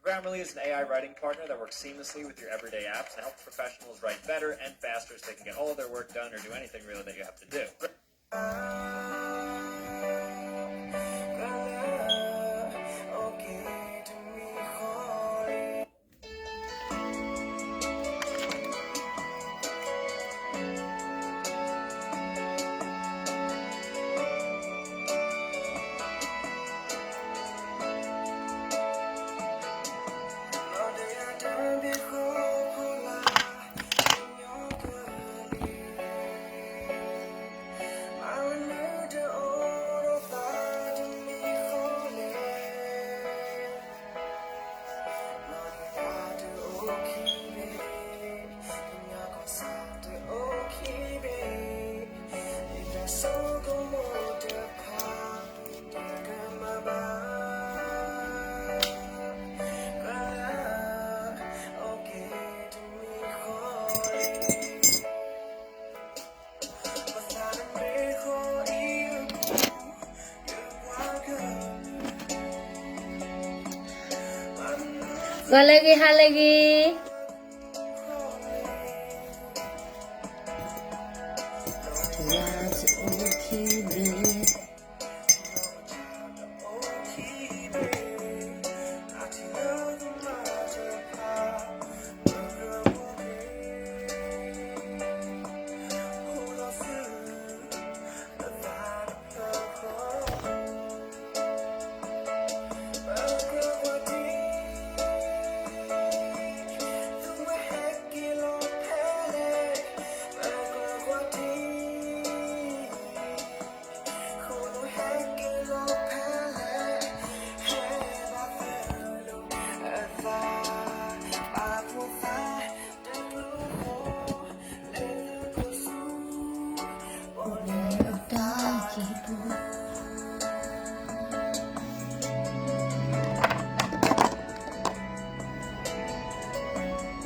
Grammarly is an A I writing partner that works seamlessly with your everyday apps and helps professionals write better and faster so they can get all of their work done or do anything really that you have to do. ဂီၤလၢအဂ့ၤ ဟါလၢအဂ့ၤ.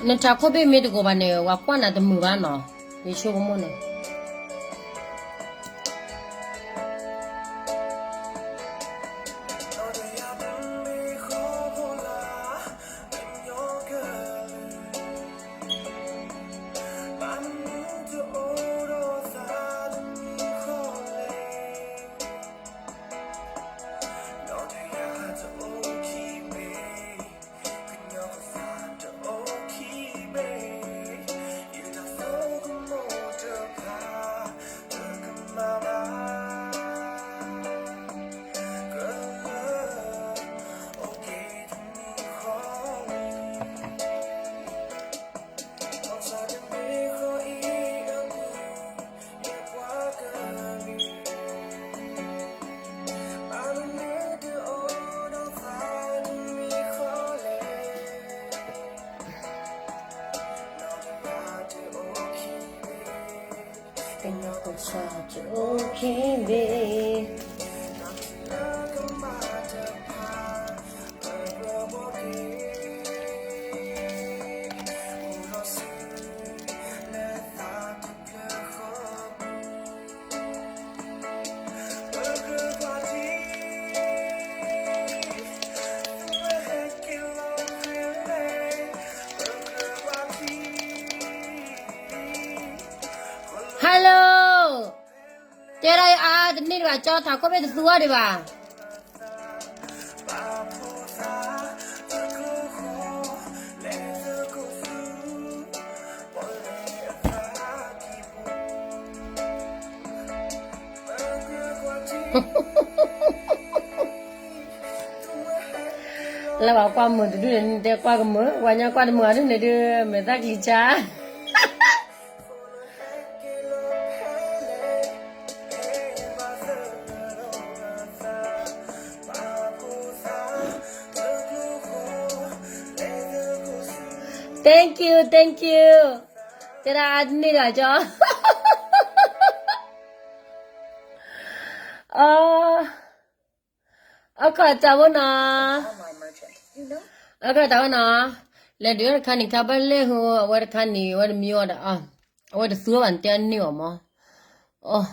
နထးခိၣ်ဘ့ၣ်မ့ၢ်တကိးဘၣ်န့ၣ် ဝၤကွၢ်နၤတမုာ်ဘၣ်နီၤ, ယဆိကမိၣ်န့ၣ်. Hello, တဲဒၣ်အါတန့ၢ်ဒံးဘၣ် ကၠီထးခိၣ်ဘ့ၣ်တသူအီၤဒံးဘၣ်. လၢပှၤကွၢ်မုာ်တဒူၣ်န့ၣ် နတဲကွၢ်ကမုာ်, ပှၤညါကွၢ်တမုာ်အဒူၣ်န့ၣ်ဒုး မဲာ်သၣ်ကလံၤဆါ. Thank you, thank you. တဲဒၣ်အါတန့ၢ်ဒံးဘၣ်ကၠီ. အခီၣ်တၢ်ဝဲနီၤ, အခီၣ်တၢ်ဝဲနီၤ, လဲၤဒုးတခါန့ၣ် ခါဘၣ်လဲၣ်ဟိ အဝဲတခါန့ၣ် အဝဲတမံၤအီၤဒီး, အဝဲတသူဘၣ်န့ၣ် တဲအန့ၢ်အီၤမး, အိၣ်.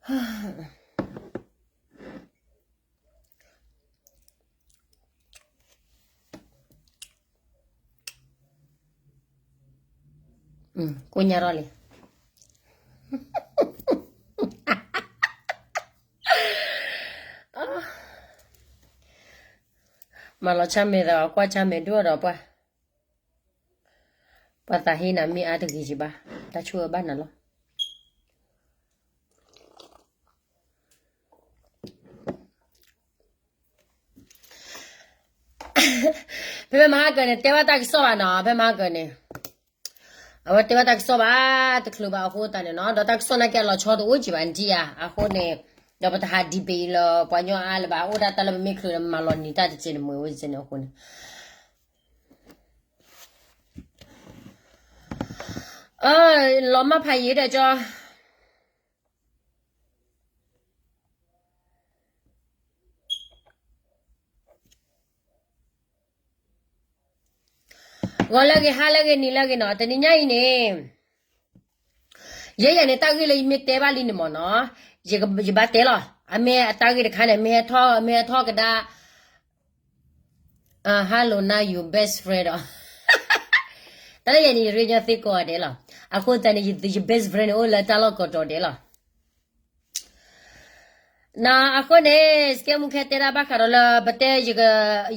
ကိညါထီၣ်လံ. မၤလီၤဆၣ်မဲာ်သး ကွၢ်ဆၣ်မဲာ်ဒိၣ်ဒီးပှၤ, ပှၤသးဟ့နၤမ့ၢ်အါတဂ့ၤယဘၣ်, တၢ်ဆိၣ်အၢဘၣ်နၤလီၤ. ဖဲမဟါကၢန့ၣ် တဲဘၣ်တၢ်ကစီၣ်ဘၣ်နီၤ, ဖဲမဟါကၢန့ၣ် အဝဲတဲဘၣ်တၢ်ကစီၣ်ဘၣ်, တချုးဘၣ်အဃိသတးန့ၣ်နီၤ, ဒီးတၢ်ကစီၣ်နာ်က့အလီၤဆီတအိၣ်က့ၤဘၣ်နထံၣ်ဧါ, အဃိန့ၣ် ဒီးပတဟးဒံးဘ့ၣ်အံၤလၢပှၤညီအါလၢၤဘၣ်, အိၣ်ဒၣ်တၢ်လၢပမ့ၢ်ချုးဒီး မၤလီၤနံၤတၢ်တစဲးန့ၣ် မ့ၢ်ဝဲန့ၣ်အဃိန့ၣ် လီၤမၢ်ဖးယံၤဒီးကၠီ ဂီၤလၢအဂ့ၤ ဟါလၢအဂ့ၤ နံၤလၢအဂ့ၤနီၤ, တနံၤညါအံၤန့ၣ် ယဲယၤန့ၣ် တၢ်ဂ့ၢ်လၢယမ့ၢ်တဲဘၣ်လံန့ၣ်မ့ၢ်နီၤ, ယဘၣ်တဲလီၤ, အမ့ၢ်အတၢ်ဂ့ၢ်တခါန့ၣ် မ့ၢ်ဟဲထီၣ် မ့ၢ်ဟဲထီၣ်ကဒါ Hello နၤ ယ best friend ဒီး တၢ်လၢယၤန့ၣ် ယရ့ညီသ့ကိးဂၤဒဲးလီၤ. အဃိသတးန့ၣ် ယ best friend န့ၣ် အိၣ်လၢတၢ်လီၢ်ကိးတီၤဒဲးလီၤ. နအဃိန့ၣ် စကဲမူခဲတဲဒၣ်ဘၣ်ဃးဒီးလၢ ပတဲ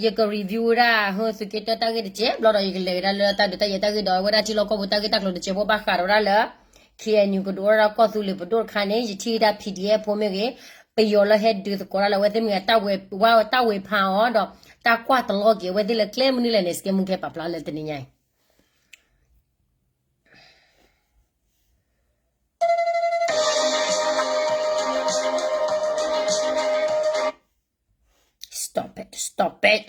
ယက review ဝဲဒၣ် ဟၢ သုးက့တၢတၢ်ဂ့ၢ်တစဲးဘျီဒီး ယကလဲၤကဒါလၢတၢ်ဒုးတၢ်ယဲၢ်တၢ်ဂ့ၢ်ဒီး အဝဲဒၣ်ထံလီၢ်ကီၢ်ပူၤတၢ်ဂ့ၢ်တၢ်ကျိၤတစဲးဖိဘၣ်ဃးဒီးဝဲဒၣ်လၢ ခ့ၣ်အဲၣ်ယူၣ် ကဒိးဝဲဒၣ်ကီၢ်သူလ့ၤပဒိၣ်တခါန့ၣ် ယထံၣ်ဒၣ် ပီၣ်ဒ့ၣ်အဲၣ် ဖိမ့ၢ်ဂ့ၤ ပယီၤလၢဟဲဒုးသကိးတၢ်လၢအဝဲသ့ၣ်မ့ၢ်ဂ့ၤ တၢ်ဝ့ၤဖးအီၤဒီး တၢ်ကွၢ်တလီက့ၤ အဝဲသ့ၣ်လၢကျဲမနုၤလဲၣ်န့ၣ် စကဲမူခဲပာ်ဖျါလၢတနံၤညါအံၤ Stop it, stop it.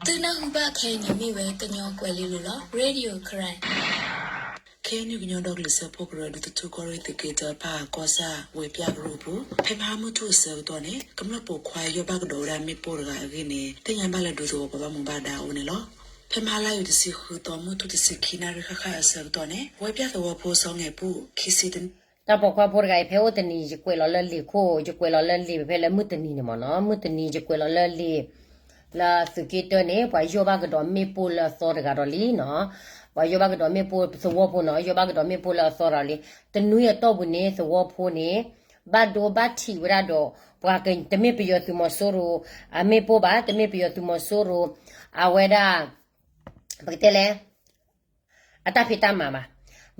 သုနၢ်ဟူဘၣ်ခဲအံၤန့ၣ်မ့ၢ်ဝဲကညီကွဲၤလ့လိၤလီၤ. Radio Karen. ခဲအံၤန့ၣ် ကညီဒီကလုာ်စၢဖှိၣ်ကရၢ ဒူသထူကီၢ်ရ့ၣ်သုးက့တၢ ပၢ်ကီၢ်ဆၣ် ဝဲၤပၠၣ်ကရူၢ်ပူၤ ဖဲမဟါမုၢ်ထူၣ်အဆၢကတီၢ်န့ၣ် ကမျၢၢ်ပိာ်ခွါယီၢ်ဘၣ်ကဒီးဝဲဒၣ်မ့ၣ်ပိၢ်တဂၤအဂ့ၢ်န့ၣ် သ့ၣ်ညါဘၣ်လၢဒူသဝီပှၤဘၣ်မူဘၣ်ဒါအအိၣ်န့ၣ်လီၤ. ဖဲမဟါလါယူၤတဆံဃုသီ မုၢ်ထူၣ်တဆံခံနၣ်ရံၣ်ဃၣ်ဃၣ်အဆၢကတီၢ်န့ၣ် ဝဲၤပၠၣ်သဝီဖိစီၤငဲၤပူၣ် ခံဆံ တၢ်ပိာ်ခွါဖိတဂၤအံၤ ဖဲအိၣ်တနံၤ ယကွဲးလီၤလၢလံာ်ခိၣ် ယကွဲးလီၤလၢလံာ် ဖဲလၢမုၢ်တနံၤန့ၣ်မ့ၢ်နီၤ မုၢ်တနံၤ ယကွဲးလီၤလၢလံာ် လၢသုးက့တၢန့ၣ် ပှၤယီၢ်ဘၣ်ကဒီးမ့ၣ်ပိၢ်လၢအသီတဂၤဒီးလံနီၤ ပှၤယီၢ်ဘၣ်ကဒီးမ့ၣ်ပိၢ် သဝီဖိနီၤ ယီၢ်ဘၣ်ကဒီးမ့ၣ်ပိၢ်လၢအသီဒီးလံ တနွံအတီၢ်ပူၤန့ၣ် သဝီဖိန့ၣ် ဘၣ်ဒိဘၣ်ထံးဝဲဒၣ်ဒီး ပှၤတမ့ၢ်ပယီၤသုးမီၤစိရိၤ အမ့ၣ်ပိၢ်ဘၣ် တမ့ၢ်ပယီၤသုးမီၤစိရိၤ အဝဲဒၣ် ပကတဲလဲၣ် အတၢ်ဖံးတၢ်မၤဘၣ်.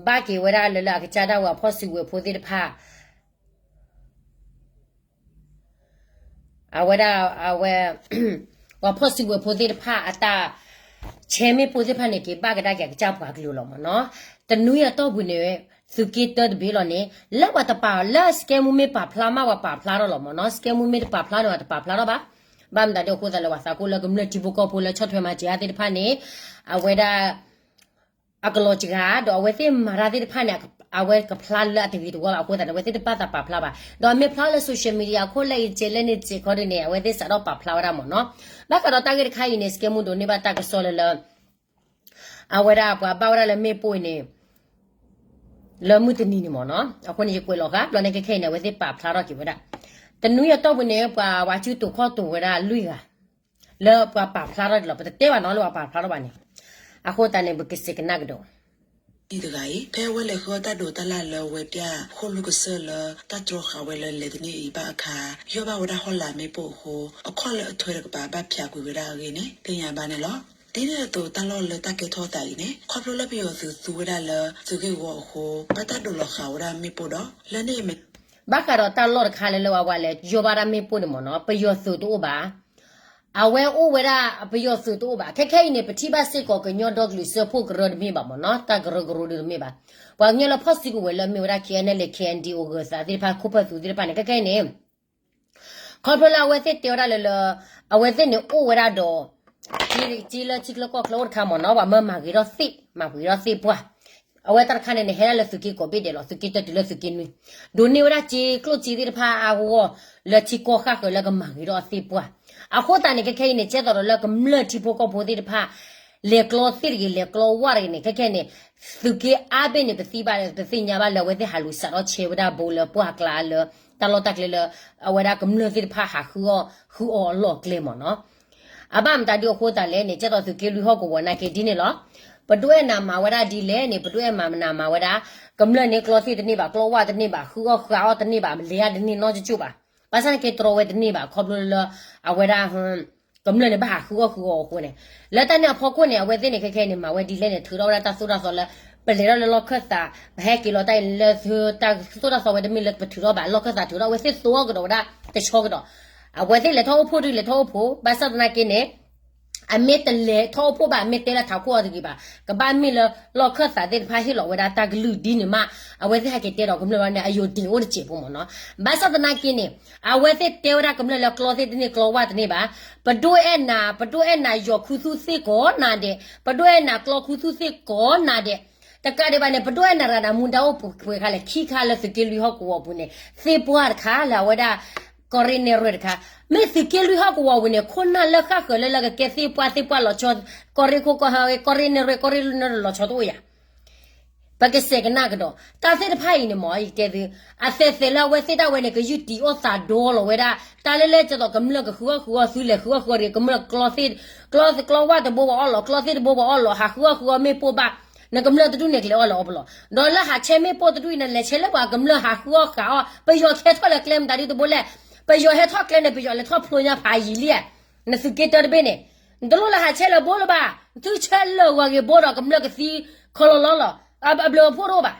ဘၣ်က့ၤဝဲဒၣ်လၢလၢအကစၢ်ဒၣ်ဝဲအဖီၣ်စုကဝဲၤဖိသ့ၣ်တဖၣ် အဝဲဒၣ် အဝဲ ပှၤဖီၣ်စုကဝဲၤဖိသ့ၣ်တဖၣ်အတၢ် ဆဲမ့ၣ်ပိၢ်သ့ၣ်တဖၣ်န့ၣ် က့ၤဘၣ်ကဒါက့ၤအကစၢ်ပှၤကလုာ်လီၤမ့ၢ်နီၤ. တနွံအတီၢ်ပူၤန့ၣ် သုးက့တၢတဘ့ၣ်လီၤန့ၣ် လၢပှၤတပာ် လၢစကဲမူမ့ၢ်ပာ်ဖျါမး ပှၤပာ်ဖျါထီၣ်လီၤမ့ၢ်နီၤ. စကဲမူမ့ၢ်တပာ်ဖျါန့ၣ် ပှၤတပာ်ဖျါထီၣ်ဘၣ်. ဘၣ်မတၤဒ်အဃိသတးလၢပှၤသးကိၢ်လၢကမျၢၢ်ထံဖိကီၢ်ဖိလၢဆီၣ်ထွဲမၤစၢၤအါသ့ၣ်တဖၣ်န့ၣ် အဝဲဒၣ် အကလီၤစှၤ ဒီးအဝဲသ့ၣ်မၤတၢ်သ့ၣ်တဖၣ်န့ၣ် အဝဲကဖျါလၢအတဂ့ၤတဝါဘၣ်အဃိသတးန့ၣ် အဝဲသ့ၣ်တဘၣ်သးပာ်ဖျါဘၣ်. ဒီးမ့ၢ်ဖျါလၢ social media အခိၣ်လၢအံၤတစဲးလၢန့ၣ်တစဲးခီဒ်န့ၣ် အဝဲသ့ၣ်စးထီၣ်ပာ်ဖျါဝဲဒၣ်မ့ၢ်နီၤ. ဘၣ်ဃးဒီးတၢ်ဂ့ၢ်တခါအံၤန့ၣ် စကဲမူဒိးန့ၢ်ဘၣ်တၢ်ကစီၣ်လၢလၢ အဝဲဒၣ်ပှၤဘၣ်ဝဲဒၣ်လၢမ့ၣ်ပိၢ်အံၤန့ၣ် လၢမုၢ်တနံၤန့ၣ်မ့ၢ်နီၤ. အဃိန့ၣ် ယကွဲးလီၤဃာ် ဘျီန့ၣ်ခဲခဲအံၤန့ၣ် အဝဲသ့ၣ်ပာ်ဖျါထီၣ်က့ၤဝဲဒၣ် တနွံအတီၢ်ပူၤန့ၣ် ပှၤဝၤစုတိာ်ခီၣ်တိာ်ဝဲဒၣ်လွံၢ်ဂၤ လၢပှၤပာ်ဖျါထီၣ်ဒ်လီၤ. ပတတဲဘၣ်နီၤလၢပှၤပာ်ဖျါထီၣ်ဘၣ်န့ၣ်. အဃိသတးန့ၣ် ပကစံးကနၣ်ကဒီး တဂၤအံၤ ဖဲအဝဲလဲၤဃုအီၣ်တၢ်ဒိးတၢ်လၣ်လၢဝဲၤပၠၣ် ဃိၣ်လူၢ်ကစၢၢ်လၢတၢ်တြီဃာ်ဝဲလၢလဲၤတန့ၢ်အံၤဘၣ်အခါ ယီၢ်ဘၣ်ဝဲဒၣ်ဟီၣ်လာ်မ့ၣ်ပိၢ်အဃိ အခီၣ်လၢအထွဲတကပၤဘၣ်ဖျးကွံာ်ဝဲဒၣ်အဂ့ၢ်န့ၣ် သ့ၣ်ညါဘၣ်န့ၣ်လီၤ. ဒ်န့ၣ်အသိးတၢ်လီၢ်လၢတၢ်ကဲထီၣ်သးအံၤန့ၣ် ခီဖျိလၢပယီၤသုးသူဝဲဒၣ်လၢသုးဂ့ၢ်ဝီအဃိ ဘၣ်တၢ်ဒိးလီၤဃာ်ဝဲဒၣ်မ့ၣ်ပိၢ်ဒီး လၢန့ၣ်အမဲာ် ဘၣ်ဃးဒီးတၢ်လီၢ်တခါလၢလၢဝဲဝဲလဲၤယီၢ်ဘၣ်ဒၣ်မ့ၣ်ပိၢ်န့ၣ်မ့ၢ်နီၤ ပယီၤသုးတအိၣ်ဘၣ်. အဝဲအိၣ်ဝဲဒၣ်ပယီၤသုးတအိၣ်ဘၣ်. ခဲခဲအံၤန့ၣ် ပထံၣ်ဘၣ်စ့ၢ်ကီးကညီဒီကလုာ်စၢဖှိၣ်ကရၢတမ့ၢ်ဘၣ်မ့ၢ်နီၤ, တၢ်ကရၢကရိဒုတမ့ၢ်ဘၣ်. ပှၤကညီလၢဖီၣ်စုကဝဲၤလၢအမ့ၢ်ဝဲဒၣ် K N L A K N D O ဂၢၤသးသ့ၣ်တဖၣ် ခိၣ်ဖၢၣ်သူသ့ၣ်တဖၣ်န့ၣ် ခဲခဲအံၤန့ၣ် ခီဖျိလၢအဝဲသ့ၣ်တဲဝဲဒၣ်လၢလၢ အဝဲသ့ၣ်န့ၣ်အိၣ်ဝဲဒၣ်ဒီး က့လၢထံချၢကီၢ်ချၢအိၣ်တခါမ့ၢ်နီၤ, ပှၤမၢမၤဂ့ၤထီၣ်သ့ၣ် မၤဂ့ၤထီၣ်သ့ၣ်ပှၢ်. အဝဲတၢ်တခါန့ၣ်န့ၣ် ဟဲဒၣ်လၢသုးက့ကိးဘ့ၣ်ဒဲးလီၤ, သုးက့တၢတုၤလၢသုးက့နွံ, ဒိးန့ၢ်ဝဲဒၣ်က့ကျိၣ်စ့သ့ၣ်တဖၣ်အါဂီၢ်ဂီၢ် လၢထံကီၢ်ဃၣ်ဃၢၤလၢကမၤဂ့ၤထီၣ်အသ့ၣ်ပှၢ်. အဃိသတးန့ၣ် ခဲခဲအံၤန့ၣ် ကဲသိးဒီးလၢကမျၢၢ်ထံဖိကီၢ်ဖိသ့ၣ်တဖၣ် လဲၤကျီသ့ၣ်တဂ့ၤ လဲၤကျီဝၣ်တဂ့ၤန့ၣ် ခဲခဲန့ၣ် သုးက့အါဘ့ၣ်န့ၣ် ပသံဘၣ် ပသ့ၣ်ညါဘၣ်လၢအဝဲသ့ၣ်ဟးလူၤစးထီၣ်ဆဲးဝဲဒၣ် ဘိလၢပှၢ်ကျါလၢ တၢ်လီၢ်တၢ်ကျဲလၢ အဝဲဒၣ်ကမျၢၢ်သ့ၣ်တဖၣ်ဟးဃုအီၣ်ဃုအီအလီၢ်အကျဲမ့ၢ်နီၤ. အဘၣ်မတၤဒုအဃိသတးလဲၣ်န့ၣ် ကဲသိးသုးက့လွံၢ်ဟီၣ်ကဝီၤနာ်က့ဒ်န့ၣ်လီၤ. ပဒိၣ်အဲၣ်နၤမၤဝဲဒၣ်ဒ်လဲၣ်န့ၣ် ပဒိၣ်အဲၣ်မၤနၤမၤဝဲဒၣ် ကမျၢၢ်န့ၣ်ကျီသ့ၣ်တန့ၢ်ဘၣ် ကျီဝၣ်တန့ၢ်ဘၣ် ဃုအီၣ်ဃုအီတန့ၢ်ဘၣ် လဲၤတန့ၢ်နီတကၠိၣ်ဘၣ်. ဘၣ်ဆၣ်နာ်က့တြီဝဲတန့ၢ်ဘၣ် ခီဖျိလၢ အဝဲဒၣ် ကမျၢၢ်န့ၣ် ဘၣ်ဟးဃုအီၣ်ဃုအီအဃိန့ၣ် လၢတၢ်န့ၣ်အဖီခိၣ်န့ၣ် အဝဲသ့ၣ်န့ၣ် ခဲခဲန့ၣ် မၤဝဲဒ်လဲၣ်န့ၣ် ထုးထီၣ်ဝဲဒၣ်တၢ်သိၣ်တၢ်သီလၢ ပလဲၤထီၣ်လၢလီၢ်ခၢၣ်သး ပဟဲက့ၤလီၤတၢ်အံၤလၢ တၢ်သိၣ်တၢ်သီဝဲတမ့ၢ်လၢပထုးထီၣ်ဘၣ် လီၢ်ခၢၣ်သးထုးထီၣ် အဝဲသ့ၣ်သိၣ်အီၣ်ကဒီးဝဲဒၣ်တဆီကဒီး အဝဲသ့ၣ်လဲၤထီၣ်အိၣ်ဖှိၣ်ဒုးလဲၤထီၣ်အိၣ်ဖှိၣ် ဘၣ်ဆၣ်သနာ်က့န့ၣ် အမ့ၢ်တလဲၤထီၣ်အိၣ်ဖှိၣ်ဘၣ် အမ့ၢ်တဲလၢထးခိၣ်အီၤတဂ့ၤဘၣ် ကဘၣ်မ့ၢ်လၢလီၢ်ခၢၣ်သးသ့ၣ်တဖၣ်ဟ့ၣ်လီၤဝဲဒၣ်တၢ်ကလုၢ်ဒ်န့ၣ်မး အဝဲသ့ၣ်ဟဲက့ၤတဲဒီးကမျၢၢ်ဘၣ်န့ၣ် အယိာ်တ့ၢ်အိၣ်တစဲးဖိမ့ၢ်နီၤ. ဘၣ်ဆၣ်သနာ်က့န့ၣ် အဝဲသ့ၣ်တဲဝဲဒၣ်ကမျၢၢ်လၢကျီသ့ၣ်တန့ၢ်ကျီဝၣ်တန့ၢ်ဘၣ်. ပဒိၣ်အဲၣ်နၤ ပဒိၣ်အဲၣ်နၤယီၤခူသူၣ်သ့ၣ်ကိးနၤဒဲး ပဒိၣ်အဲၣ်နၤကျီခူသူၣ်သ့ၣ်ကိးနၤဒဲး တကးဒံးဘၣ်န့ၣ် ပဒိၣ်အဲၣ်နၤတဂၤန့ၣ် မူဒါအိၣ်ပှဲၤခါလဲၣ် ခံခါလၢသုးက့လွံၢ်ဟီၣ်ကဝီၤအပူၤန့ၣ် သ့ၣ်ပှၢ်တခါလၢအဝဲဒၣ် ကီၢ်ရ့ၣ်နဲၣ်ရွဲၣ်တခါ မ့ၢ်သုးက့လွံၢ်ဟီၣ်ကဝီၤဝံၤန့ၣ် ခိၣ်နၢ်လၢဃၣ်ဃၢၤလၢလၢကကဲသ့ၣ်ပှၢ်သ့ၣ်ပှၢ်လီၤဆီ ကီၢ်ရ့ၣ်ခိၣ်ကီၢ်ဟဲ ကီၢ်ရ့ၣ်နဲၣ်ရွဲၣ် ကီၢ်ရ့ၣ်နဲၣ်ရွဲၣ်လီၤဆီတအိၣ်ယၤ ပကစဲးကနၣ်ကဒီး တၢ်သ့ၣ်တဖၣ်အံၤန့ၣ်မ့ၢ် ယကတဲသု အသဲးသဲးလၢအဝဲသ့ၣ်ဒၣ်ဝဲန့ၣ် ကယူးတံၤအိၣ်သးဒီလီၤဝဲဒၣ် တၢ်လၢလဲၣ်ကသိးကမျၢၢ်ကဃုအီၣ်ဃုအီ သုလဲၤဃုအီၣ်ဃုအီတဂ့ၤ ကမျၢၢ်ကျီသ့ၣ် ကျီကျီဝၣ်တဘိပှၤအီၣ်လီၤ ကျီသ့ၣ်တဘိပှၤအီၣ်လီၤ ဟးဃုအီၣ်ဃုအီမ့ၣ်ပိၢ်ဘၣ် နကမျၢၢ်တဒူၣ်န့ၣ်ကျဲၤအီၣ်လၢအီပလီၢ် ဒီးလၢဟးဆဲးမ့ၣ်ပိၢ်တဒူၣ်အံၤ နလဲၤဆဲးလၢပှၤကမျၢၢ်ဟးဃုအီၣ်ဃုအီ ပယီၤကဟဲထီၣ်လၢကျဲမတၤဒုတဘိလဲၣ် ပယီၤဟဲထီၣ်ကျဲန့ၣ် ပယီၤလဲၤထီၣ်ဖျိညါဖးယံာ်လံ နသုးက့တၢတဘ့ၣ်န့ၣ် နတလိၣ်လၢဟးဆဲးလၢဘိလၢၤဘၣ် နသုဆဲးလၢာ်ဝၤဂ့ၤဘိဒီးကမျၢၢ်ကသံခီလီၤလီၤလီၤ အဘျုးအဖှိၣ်တအိၣ်ဘၣ်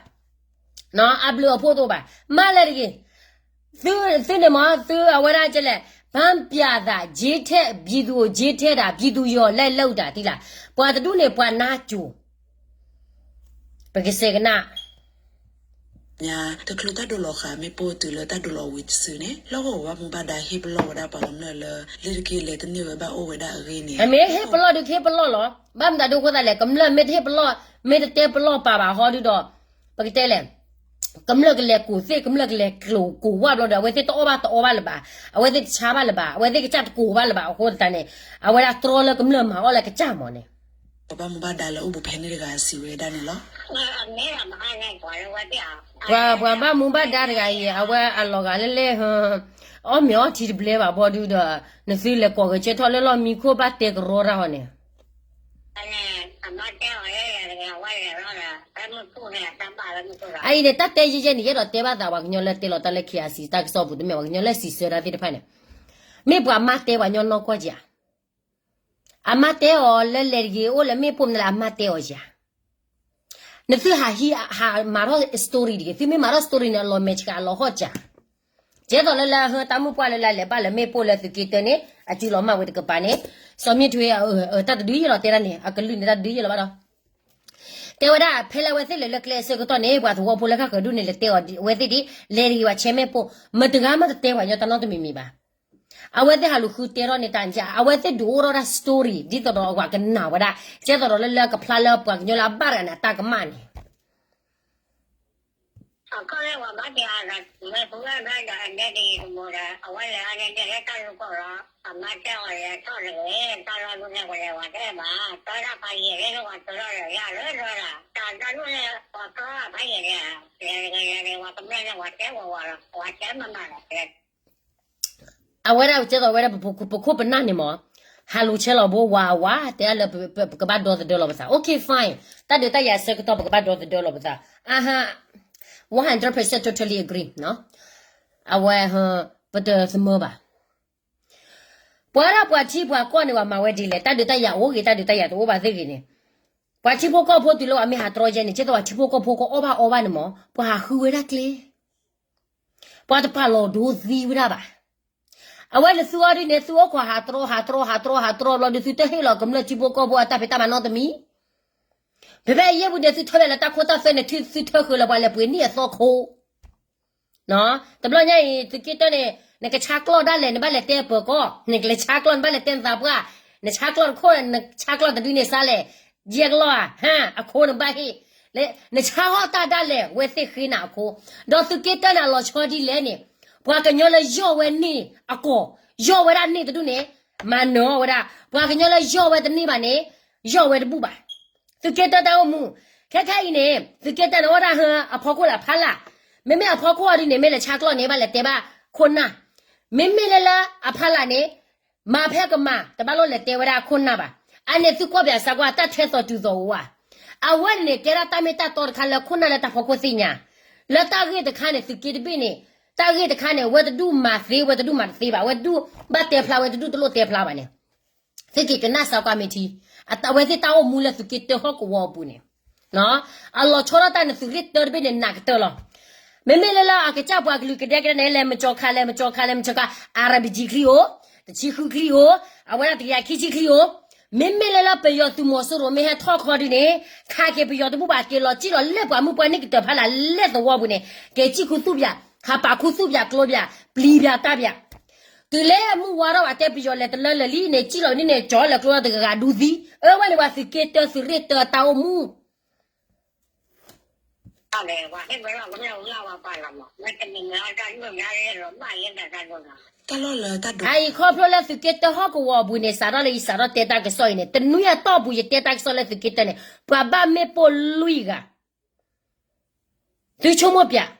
အဘျုးအဖှိၣ်တအိၣ်ဘၣ် မ့ၢ်လၢတဂ့ၤ သုန့ၣ်မ့ၢ် သုအဝဲဒၣ်ကလဲၣ် ဘၣ်ပျးသးက့ထဲ ပြည်သူကိုက့ထဲဒၣ် ပြည်သူယီၤလဲၣ်လၢအုၣ်တၢ်တံၢ်လၢ် ပှၤတဒူၣ်န့ၣ် ပှၤနါစိၤ ပကစဲးကနၣ် တချုးတၢ်ဒိးလီၤဃာ်မ့ၣ်ပိၢ်တုၤလၢတၢ်ဒိးလီၤဝံၤတစုန့ၣ် လီၢ်ကဝီၤဘၣ်မူဘၣ်ဒါဟ့ၣ်ပလီၢ်ဝဲဒၣ်ပှၤကမျၢၢ်လၢ လ့ၢ်တက့ၢ်လဲၤတန့ၢ်ဝဲဘၣ်အိၣ်ဝဲဒၣ်အဂ့ၢ်န့ၣ် အမ့ၢ်ဟ့ၣ်ပလီၢ်ဒုးကဟ့ၣ်ပလီၢ်လီၤ ဘၣ်မတၤဒုးအဃိသတးလဲၣ် ကမျၢၢ်မ့ၢ်တဟ့ၣ်ပလီၢ် မ့ၢ်တတဲပလီၢ်ပာ်ဘၣ်ဟီဒုးဒီး ပကတဲလဲၣ် ကမျၢၢ်ကလဲၤကိးသ့ၣ် ကမျၢၢ်ကလဲၤကျိၤကိးဝၣ်ဘျီဒီး အဝဲသ့ၣ်တအီၣ်ဘၣ်တအီဘၣ်လၢၤဘၣ် အဝဲသ့ၣ်တဆါဘၣ်လၢၤဘၣ် အဝဲသ့ၣ်ကစၢ်တကိးဘၣ်လၢၤဘၣ်အဃိသတးန့ၣ် အဝဲဒၣ်တြီလၢကမျၢၢ်မၤအီၣ်လၢကစၢ်မ့ၢ်န့ၣ် ပှၤဘၣ်မူဘၣ်ဒါလၢအိၣ်ဘူးဖဲန့ၣ်တဂၤစံးဝဲဒၣ်န့ၣ်လီၤ. ပှၤဘၣ်မူဘၣ်ဒါတဂၤအံၤ အဝဲအလီၤဂာ်လၢလဲၣ် အီၣ်မ့ၤအီထံတဘျဲဘၣ်ဘီဒုးဒီး နသုလဲၤကိးဂဲၤဆၢထၢၣ်လၢလီၢ်မံခိၣ်ဘၣ်တဲကရီတၢ်ဟီန့ၣ် အအံၤန့ၣ် တၢ်တဲယဲယဲန့ၣ် ယအဲၣ်ဒိးတဲဘၣ်သးပှၤကညီလၢတဲလီၤတၢ်လၢ K I C တၢ်ကစီၣ်ပူၤတမ့ၢ် ပှၤကညီလၢစံးဆၢတၢ်သ့ၣ်တဖၣ်န့ၣ် မ့ၢ်ပှၤမါတဲပှၤကညီနီၢ်ကီၢ်ဧါ အမါတဲအီၤလၢလဲၤတဂ့ၤ အိၣ်လၢမ့ၣ်ပိၢ်မနုၤလဲၣ် အမါတဲအီၤဧါ နသုဟးဟံးဟးမၤထီၣ် story တဂ့ၤ သုမ့ၢ်မၤထီၣ် story န့ၣ် အလီၤမဲာ်ဆှး အလီၤဟီၣ်စှၤ ကဲသိးလၢလၢဟၢတၢ်မုၣ်ပှၢ်လၢလၢလဲၤဘၣ်လၢမ့ၣ်ပိၢ်လၢသုးက့တၢန့ၣ် အစုလီၤမၢ်ဝဲတကပၤန့ၣ် စီၤမ့ၣ်ထွ့ တၢ်တဒုယဲလီၤတဲဒၣ်န့ၣ် အကလုၢ်န့ၣ်တၢ်တဒုယဲလီၤဘၣ်ဒီး တဲဝဲဒၣ် ဖဲလၢအဝဲသ့ၣ်လဲၤလၢကျဲအဆၢကတီၢ်န့ၣ် ပှၤသဝီဖိလၢဃၣ်ဃၢၤဒူၣ်န့ၣ် လဲၤတဲအီၤဝဲသ့ၣ်ဒ် လဲၤတဂ့ၤဘၣ် ဆဲးမ့ၣ်ပိၢ် မတၤတဂၤမးတတဲပှၤကညီတၢ်နီတမံၤမံၤဘၣ်. အဝဲသ့ၣ်ဟးလူၤဃုတဲထီၣ်န့ၢ်တၢ်န့ၣ် အဝဲသ့ၣ်ဒုးအိၣ်ထီၣ်ဒၣ် story ဒ်သိးဒီးအဝဲကနၣ်ဝဲဒၣ် ကဲသိးဒီးလၢလၢကဖျါလၢပှၤကညီလၢအဘၣ်တဂၤန့ၣ် အတၢ်ကမၣ်န့ၣ် အခီၣ်လၢပှၤဘၣ်တဲအါဂၤမ့ၢ်ပဝဲဒၣ်ဒီးအဒဲတဂ့ၤတမူဒီး အဝဲလဲၤအါဒဲဒဲလၢတၢ်လူၢ်ကီၢ်လီၤ အမါတဲအီၤဒီးထီၣ်တဂ့ၤ တၢ်လီၢ်ဒူၣ်န့ၣ်ပလဲၤဝဲတဲဘၣ် တၢ်ဒၣ်ပှၤယဲၢ်လၢပှၤကၢထီၣ်ဒီးယၤလၢလီၤဒၣ် တၢ်လီၢ်ဒူၣ်န့ၣ်ပှၤကၢထီၣ်ဘၣ်ယဲၢ်လၢ လဲၤတဂ့ၤလဲၤတဂ့ၤ ပှၤကမျၢၢ်န့ၣ်ပှၤတဲဝဲဝဲလီၤ ပှၤတဲမၤမၤလီၤ အဝဲဒၣ်ကဲသိးဝဲဒၣ် ပခိၣ်ပနၢ်န့ၣ်မ့ၢ် ဟးလူၤဆဲးလီၤဘိဝးဝး တဲဒၣ်လၢပကဘၣ်ဒီသဒၢလီၤပသး okay fine တၢ်ဒုးတၢ်ယၤဆၢကတီၢ်ပကဘၣ်ဒီသဒၢလီၤပသး အဟါ one hundred percent totally agree အဝဲ ပတသမၢဘၣ် ပှၤဒၣ်ပှၤထံပှၤကီၢ်န့ၣ် ပှၤမၤဝဲဒ်လဲၣ် တၢ်ဒုးတၢ်ယၤအိၣ်ဂ့ၤ တၢ်ဒုးတၢ်ယၤတအိၣ်ဘၣ်သ့ၣ်ဂ့ၤန့ၣ် ပှၤထံဖိကီၢ်ဖိတုၤလၢပှၤမ့ၢ်ဟးတြီယဲန့ၣ် ကဲသိးပှၤထံဖိကီၢ်ဖိကအီၣ်ဘၣ်အီဘၣ်န့ၣ်မ့ၢ် ပှၤဟးဃုဝဲဒၣ်ကျဲ ပှၤတပာ်လီၤဒိသံဝဲဒၣ်ဘၣ်. အဝဲန့ၣ်သုအီၤဒ်န့ၣ် သုအိၣ်ခိးဟးတြီ ဟးတြီ ဟးတြီ ဟးတြီဘျီဒုး သုတဟ့ၣ်လီၤကမျၢၢ်ထံဖိကီၢ်ဖိအတၢ်ဖံးတၢ်မၤနီတမံၤ. ဖဲဖဲအယဲၢ်ပူၤန့ၣ် သုထၢဖဲလၢတၢ်ခိတၢ်သွဲန့ၣ် သုထၢဃုာ်လၢပှၤလဲၤပှ့ၤနံၣ်အသီခိၣ် တဘျီညါအံၤ သုးက့တၢန့ၣ် နကဆါကျီၢ်ဒၣ်လဲာ် နဘၣ်လဲၤတဲပၢၤကီၢ်, နကလဲၤဆါကျီၢ် နဘၣ်လဲၤတဲနသးပှၢ်, နဆါကျီၢ်တခိၣ် နဆါကျီၢ်တဒုန့ၣ်စးလဲၣ်, ယဲၢ်ကလီၢ်ဧါ, ဟါ, အခိၣ်နဘၣ်ဟ့ၣ်, နဆါဟီၣ်တၢ်ဒၣ်လဲာ် ဝဲသ့ၣ်ဃ့နၤအခိၣ်, ဒီးသုးက့တၢန့ၣ် အလီၤဆီဒ်လဲၣ်န့ၣ်, ပှၤကညီလၢယီၢ်ဝဲန့ၢ်အကီၢ်, ယီၢ်ဝဲဒၣ်န့ၢ်တဒူၣ်န့ၣ်, မၤနၢၤအီၤဝဲဒၣ်, ပှၤကညီလၢယီၢ်ဝဲတန့ၢ်ဘၣ်န့ၣ်, ယီၢ်ဝဲတဘူၣ်ဘၣ်. သုးက့တၢတၢ်အိၣ်မူ, ခဲခဲအံၤန့ၣ် သုးက့တၢန့ၣ်အိၣ်ဒၣ်ဟၢအဖီခိၣ်လၢအဖီလာ်, မ့မ့ၢ်အဖီခိၣ်အီၤဒ်န့ၣ် မ့ၢ်လဲၤဆါကျီၢ်န့ၣ် ဘၣ်လဲၤတဲဘၣ်ခိၣ်နၢ်, မ့မ့ၢ်လၢလၢအဖီလာ်န့ၣ် မၤဖဲကမၤ တဘၣ်လိၣ်လဲၤတဲဝဲဒၣ်ခိၣ်နၢ်ဘၣ်. အန့ၣ်သုကွၢ်ပၠးစးကွၢ် တၢ်ထဲသိးတုၤသိးဧါ, အဝဲန့ၣ်န့ၣ် ကဲဒၣ်တၢ်မ့ၢ်တၢ်တီတခါလၢခိၣ်နၢ်လၢတၢ်ဖီခိၣ်သ့ၣ်ညါ, လၢတၢ်ဂ့ၢ်တခါန့ၣ် သုးက့တဘ့ၣ်န့ၣ်, တၢ်ဂ့ၢ်တခါန့ၣ် ဝဲတဒူၣ်မၤသ့ ဝဲတဒူၣ်မၤတသ့ဘၣ်, ဝဲတဒူၣ်ဘၣ်တဲဖျါ ဝဲတဒူၣ်တလိၣ်တဲဖျါဘၣ်န့ၣ် သုက့ၤကနၣ်စးကွၢ်မ့ၢ်ထံ, အဝဲသ့ၣ်တၢ်အိၣ်မူလၢသုးက့တၢဟီၣ်ကဝီၤအပူၤန့ၣ်, အလီၤဆီဒၣ်တၢ်န့ၣ် သုးရ့ၣ်တၢတဘ့ၣ်န့ၣ် နးကတၢၢ်လီၤ. မ့မ့ၢ်လၢလၢအကစၢ်ပှၤကလုာ်ကဒဲကဒဲန့ၣ် လဲၤမကၠီခါ လဲၤမကၠီခါ လဲၤမကၠီခါ, အၤရၣ်ဘံၣ်ကၠံချံအိၣ်, တဆံဃုချံအိၣ်, အဝဲဒၣ်တကယၤခံဆံချံအိၣ်, မ့မ့ၢ်လၢလၢပယီၤသုးမီၤစိရိၤမ့ၢ်ဟဲထီၣ်ခီဒ်န့ၣ်, ခးက့ၤပယီၤတဘူၣ်ဘၣ် က့ၤလီၤစံၣ်လီၤလဲၢ်ပှၤမုၣ်ပှၤနံၣ်ကတၢၢ်ဖးလၢ်လဲၢ်သဝီပူၤန့ၣ်, က့ၤစံၣ်ခူသူၣ်ပၠး, ဟးပာ်ခူသူၣ်ပၠးကျိပၠး, ပျံၤပၠးတၢ်ပၠး တုၤလၢမုၢ်ဝါထီၣ်ဘၣ်တဲပယီၤလဲၤတလၢလၢာ်လံန့ၣ် စံၣ်လီၤန့ၣ်န့ၣ် ကၠီလၢကျိတဂၤဂၤဒူသံ, အၢဝဲန့ၣ်ပှၤသုးက့တၢသုးရ့ၣ်တၢတၢ်အိၣ်မူ တၢ်လီၢ်လၢတၢ်ဒိ အအံၤခီဖျိလၢသုးက့တၢဟီၣ်ကဝီၤအပူၤန့ၣ် စးထီၣ်လၢယစးထီၣ်တဲတၢ်ကစီၣ်အံၤန့ၣ် တနွံအတီၢ်ပူၤယတဲတၢ်ကစီၣ်အံၤန့ၣ် ပှၤဘၣ်မ့ၣ်ပိၢ်လွံၢ်ဂၤ, သုဆိကမိၣ်ပၠး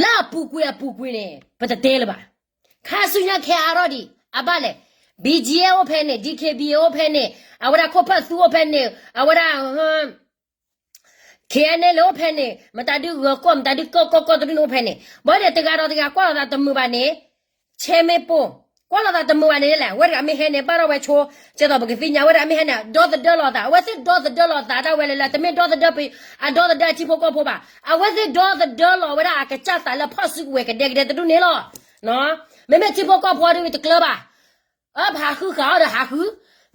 လၢအပူၤကွံာ်အပူၤကွံာ်န့ၣ် ပတတဲလၢၤဘၣ်. ခါဆူညါခဲအါထီၣ်ဒံး အဘၣ်လဲၣ်, B G Fအိၣ်ဖဲန့ၣ်, D K B Aအိၣ်ဖဲန့ၣ်, အဝဲဒၣ်ခိၣ်ဖၢၣ်သူအိၣ်ဖဲန့ၣ်, အဝဲဒၣ် K N L Aအိၣ်ဖဲန့ၣ်, K N L Aအိၣ်ဖဲန့ၣ်, မတၤဒုဂၢၤကီၢ် မတၤဒုကီၢ်ကီၢ်ကီၢ်တဒူၣ်န့ၣ်အိၣ်ဖဲန့ၣ်, ဘၣ်န့ၣ်တဂၤဒီးတဂၤကွၢ်လိာ်သးတမုာ်ဘၣ်န့ၣ်, ဆဲမ့ၣ်ပိၢ်, ကွၢ်လိာ်သးတမုာ်ဘၣ်န့ၣ်လဲၣ်, ဝဲတဂၤမ့ၢ်ဟဲန့ၣ် ဘၣ်ထီၣ်ဝဲဆိ, ကဲသိးပကသ့ၣ်ညါဝဲဒၣ်မ့ၢ်ဟဲန့ၣ် ဒီသဒၢလီၤသး, အဝဲသ့ၣ်ဒီသဒၢလီၤသးဒၣ်ဝဲလၢ်လၢ်, တမ့ၢ်ဒီသဒၢပ, အဒီသဒၢအထံဖိကီၢ်ဖိဘၣ်, အဝဲသ့ၣ်ဒီသဒၢလီၤဝဲဒၣ်အကစၢ်သးလၢဖီၣ်စုကဝဲၤကဒဲကဒဲတဒူၣ်န့ၣ်လီၤ. မ့မ့ၢ်ထံဖိကီၢ်ဖိဒ်တကျၢၤဘၣ်, အၢ ပဟးဃုဃာ်အီၤဒီးဟးဃု,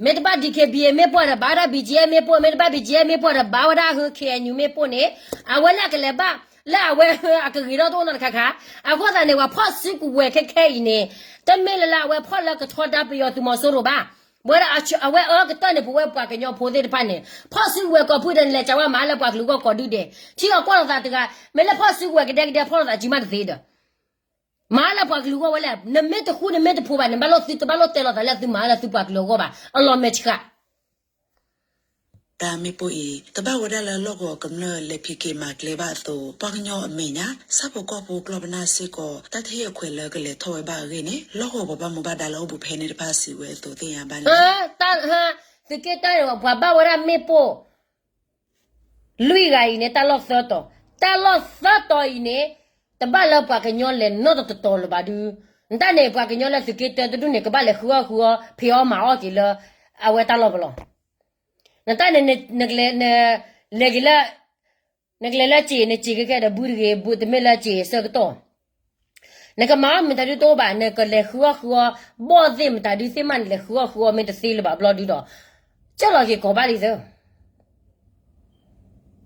မ့ၢ်တဘၣ် D K B A မ့ၢ်ပိၢ်ဒီး ဘၣ်ဝဲဒၣ် B G F မ့ၢ်ပိၢ်, မ့ၢ်တဘၣ် B G F မ့ၢ်ပိၢ်ဒီး ဘၣ်ဝဲဒၣ်ဟၢ K N U မ့ၢ်ပိၢ်န့ၣ်, အဝဲလၢအကလဲၤဘၣ်, လၢအဝဲအကဂ့ၤထီၣ်တအိၣ်နီတခါခါ, အဃိသတးန့ၣ် ပှၤဖီၣ်စုကဝဲၤခဲခဲအံၤန့ၣ်, တမ့ၢ်လၢလၢအဝဲဖီၣ်လၢကထီဒါပယီၤသုးမီၤစိရိၤဘၣ်, ဝဲဒၣ်အဝဲအၢကတၢၢ်န့ၣ် ပဝဲပှၤကညီဖိသ့ၣ်တဖၣ်န့ၣ်, ဖီၣ်စုကဝဲၤကီၢ်ဖုၣ်ဒီးနလဲၤကးဝဲမၤလၢပှၤကလုာ်ဂီၢ်ကိးဒူၣ်ဒဲး, ထံလီၤကွၢ်လိာ်သးတဂၤ, မ့ၢ်လၢဖီၣ်စုကဝဲၤကဒဲကဒဲဖီၣ်လိာ်သးစုမးတသ့ဒီး မၤလၢပှၤကလုာ်ဂီၢ်ဝဲလဲၣ်, နမ့ၢ်တဃူနမ့ၢ်တဖိးဘၣ်န့ၣ် ဘၣ်လိၣ်သုတဘၣ်လိၣ်တဲလိာ်သးလၢသုမၤလၢသုပှၤကလုာ်အဂီၢ်ဘၣ်, အလီၤမဲာ်ဆှး တၢ်မ့ၣ်ပိၢ်အံၤ တဘၣ်ဝဲဒၣ်လၢလီၢ်ကဝီၤကမျၢၢ်လဲၤဖံးက့ၤမၤကျဲဘၣ်အသိး ပှၤကညီအမဲာ်ညါ ဆၣ်ဖိကီၢ်ဖိကျီၢ်ပနၢ်စ့ၢ်ကီး တၢ်တဟ့ၣ်အခွဲးလၢကလဲၤထီၣ်ဝဲဘၣ်အဂ့ၢ်န့ၣ် လီၢ်ကဝီၤပှၤဘၣ်မူဘၣ်ဒါလၢအိၣ်ဘူးဖဲန့ၣ်တဖၣ်စံးဝဲအသိးသ့ၣ်ညါဘၣ်န့ၣ်လီၤ. သုးက့တၢ်န့ၣ် ပှၤဘၣ်ဝဲဒၣ်မ့ၣ်ပိၢ် လွံၢ်ဂၤအံၤန့ၣ် တၢ်လီၢ်သၢတီၤ, တၢ်လီၢ်သၢတီၤအံၤန့ၣ် တဘၣ်လၢပှၤကညီလဲၤနီတတီၤလၢၤဘၣ်ဒုး, နတၢ်န့ၣ် ပှၤကညီလၢသုးက့တၢတဒူၣ်န့ၣ် ကဘၣ်လဲၤဃုအီၣ်ဃုအီ ဖံးအီၣ်မၤအီၣ်က့ၤလၢ အဝဲတၢ်လီၢ်ပလီၢ်, နတၢ်န့ၣ် နကလဲၤ နကလဲၤလၢစ့ၣ် နစ့ၣ်ကဲကဲဒီးဘုတဂ့ၤ, ဘုတမ့ၢ်လၢစ့ၣ်အဆၢကတီၢ် နကမၤအီၣ်မတၤဒုတအိၣ်ဘၣ်, နကလဲၤဃုအီၣ်ဃုအီ ဘီၣ်သ့ၣ်မတၤဒုသ့ၣ်မးန့ၣ် လဲၤဃုအီၣ်ဃုအီမ့ၢ်တသ့လၢၤဘၣ်ဘျီဒုဒီး ကၢၢ်လီၤက့ၤကိးဘၣ်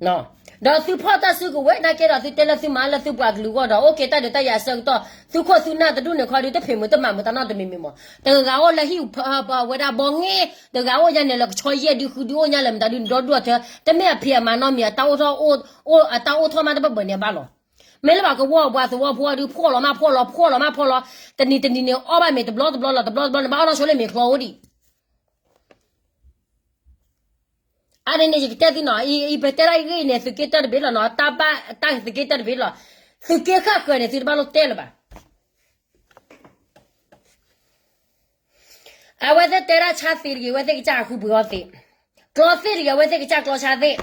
လံသၢ ဒီးသုဖီၣ်တၢ်စုကဝဲၤနာ်က့ဒီး သုတဲလၢသုမၤလၢသုပှၤကလုာ်အဂီၢ်ဒီး အိၣ်က့ၤတၢ်ဒုးတၢ်ယၤအဆၢကတီၢ် သုခိၣ်သုနၢ်တဒူၣ်န့ၣ်ခီဒုး တဖံးမုာ်တမၤမုာ်တၢ်နီတမံၤမံၤမး, တဂၤအိၣ်လၢဟံၣ်ဝဲဒၣ်ဘီင့ၢ်, တဂၤအိၣ်ညါန့ၣ်လၢကဆီယဲၢ်ဒုဃုဒုအိၣ်ညါလၢမတၤဒုန့ၣ်ဒီဒူၣ်အီၤထၢ, တမ့ၢ်အဖံးအမၤနီတမံၤ အတၢ်အိၣ်ထီၣ်မးတဘၢဘၢန့ၣ်အဘၣ်လီၤ. မ့ၢ်လၢပှၤကဝီၤပှၤသဝီဖိအီၤဒုး ဖှီၣ်လီၤမးဖှီၣ်လီၤ ဖှီၣ်လီၤမးဖှီၣ်လီၤ, တနံၤတနံၤန့ၣ် အီၣ်ဘၣ်မ့ၤတဘျီတဘျီလီၤ တဘျီတဘျီန့ၣ် ဘၣ်အီၣ်ထီၣ်ဆိလၢမ့ၤချီအိၣ်ဒံး အါန့ၣ်န့ၣ် ယကတဲသုနီၤ, အံၤပတဲဒၣ်အံၤဂ့ၢ်အံၤန့ၣ် သုးက့တၢတဘ့ၣ်လီၤနီၤ, တၢ်ဘၣ်တၢ်သုးက့တၢတဘ့ၣ်လီၤ, သုးက့ဃၣ်ဃၢၤန့ၣ် သုတဘၣ်လိၣ်တဲလၢၤဘၣ်. အဝဲသ့ၣ်တဲဒၣ်ဆါသ့တဂ့ၤ အဝဲသ့ၣ်ကစၢ်ဃုပှ့ၤအီသ့, ကျီသ့တဂ့ၤ အဝဲသ့ၣ်ကစၢ်ကျီဆါသ့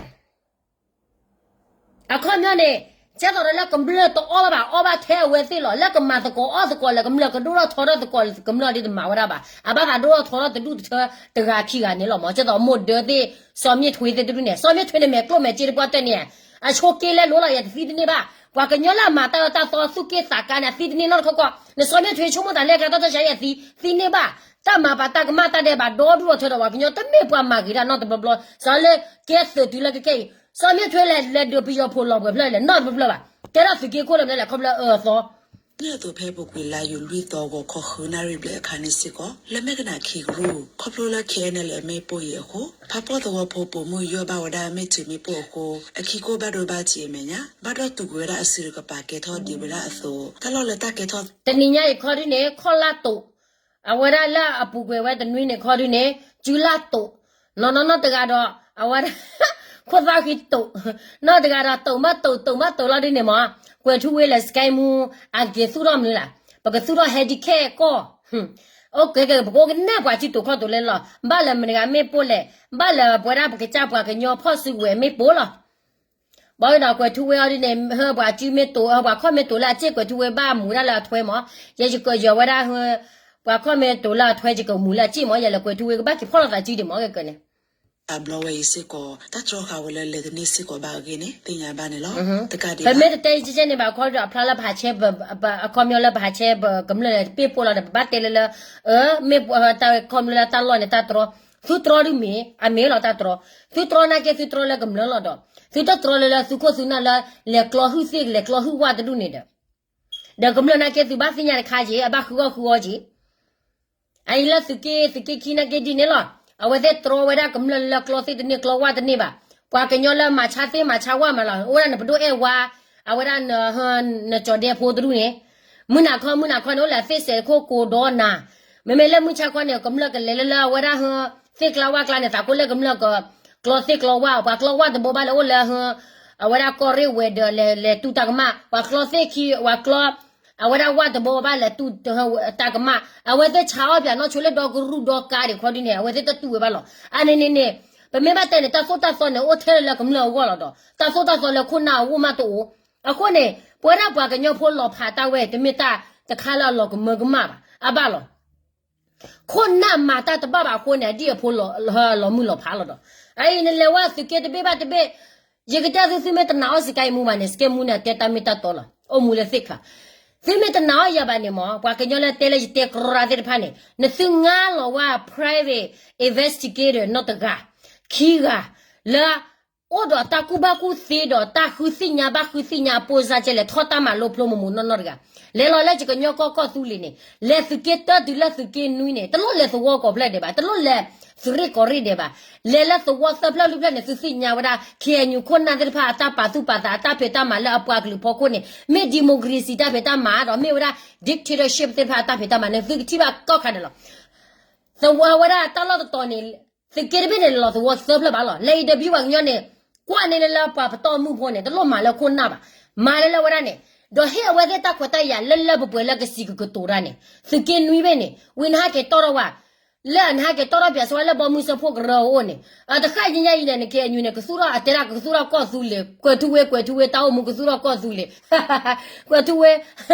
အခီပညီန့ၣ် ကဲသိးဒီးလၢကမျၢၢ်တအီၣ်ဘၣ်ဘၣ် အီၣ်ဘၣ်ထဲအဝဲသ့ၣ်လီၤ. လၢကမၤသကိးအီၣ်သကိးလၢကမျၢၢ် ကဒိၣ်ထီၣ်ထီထီၣ်သကိးကမျၢၢ်ဒ်တမၤဝဲဒၣ်ဘၣ်. အဘၣ်သးဒိၣ်ထီၣ်ထီထီၣ်တဒူၣ်တထၢတဂၤခံဂၤန့ၣ်လီၤမး. ကဲသိးမိၢ်ဒၢသ့ၣ် စီၤမ့ၢ်ထွ့သ့ၣ်တဒူၣ်န့ၣ် စီၤမ့ၢ်ထွ့န့ၣ် မဲာ်ကျိၣ်မဲာ်စ့တပှၢ်တၢၢ်န့ၣ် အဆိးက့လဲလိၤလီၤ ယတသံတန့ၢ်ဘၣ်. ပှၤကညီလၢအမၤတၢ်အၢတၢ်သီသူၣ်က့ၣ်သးကါန့ၣ် အသံတန့ၢ်နီတခီကီၢ်, နစီၤမ့ၢ်ထွဲဆိကမိၣ်သးလၢအကျါတၢ်တၢ်ဆါအံၤအသံ, သံန့ၢ်ဘၣ်, တၢ်မၤပာ်တၢ်ကမၣ်တၢ်ဒဲးဘးဒီဒူၣ်ဒီထၢဒီး ပှၤကညီတမ့ၢ်ပှၤမၤဂ့ၤတၢ်နီတဘျီဘျီ, စးလၢကဲသုးတုၤလၢကကဲအံၤ, စီၤမ့ၢ်ထွဲလဲၤလဲၤဒုးပယီၤဖိလီၤပှဲၤဖျၢၣ်လဲၣ် နီတဘျီဘျီဘၣ်, ကဲထီၣ်သုးက့ခိၣ်လၢမနုၤလဲၣ် ခီဖျိအၢအသီ လၢအသိးဖဲပူၤကွံာ်လါယူၤလွံၢ်သီဂီၤခီဃုနၣ်ရံၣ်ဘျဲၣ်အခါန့ၣ်စ့ၢ်ကီး လၢမဲၢ်ကနၣ်ခံကရူၢ် ခီဖျိလၢ ခဲအံၤအံလ့ၣ် အမ့ၣ်ပိၢ်အံၤအဃိ ဖးပီၣ်သဝီဖိပိာ်မုၣ်ယီၢ်ဘၣ်ဝဲဒၣ်မ့ၢ်ထုးမ့ၣ်ပိၢ်အဃိ အခံကိၣ်ဘၣ်ဒိဘၣ်ထံးအမဲာ်ညါ ဘၣ်ဒီးတူၢ်ကွံာ်ဝဲဒၣ်အစုတကပၤကဲထီၣ်ဒံးဝဲဒၣ်အသိး တၢ်လီၢ်လၢတၢ်ကဲထီၣ် တနံၤညါအံၤခီဒုန့ၣ် ခီၣ်လၢ်တိာ်, အဝဲဒၣ်လၢအပူၤကွံာ်ဝဲတနွံန့ၣ်ခီဒုန့ၣ် ကၠူလၢ်တိာ်, နီၢ်နီၢ်နီၢ်တဂၤဒီး အဝဲဒၣ် ခိၣ်သၣ်ဃံတိာ်, နီၢ်တဂၤဒီးတိာ်မးတိာ် တိာ်မးတိာ်လီၤဒုန့ၣ်မး, ကွဲၤထူဝ့လၢ Sky Moo အက့ၤသူၣ်ထီၣ်မနုၤလဲၣ်, ပကသူၣ်ထီၣ် handicap ကီၢ်, အိၣ်ကဲကဲ ပကအိၣ်ကနဲၣ်ပှၤစုတိာ်ခီၣ်တိာ်လဲၣ်လီၤ, ဘၣ်လၢမတၤတဂၤမ့ၣ်ပိၢ်လဲၣ်, ဘၣ်လၢပဝဲဒၣ်ပကစၢ်ပှၤကညီဖီၣ်စုကဝဲၤမ့ၣ်ပိၢ်လီၤ. ဘၣ်ဒီးကွဲၤထူဝ့အီၤဒုန့ၣ် ဟၢပှၤစုမ့ၢ်တိာ် ဟၢပှၤခီၣ်မ့ၢ်တိာ်လၢအစ့ၢ် ကွဲၤထူဝ့ဘၣ်မူဒါလၢအထွဲမး, ယဲယကယီၤဝဲဒၣ်ဟၢ ပှၤခီၣ်မ့ၢ်တိာ်လၢအထွဲ ယကမူလၢအစ့ၢ်မး, ယဲလၢကွဲၤထူဝ့ကဘၣ်က့ၤဖီၣ်လိာ်သးစုဒံးမး ကဲကဲန့ၣ် အဘျီဝဲအံၤစ့ၢ်ကီး တၢ်တြီဃာ်ဝဲလၢလဲၤတန့ၢ်စ့ၢ်ကီးဘၣ်အဂ့ၢ်န့ၣ် သ့ၣ်ညါဘၣ်န့ၣ်လီၤ. တကးဒံးဘၣ် ပမ့ၢ်တတဲယကဲန့ၣ်ဘၣ် အခီဒီးအဖျါလၢပဟးဆဲ အခီပညီလၢပဟးဆဲပကမျၢၢ်လၢပ့ၣ်ပိၢ်လီၤဒီး ပဘၣ်တဲလၢလၢ အၢ မ့ၢ်တၢ်ခီပညီလၢတၢ်လီၢ်န့ၣ် တၢ်တြီ, သုတြီဒုမ့ၢ် အမ့ၢ်လီၤတၢ်တြီ, သုတြီနာ်က့သုတြီလၢကမျၢၢ်လီၤဒီး သုတတြီလၢလၢသုခိၣ်သုနၢ်လၢ လဲၤကျီဟုၣ်သ့ၣ် လဲၤကျီဟုၣ်ဝၣ်တဒူၣ်န့ၣ်ဒီး ဒီးကမျၢၢ်နာ်က့သုဘၣ်သ့ၣ်ညါတခါက့ၤ အဘၣ်ဃုအီၣ်ဃုအီက့ၤ အအံၤလၢသုးက့ သုးက့ခံနာ်က့ဒ်န့ၣ်လီၤ. အဝဲသ့ၣ်တြီဝဲဒၣ်ကမျၢၢ်လၢကျီသ့ၣ်တန့ၢ်ကျီဝၣ်တန့ၢ်ဘၣ်. ပှၤကညီလၢမၤဆါသ့ၣ်မၤဆါဝၣ်မးလီၤ. အိၣ်ဝဲဒၣ်နပဒိၣ်အဲၣ်ဝါ, အဝဲဒၣ် နကၠီၤဒဲဖိတဒူၣ်န့ၣ်, မုၢ်နၤခီ မုၢ်နၤခီန့ၣ် အိၣ်လၢအသ့ၣ်စဲးခိၣ်ကိးဒီးနၤ, မ့မ့ၢ်လၢမုၢ်ဆါခီန့ၣ် ကမျၢၢ်ကလဲၤလၢလၢအဝဲဒၣ်ဟၢ သ့ၣ်ကျါဝၣ်ကျါန့ၣ် သးကိၣ်လၢကမျၢၢ်က ကျီသ့ၣ်ကျီဝၣ်, ပှၤကျီဝၣ်တဘိဘၣ်လၢအိၣ်လၢဟၢ အဝဲဒၣ်ကီၢ်ရ့ၣ်ဝဲၤဒၢး လဲၤတူၢ်တၢ်ကမၣ်, ပှၤကျီသ့ၣ်ခံ ပှၤကျီ အဝဲဒၣ်ဝၣ်တဘိဘၣ်လဲၤတူၢ်တၢ်ကမၣ်, အဝဲသ့ၣ်ဆါအီၣ်ပၠးနီၢ်ဆိလၢဒီကရူၢ်ဒီကါဒံးခီဒ်န့ၣ် အဝဲသ့ၣ်တတူၢ်ဝဲဘၣ်လီၤ. အန့ၣ်န့ၣ်န့ၣ် ပမ့ၢ်ဘၣ်တဲန့ၣ် တၢ်သိၣ်တၢ်သီန့ၣ် အိၣ်ထဲလၢကမျၢၢ်အဂီၢ်လီၤဒီး တၢ်သိၣ်တၢ်သီလၢခိၣ်နၢ်အဂီၢ်မးတအိၣ်. အဃိန့ၣ် ပဝဲဒၣ်ပှၤကညီဖိလီၤဖးတၢ်ဝဲ တမ့ၢ်တၢ်တခါလၢအလီၤကမၢကမၣ်ဘၣ်, အဘၣ်လီၤ. ခိၣ်နၢ်မၤတၢ်တဘၣ်ဘၣ်အဃိန့ၣ် အဒံၣ်အဖိလီၤမုၢ်လီၤဖးလီၤဒီး အအံၤနလဲၤဝဲသုးက့တဘ့ၣ်ဘၣ်တဘ့ၣ်, ယကတဲသု သုမ့ၢ်တနာ်အီၤ စကဲမူဘၣ်န့ၣ် စကဲမူန့ၣ်တဲတၢ်မ့ၢ်တၢ်တီလီၤ, အိၣ်မူလၢသ့ၣ်ခါ. သုမ့ၢ်တနာ်အီၤယၤဘၣ်န့ၣ်မး ပှၤကညီလၢတဲလၢယတဲကြီရၢ်သ့ၣ်တဖၣ်န့ၣ် နသုငါလီၤဝဲ private investigator နီတဂၤ, ခံဂၤ, လၢ အိၣ်ဒီးတၢ်ကူၣ်ဘၣ်ကူၣ်သ့ဒီးတၢ်ဃုသ့ၣ်ညါဘၣ်ဃုသ့ၣ်ညါအပိၢ်စၢ်ကဲလဲၣ် ထီၣ်တၢ်မၤလိဖျိမုၢ်မုၢ်နီၢ်နီၢ်တဂၤ, လဲၤလီၤလၢယကညီကီၢ်ကီၢ်သူလ့ၤန့ၣ် လဲၤသုးက့တၢတုၤလၢသုးက့နွံန့ၣ် တလိၣ်လဲၤသဝီကိးဖျၢၣ်ဒဲးဘၣ်, တလိၣ်လဲၤသုးရ့ၣ်ကီၢ်ရ့ၣ်ဒဲးဘၣ်, လဲၤလၢသဝီသၢဖျၢၣ်လွံၢ်ဖျၢၣ်န့ၣ် သုသ့ၣ်ညါဝဲဒၣ် ခ့ၣ်အဲၣ်ယူၣ် ခိၣ်နၢ်သ့ၣ်တဖၣ်အတၢ်ပာ်သူၣ်ပာ်သး အတၢ်ဖံးတၢ်မၤလၢအပှၤကလုာ်ဖီခိၣ်န့ၣ် မ့ၢ် democracy တၢ်ဖံးတၢ်မၤဒီး မ့ၢ်ဝဲဒၣ် dictatorship သ့ၣ်တဖၣ်အတၢ်ဖံးတၢ်မၤန့ၣ် သုကထံၣ်ဘၣ်ကီၢ်ခါန့ၣ်လီၤ. သဝီဝဲဒၣ်တၢ်လီၢ်တတီၤန့ၣ် သုးက့တဘ့ၣ်န့ၣ် လီၤသဝီသၢဖျၢၣ်ဘၣ်လီၤ. လၢအံၤဒီး ပှၤကညီန့ၣ် ကွၢ်န့ၢ်လၢလၢပှၤပတီၢ်မုၢ်ဖိန့ၣ် တလိၣ်မၤလၢခိၣ်နၢ်ဘၣ်, မၤလၢလၢဝဲဒၣ်န့ၣ်, ဒီးဟ့ၣ်အဝဲသ့ၣ်တၢ်ခွဲးတၢ်ယာ်လၢလၢပှဲၤပှဲၤလၢကစံးကကတိၤတၢ်န့ၣ် သုးက့နွံဘ့ၣ်န့ၣ် ဝံၤနဟဲက့ၤတီၢ်ထီၣ်ဝဲ လၢအနဟဲက့ၤတီၢ်ထီၣ်ပၠးစ့ၢ်ဝဲလၢဘီမုၢ်စၢဖှိၣ်ကရၢအအိၣ်န့ၣ်, တဃၣ်ညါအံၤန့ၣ် နက့ၤအညူၤန့ၣ် ကသူၣ်ထီၣ်အတဲဒၣ်ကသူၣ်ထီၣ်ကီၢ်သူလ့ၤ, ကွဲၤထူဝ့ ကွဲၤထူဝ့ တၢ်အိၣ်မူကသူၣ်ထီၣ်ကီၢ်သူလ့ၤ, ကွဲၤထူဝ့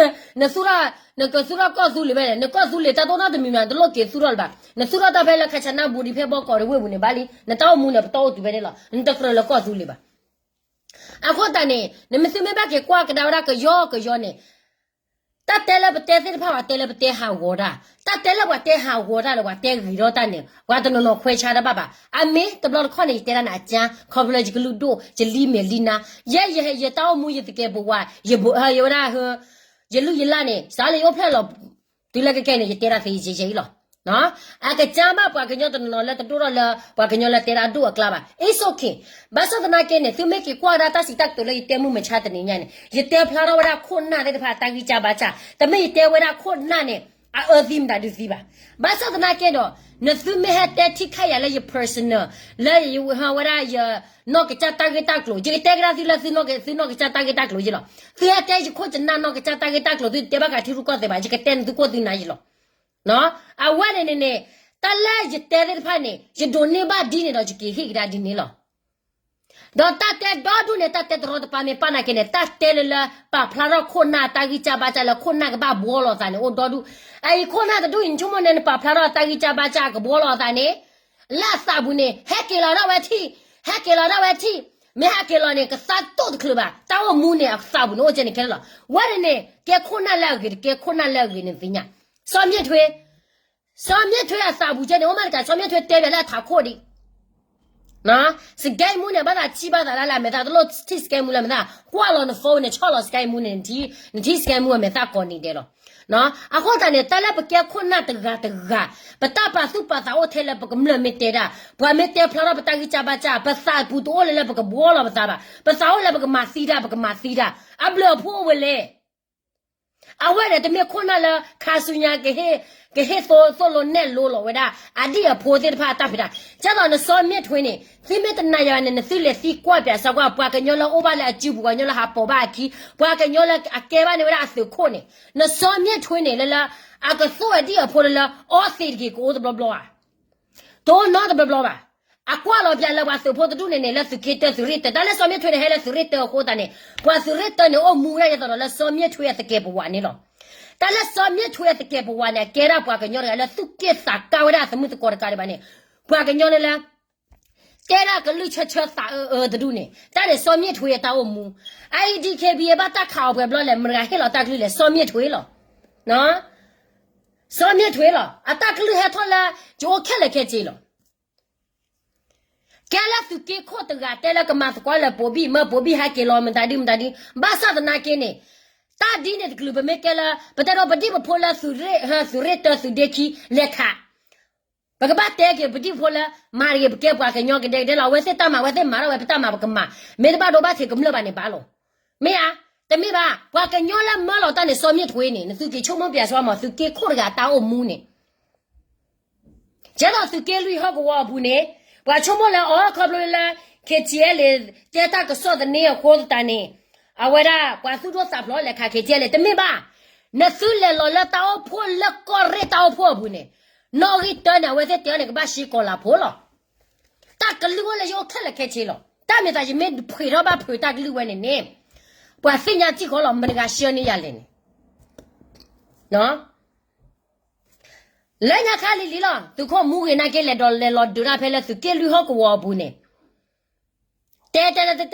နသူၣ်ထီၣ်, နကသူၣ်ထီၣ်ကီၢ်သူလ့ၤဘၣ်န့ၣ် နကီၢ်သူလ့ၤတၢ်တအိၣ်နီတမံၤမး နတလိၣ်က့ၤသူၣ်ထီၣ်လၢၤဘၣ်. နသူၣ်ထီၣ်တၢ်ဖဲလၢ ခါဆနၣ်ဘူရံ ဖဲဘီကီးရ့ၣ်ဝ့ၢ်ပူၤန့ၣ်ဘၣ်လံ, နတၢ်အိၣ်မူန့ၣ် ပတၢ်အိၣ်တုၤဖဲန့ၣ်လီၤ. နတကြၢးလၢကီၢ်သူလ့ၤဘၣ်. အဃိသတးန့ၣ် နမ့ၢ်သုမ့ၢ်ဘၣ်က့ၤကွၢ်ကဒါဝဲဒၣ်ကယီကယီန့ၣ် တၢ်တဲလၢပတဲသ့ၣ်တဖၣ် ပှၤတဲလၢပတဲဟးဂီၤတၢ်, တၢ်တဲလၢပှၤတဲဟးဂီၤတၢ်လၢပှၤတဲဂ့ၤထီၣ်တၢ်န့ၣ် ပှၤတနီၤနီၤခွဲးဆါတၢ်ဘၣ်ဘၣ်. အမ့ၢ်တဘျီတခီၣ်န့ၣ် ယတဲဒၣ်န့ၣ် အကၠါ ခီဖျိလၢယကလုၢ်ဒိၣ် ယလံမဲာ်လံနါ, ယဲယ ယတၢ်အိၣ်မူ ယသကဲးပဝး ယဝဲဒၣ် ယလုၢ်ယလၢ်န့ၣ် စးလၢယအိၣ်ဖျဲၣ်လီၤ တုၤလၢကကဲန့ၣ် ယတဲဒၣ်သ့ယဲယဲအံၤလီၤ. အကစၢ်ဘၣ်ပှၤကညီတနီၤနီၤလၢတဒိၣ်ထီၣ်လၢ ပှၤကညီလၢတဲဒၣ်ဒိၣ်အကျါဘၣ်. It's okay. ဘၣ်ဆၣ်သနာ်က့န့ၣ် သုမ့ၢ်က့ၤကွၢ်ဒၣ်တၢ်စံးတၢ်ကတိၤလၢယတဲမုၢ်မဆါတနံၤညါန့ၣ် ယတဲဖျါထီၣ်ဝဲဒၣ်ခိၣ်နၢ်သ့ၣ်တဖၣ်အတၢ်ဂံၢ်စၢ်ဘါစၢ်, တမ့ၢ်ယတဲဝဲဒၣ်ခိၣ်နၢ်န့ၣ် အအၢသံမတၤဒုးသံဘၣ်. ဘၣ်ဆၣ်သနာ်က့ဒီး နသုမ့ၢ်ဟဲတဲထံၣ်ခါယၤလၢယ personal လၢယဝဲဒၣ်ယ နီၢ်ကစၢ်တၢ်ဂ့ၢ်တၢ်ကျိၤ ယကတဲကဒါသုလၢသုနီၢ်ကစၢ်တၢ်ဂ့ၢ်တၢ်ကျိၤယ့လီၤ. သုဟဲတဲယခိၣ်ယနၢ်နီၢ်ကစၢ်တၢ်ဂ့ၢ်တၢ်ကျိၤ သုတဲဘၣ်ကးထံရူၢ်ကီၢ်သဲးဘၣ် ယကတဲနသုခိၣ်သုနၢ်ယ့လီၤ. အဝဲန့ၣ်န့ၣ်န့ၣ် တၢ်လၢယတဲသ့ၣ်တဖၣ်န့ၣ် ယဒိးန့ၢ်ဘၣ်ဒ်န့ၣ်ဒီး ယက့ၤဟ့ၣ်ကဒါဒ်န့ၣ်လီၤ. ဒီးတၢ်တဲဒီဒူၣ်န့ၣ် တၢ်တဲတရီတပါမ့ၢ်ပာ်နာ်က့န့ၣ် တၢ်တဲလၢလၢပာ်ဖျါထီၣ်ခိၣ်နၢ်တၢ်ဂံၢ်စၢ်ဘါစၢ်လၢခိၣ်နၢ်ကဘၣ်ဘှီလိာ်သးန့ၣ် အိၣ်ဒီဒူၣ်. အအံၤခိၣ်နၢ်တဒူၣ်အံၤ နဆိကမိၣ်န့ၣ် နပာ်ဖျါထီၣ်တၢ်ဂံၢ်စၢ်ဘါစၢ်ကဘှီလိာ်သးန့ၣ် လၢအသးပူၤန့ၣ် ဟဲက့ၤလီၤဒၣ်ဝဲထံၣ်, ဟဲက့ၤလီၤဒၣ်ဝဲထံၣ် မ့ၢ်ဟဲက့ၤလီၤန့ၣ် ကသါတိၣ်တချုးဘၣ်, တၢ်အိၣ်မူန့ၣ် အသးပူၤန့ၣ်အိၣ်ကဲန့ၣ်ခဲလၢာ်လီၤ. ဝဲန့ၣ်န့ၣ် ကဲခိၣ်နၢ်လၢအဂ့ၤ တကဲခိၣ်နၢ်လၢအဂ့ၤန့ၣ်သ့ၣ်ညါ, စီၤမ့ၣ်ထွ့ စီၤမ့ၣ်ထွ့အသးပူၤကဲန့ၣ် အိၣ်မးတကး စီၤမ့ၣ်ထွ့တဲဘၣ်လၢအထးခိၣ်ဒံး စကဲမူန့ၣ် ဘၣ်သးထံၣ်ဘၣ်သးလၢလၢအမဲာ်သၣ် တလိၣ်ထံၣ်စကဲမူလၢအမဲာ်သၣ် ကွၢ်လီၤန phone န့ၣ် ဆီၣ်လီၤစကဲမူန့ၣ် နထံၣ်စကဲမူအမဲာ်သၣ်ကိးနံၤဒဲးလီၤ. အဃိသတးန့ၣ် တၢ်လၢပကဲခိၣ်နၢ်တဂၤတဂၤ ပတၢ်ပာ်သူၣ်ပာ်သးအိၣ်ထဲလၢပကမျၢၢ်မ့ၢ်တဲဒၣ် ပှၤမ့ၢ်တဲဖျါထီၣ်ပတၢ်ဂံၢ်စၢ်ဘါစၢ် ပသးပူၤတအိၣ်လၢလၢပကဘှီလီၤပသးဘၣ်, ပသးအိၣ်လၢပကမၤသံတၢ် ပကမၤသံတၢ် အဘျုးအဖှိၣ်အိၣ်ဝဲလဲၣ်. အဝဲန့ၣ် တမ့ၢ်ခိၣ်နၢ်လၢ ခါဆူညါ ကဟ့ၣ် ကဟ့ၣ်သိသိလိနဲၣ်လိလီၤဝဲဒၣ် အဒံၣ်အဖိသ့ၣ်တဖၣ်အတၢ်ဖံးတၢ်, ကဲသိးနစီၤမ့ၣ်ထွ့န့ၣ် သုမ့ၢ်တနာ်ယၤန့ၣ် နသုလဲၤသံကွၢ်ပၠးစၢၤကွၢ် ပှၤကညီလၢအိၣ်ဘၣ်လၢအစုပူၤ ပှၤကညီလၢဟးပိာ်ဘၣ်အခံ ပှၤကညီလၢအကဲဘၣ်န့ၢ်ဝဲဒၣ်အသုးခိၣ်န့ၣ် နစီၤမ့ၣ်ထွ့န့ၣ် လၢလၢ အကသိၣ်အဒံၣ်အဖိလၢလၢ အီသံးတက့ၤကအိၣ်တဘျီဘျီဧါ တအိၣ်နီတဘျီဘျီဘၣ်. အကွၢ်လီၤပၠးလၢပှၤသုးဖိတဒူၣ်န့ၣ်န့ၣ် လၢသုးက့တၢသုးရ့ၣ်တၢ တၢ်လၢစီၤမ့ၣ်ထွ့န့ၣ် ဟဲလၢသုးရ့ၣ်တၢအဃိသတးန့ၣ် ပှၤသုးရ့ၣ်တၢန့ၣ် အိၣ်မူဝဲဒၣ်ဒ်သိးဒီးလၢစီၤမ့ၣ်ထွ့အသကဲးပဝးန့ၣ်လီၤ. တၢ်လၢစီၤမ့ၣ်ထွ့အသကဲးပဝးန့ၣ် အကဲဒၣ်ပှၤကညီတဂၤလၢသူၣ်က့သးကါဝဲဒၣ်အသမုၣ်သကိးတကးဒံးဘၣ်န့ၣ် ပှၤကညီလၢလၢ တဲဒၣ်ကလုၢ်ဆၢဆၢသးအၢအၢတဒူၣ်န့ၣ် တၢ်န့ၣ်စီၤမ့ၣ်ထွ့အတၢ်အိၣ်မူ, အ အံၤ ဒံၣ်ခ့ဘံ အဘၣ်တၢ်ခးအီၤပှဲၤဘျီလဲၣ် မတၤဂၤဟ့ၣ်လီၤတၢ်ကလုၢ်လဲၣ် စီၤမ့ၣ်ထွ့လီၤ. စီၤမ့ၣ်ထွ့လီၤ အတၢ်ကလုၢ်ဟဲထီၣ်လၢ ယအိၣ်ခဲလၢာ်ခဲဆ့လီၤ. ကဲလၢသုးက့ခိၣ်တဂၤတဲလၢကမၤသကိးလၢပိာ်ဘံၣ် မၢပိာ်ဘံၣ်ဟဲက့ၤလီၤ မတၤဒ်မတၤဒ် ဘၣ်ဆၣ်သနာ်က့န့ၣ် တၢ်ဒ်န့ၣ်တကလုာ် ပမ့ၢ်ကဲလၢ ပတဲဒီးပဒံၣ်ပဖိလၢသုးရ့ၣ် သုးရ့ၣ်တၢသုးဒ့ခံ လဲၤခး ပကဘၣ်တဲက့ၤပဒံၣ်ပဖိလၢ မၤတဂ့ၤ ပကဲပှၤကညီကဒဲကဒဲလီၤ အဝဲသ့ၣ်တၢ်မၤ အဝဲသ့ၣ်မၤထီၣ်ဝဲ ပတၢ်မၤပကမၤ မ့ၢ်တဘၣ်ဒိဘၣ်ထံးကမျၢၢ်ဘၣ်န့ၣ်ဘၣ်လီၤ. မ့ၢ်ဧါ, တမ့ၢ်ဘၣ် ပှၤကညီလၢမၢလီၤတၢ်န့ၣ် စီၤမ့ၣ်ထွ့န့ၣ် နသုက့ၤဆိကမိၣ်ပၠးစၢၤမး သုးက့ခိၣ်တဂၤတၢ်အိၣ်မူန့ၣ် ကဲသိးသုးက့လွံၢ်ဟီၣ်ကဝီၤအပူၤန့ၣ် ပှၤဆိကမိၣ်လၢအီၤခီဖျိလၢ KTLA တဲတၢ်ကစီၣ်သန့အဃိသတးန့ၣ် အဝဲဒၣ်ပှၤသူၣ်ဒိၣ်သးဖျိးလဲၤခး KTLA တမ့ၢ်ဘၣ်. နသုလဲၤလီၤလၢတၢ်အိၣ်ဖှိၣ်လၢကီၢ်ရ့ၣ်တၢ်အိၣ်ဖှိၣ်အပူၤန့ၣ် နီၣ်ဂံၢ်တၢန့ၣ် အဝဲသ့ၣ်တဲအီၤန့ၣ် ကဘၣ်ရှ့ကီၤလၤဖိလီၤ. တၢ်ကလုၢ်အိၣ်လၢယအိၣ်ခဲလၢာ်ခဲဆ့လီၤ. တၢ်မ့ၢ်သးယမ့ၢ်ဖှ့းထီၣ်ဘၣ်ဖုးတၢ်ကလုၢ်ဝဲန့ၣ်န့ၣ် ပှၤသ့ၣ်ညါထံၣ်ဃီလီၤ မတၤဂၤရှၢန့ၢ်ယၤလဲၣ်န့ၣ် လၢညါခါလံၤလံၤလီၤ သုးခိၣ်မူဂ့ၤနာ်က့ လဲၤဒီးလဲၤလီၤဒုးတၢ်ဖဲလၢသုးက့လွံၢ်ဟီၣ်ကဝီၤအပူၤန့ၣ် တဲတဲတဲတဲ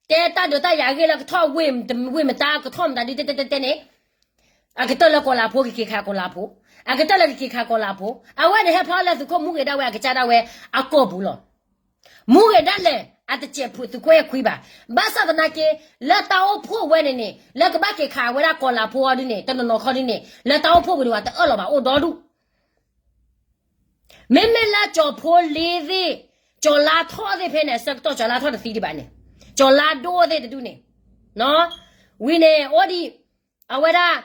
တဲတၢ်ဒုးတၢ်ယၤအဂ့ၢ်လၢကထီၣ်ဝ့ၢ်မတၤ ကထီၣ်မတၤဒ်တဲတဲတဲတဲန့ၣ် အကတၢၢ်လၢကီၤလၤဖိ ကက့ၤခးကီၤလၤဖိ, အကတၢၢ်လၢကက့ၤခးကီၤလၤဖိ, အဝဲန့ၣ်ဟဲဖျါလၢသုးခိၣ်မူဂ့ၤဒၣ်ဝဲ အကစၢ်ဒၣ်ဝဲအကီၢ်ပူၤလီၤ. မူဂ့ၤဒၣ်လဲာ် အတစဲးဖုးသုးခိၣ်အဲၣ်ခွံဘၣ်. ဘၣ်ဆၣ်သနာ်က့ လၢတၢ်အိၣ်ဖှိၣ်ဝဲန့ၣ်န့ၣ် လၢကဘၣ်က့ၤခးဝဲဒၣ်ကီၤလၤဖိအီၤဒ်န့ၣ် တနီၤနီၤခီဒ်န့ၣ် လၢတၢ်အိၣ်ဖှိၣ်ပူၤန့ၣ် ပှၤတအၢၣ်လီၤဘၣ်အိၣ်ဒီဒူၣ် မ့မ့ၢ်လၢကၠီၤဖိလ့သ့ၣ်, ကၠီၤလါထီၣ်သ့ၣ်ဖဲန့ၣ် အဆၢကတီၢ်ကၠီၤလါထီၣ်တသံဒံးဘၣ်န့ၣ်, ကၠီၤလါဒိၣ်သ့ၣ်တဒူၣ်န့ၣ်, ဝံၤန့ၣ် အိၣ်ဒံး အဝဲဒၣ်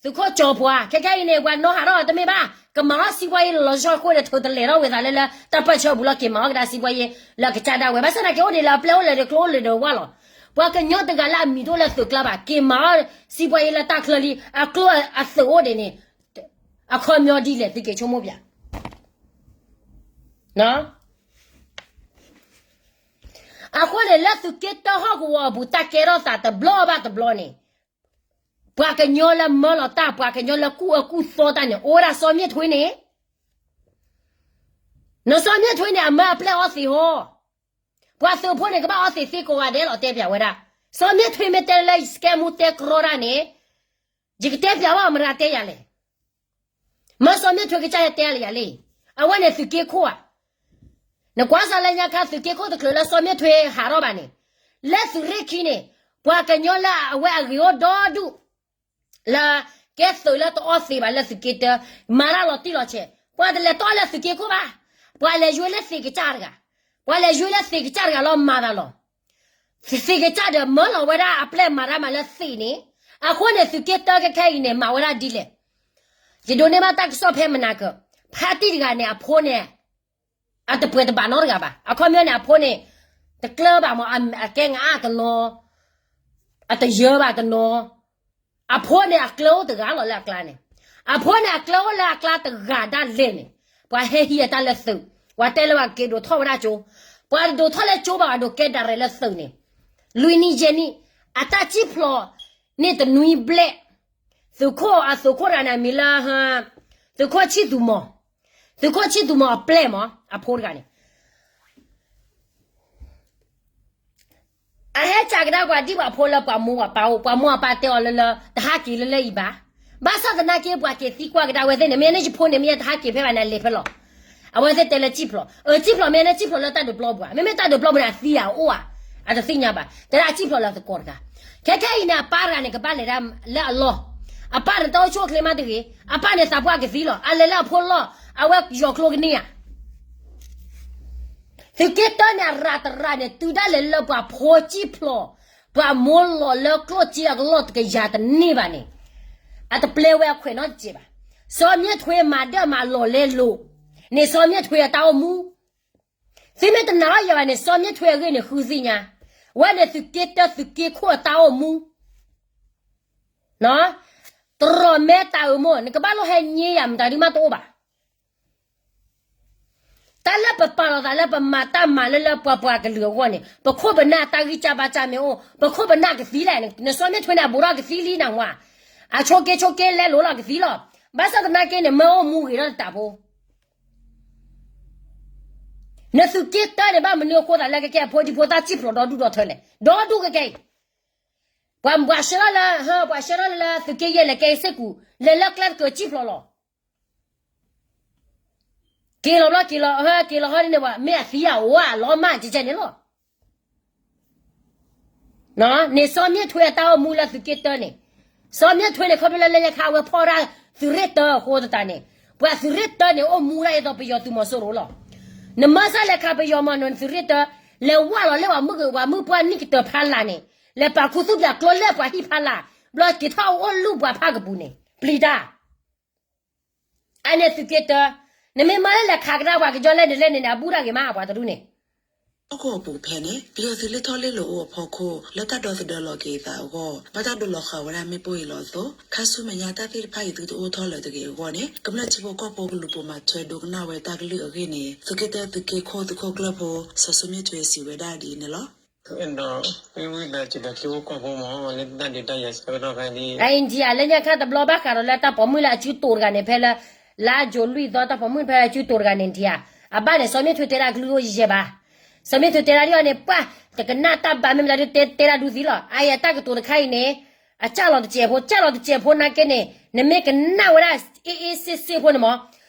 သုးခိၣ်ကၠီၤပှၤ ခဲခဲအံၤန့ၣ် ပှၤနီၣ်ဟးထီၣ်တမ့ၢ်ဘၣ်, ကမၤထီၣ်စံးပှၤယ့လီၤလီၤဆီဆီဃိန့ၣ် ထုးတလဲၤထီၣ်ဝဲသးလၢလၢတၢ်ပၢၢ်ဆၢပူၤလီၤ က့ၤမၤအီၣ်ကဒါစံးပှၤယ့လၢကစၢ်ဒၣ်ဝဲ, ဘၣ်ဆၣ်သနာ်က့အိၣ်ဒံးလၢအပျဲၢ်အိၣ်လၢၤဒီးကျိအိၣ်လၢၤဒီးဝၢ်လီၤ. ပှၤကညီတဂၤလၢအမံၤတအိၣ်လၢသုးကျါဘၣ် က့ၤမၤအီၣ်စံးပှၤယ့လၢတၢ်ချၢလံ, အကျိအသုးအိၣ်ဒံးန့ၣ် အခီပညီဒ်လဲၣ် သုက့ၤဆိကမိၣ်ပၠး အဃိန့ၣ် လၢသုးက့တၢဟီၣ်ကဝီၤအပူၤ တၢ်ကဲထီၣ်သးတဘျီဘၣ်တဘျီန့ၣ်, ပှၤကညီလၢမၢလီၤတၢ် ပှၤကညီလၢကူၣ်အၢကူၣ်သီတၢ်န့ၣ် အိၣ်ဝဲဒၣ်စီၤမ့ၣ်ထွ့န့ၣ်, နစီၤမ့ၣ်ထွ့န့ၣ် အမၢအပျဲၢ်အီသံးဟီ, ပှၤသုးဖိန့ၣ် ကဘၣ်အီသံးသ့ကိးဂၤဒဲးလီၤ တဲပၠးဝဲဒၣ်, စီၤမ့ၣ်ထွ့မ့ၢ်တဲလၢစကဲမူတဲကြီတၢ်န့ၣ်, ယကတဲပၠးဘၣ်မတၤတဲယၤလဲၣ် မၢစီၤမ့ၣ်ထွ့ကစၢ်ယတဲလၢယၤလံ, အဝဲန့ၣ်သုးက့ခိၣ်ဧါ, နကွၢ်စၢ်လၢညါခါ သုးက့ခိၣ်တချုးလၢစီၤမ့ၣ်ထွ့ဟးထီၣ်ဘၣ်န့ၣ်, လၢသုးရ့ၣ်ခံန့ၣ်, ပှၤကညီလၢအဝဲအဂ့ၤအိၣ်ဒီဒူၣ်, လၢကဲသုးလၢတအီသံးဘၣ်လၢသုးက့တၢ, မၤတၢ်လီၤတံၢ်လီၤဆဲး, ပှၤတလဲၤတီလၢသုးက့ခိၣ်ဘၣ်, ပှၤလဲၤယွ့လၢသံးကစၢ်တဂၤ, ပှၤလဲၤယွ့လၢသံးကစၢ်တဂၤလီၤမၤသးလီၤ သံးကစၢ်ဒီးမၢလီၤဝဲဒၣ်အပျဲၢ်မၤတၢ်မၤလၢသံးန့ၣ်, အဃိန့ၣ် သုးက့တၢခဲခဲအံၤန့ၣ် မၤဝဲဒၣ်ဒ်လဲၣ်, ယဒိးန့ၢ်ဘၣ်တၢ်ကစီၣ်ဖဲမနၤကၢ, ဖါတံၢ်တဂၤန့ၣ် အဖိန့ၣ်, အတပှဲၤတဘၣ်နီတဂၤဘၣ်, အခီပညီန့ၣ် အဖိန့ၣ်, တကျၢၤဘၣ်မး အကဲငါအတနီၤ, အတယၢဘၣ်တနီၤ အဖိန့ၣ်အကျၢၤအိၣ်တဂၤလီၤလၢအကျါန့ၣ်, အဖိန့ၣ်အကျၢၤအိၣ်လၢအကျါတဂၤဒၣ်လဲာ်န့ၣ်, ပှၤဟဲဟံးအတၢ်လၢသုး, ပှၤတဲလၢပှၤက့ၤဒိးထီၣ်ဝဲဒၣ်ကၠိ, ပှၤတဒိးထီၣ်လၢကၠိဘၣ် ပှၤဒိးကဲဒၣ်ရဲၣ်လၢသုးန့ၣ်, လွံၢ်နံၣ်ယဲၢ်နံၣ်, အတၢ်စံၣ်ဖျိးန့ၣ်တနွံဘျဲၣ်, သုးခိၣ်အသုးခိၣ်တဂၤန့ၣ် အမံၤလၢ, သုးခိၣ်ဆံၣ်သူမီၤ, သုးခိၣ်ဆံၣ်သူမီၤအပျဲၢ်မး အဖိတဂၤန့ၣ် အ အဟဲစးကဒါပှၤဒ်ပှၤဖိလၢပှၤမိၢ်ပှၤပၢ်အိၣ်, ပှၤမိၢ်ပၢ်တဲအီၤလၢလၢ တဟးက့ၤလၢလၢအံၤဘၣ်. ဘၣ်ဆၣ်သနာ်က့ ပှၤက့ၤသံကွၢ်ကဒါအဝဲသ့ၣ်န့ၣ် မ့ၢ်န့ၢ်ယဖိန့ၣ် မ့ၢ်ယတဟးက့ၤဖဲဘၣ်န့ၣ် အလဲၤဖဲလီၤ. အဝဲသ့ၣ်တဲလၢစံၣ်ဖျိး, အစံၣ်ဖျိးမ့ၢ်န့ၢ်စံၣ်ဖျိးလၢတၢ်ဒုးပျီပူၤဧါ, မ့မ့ၢ်တၢ်ဒုးပျီပူၤန့ၣ် အသံဧါအအိၣ်ဧါ, အတသ့ၣ်ညါဘၣ်. တဲဒၣ်အစံၣ်ဖျိးလၢသကိးတဂၤ. ခဲခဲအံၤန့ၣ် အပၢ်တဂၤန့ၣ် ကဘၣ်လဲၤဒၣ်လၢအလီၢ်, အပၢ်န့ၣ်တၢ်အိၣ်ဆူၣ်အိၣ်ချ့မးတဂ့ၤ, အပၢ်န့ၣ်သးပှၢ်ကသံလီၤ, အလဲၤလၢအဖိလီၢ်, အဝဲယီၤကျိကန့ၢ်ဧါ. သုးက့တၢန့ၣ် အရၤတရၤန့ၣ် တုၤဒၣ်လဲာ်လၢပှၤဖိစံၣ်ဖျိး, ပှၤမိၢ်လီၤလၢကျိၣ်စ့အကလီၢ်တကယၤတန့ၢ်ဘၣ်န့ၣ်, အတပျဲဝဲအခွဲးနီတစဲးဘၣ်. စီၤမ့ၢ်ထွ့မၤဒၢၣ်မၤလီၤလဲလိာ်, န့ၣ်စီၤမ့ၢ်ထွ့အတၢ်အိၣ်မူ, သုမ့ၢ်တနာ်အီၤယၤဘၣ်န့ၣ် စီၤမ့ၢ်ထွ့အဂ့ၢ်န့ၣ် ဃုသ့ၣ်ညါ, ဝဲန့ၣ်သုးက့တၢသုးက့ခိၣ်အတၢ်အိၣ်မူ တရီးမဲတၢ်အၢမိၢ် နကဘၣ်လိၣ်ဟဲညါယၤ မတၤဒုမးတအိၣ်ဘၣ်. တၢ်လၢပပာ်လီၤသးလၢပမၤတၢ်မၤလၢလၢပှၤပှၤကလုာ်အဂီၢ်န့ၣ် ပခိၣ်ပနၢ်တၢ်ဂံၢ်စၢ်ဘါစၢ်မ့ၢ်အိၣ် ပခိၣ်ပနၢ်ကသံလဲၣ်, နစီၤမ့ၢ်ထွ့န့ၣ် အဘူးထီၣ်ကသံလံနၤမါ, အဆိက့ဆိက့လဲလိာ်လီၤကသံလီၤ. ဘၣ်ဆၣ်သနာ်က့န့ၣ် မ့ၢ်အိၣ်မူဂ့ၤထီၣ်တတးဖိ နသုးက့တၢန့ၣ် ဘၣ်မနုၤအဃိသးလၢကကဲအဖိဒံဖိသၣ်စံၣ်ဖျိးဒီဒူၣ်ဒီထၢလဲၣ်, ဒီဒူၣ်ကကဲအံၤ, ပှၤပှၤဆှၢထီၣ်လၢ ဟၢ ပှၤဆှၢထီၣ်လၢလၢသုးက့ယဲၢ် လဲၤကဲအံၤစ့ၢ်ကီး လဲၤလၢကျဲတကၢၤစံၣ်ဖျိးလီၤ. က့ၤလီၤဘျီ က့ၤလီၤ ဟၢ က့ၤလီၤဟီဒ်န့ၣ် ပှၤမ့ၢ်အသံအအိၣ်အလီၤမၢ်ကဲကဲန့ၣ်လီၤ. န့ၣ်စီၤမ့ၢ်ထွ့အတၢ်အိၣ်မူလၢသုးက့တၢန့ၣ်, စီၤမ့ၢ်ထွ့န့ၣ် ခီဖျိလၢလၢညါခါအဝဲဖီၣ်ဒၣ်သုးရ့ၣ်တၢအဃိသတးန့ၣ်, ပှၤသုးရ့ၣ်တၢန့ၣ် အိၣ်မူဒၣ်ဒ်သိးပယီၤသုးမီၤစိရိၤလီၤ. နမၤစၢ်လဲၤခးပယီၤမီၤနီၤ နသုးရ့ၣ်တၢ, လဲၤဝၢ်လီၤလၢပှၤမုၢ်ဂ့ၤပှၤမုၢ်ပှၢ်နံၣ်ကတၢၢ်ဖးလၢ်န့ၣ်, လဲၤပာ်ခူသူၣ်ပၠးကျိလၢပှၤဟံၣ်ဖးလၢ်, ဘျီက့ၤထီၣ်အိၣ်လူၢ်ပှၤဖးကပူၤန့ၣ် ပျံၤတၢ် အန့ၣ်သုးက့တၢ, နမ့ၢ်မၤလၢလဲၤခးကဒါပှၤကညီလဲန့ၣ်လဲန့ၣ်န့ၣ် အဘူးဒၣ်ဂ့ၤမးပှၤတဒူၣ်န့ၣ်. ဟီၣ်ခိၣ်အပူၤဖဲန့ၣ် ပယီၤသုးလၢထီၣ်လ့လိာ်အိၣ်အဖီခိၣ် လၢတၢ်ဒီသဒၢလီၤက့ၤအသးအဂီၢ် ဘၣ်တၢ်ဒိးလီၤဃာ်ဝဲဒၣ်မ့ၣ်ပိၢ်အံၤလီၤအသိး ခါဆူမဲာ်ညါတၢ်သ့ၣ်တဖၣ်အံၤသုတအိၣ်ထီၣ်လၢၤတဂ့ၤအဂီၢ်န့ၣ် ကမျၢၢ်ထံဖိကီၢ်ဖိကလူၤပိာ်မၤထွဲဒိကနၣ်ဝဲတၢ်ကလုၢ်အဂ့ၢ်န့ၣ် သုးက့တၢသုးက့ခိၣ်သုးခိၣ်ကျၢၢ်ဖိ စီၤစုမ့ၢ်ထွ့စံးဝဲဒၣ်ဒ်အံၤန့ၣ်လီၤ. ဒီး ဝံသးစူၤဒီးထံဖိကီၢ်ဖိမ့ၢ် လၢတၢ်ဒုးတၢ်ယၤစဲးကတီၢ်ခါဒ် အံၤဒံယၤလၢညါခါတဘျီဘၣ်ဃးဒီးလၢတၢ်ပိာ်မုၣ်လၢအစုတိၤတဂၤန့ၣ် ဖဲလၢ လါယူၤလွံၢ်သီ တၢ်ပိာ်မုၣ်ဖဲလၢအစုတိၤတဂၤန့ၣ်ဒံယၤ, အဘၣ်န့ၣ် စီၤမ့ၢ်ထွ့တဲဒၣ်ကလုၢ်အိၣ်ယဲၢ်ဘၣ်. စီၤမ့ၢ်ထွ့တဲဒၣ်ဒ်အံၤန့ၣ် ပှၢ် တကနၣ်တၢ်ဘၣ်မ့ၢ်မတၤဒုတဲတဲဒၣ်ဒုသံလီၤ. အအံၤအတၢ်ကတိၤတခါအံၤန့ၣ် အစၢ်လီၤတစဲးဖိ စၢ်လီၤတစဲးဖိနာ်က့န့ၣ် နမ့ၢ်ကနၣ်ဝဲဒၣ် အ့ၣ်အ့ၣ်စ့ၣ်စ့ၣ်ဖိန့ၣ်မ့ၢ်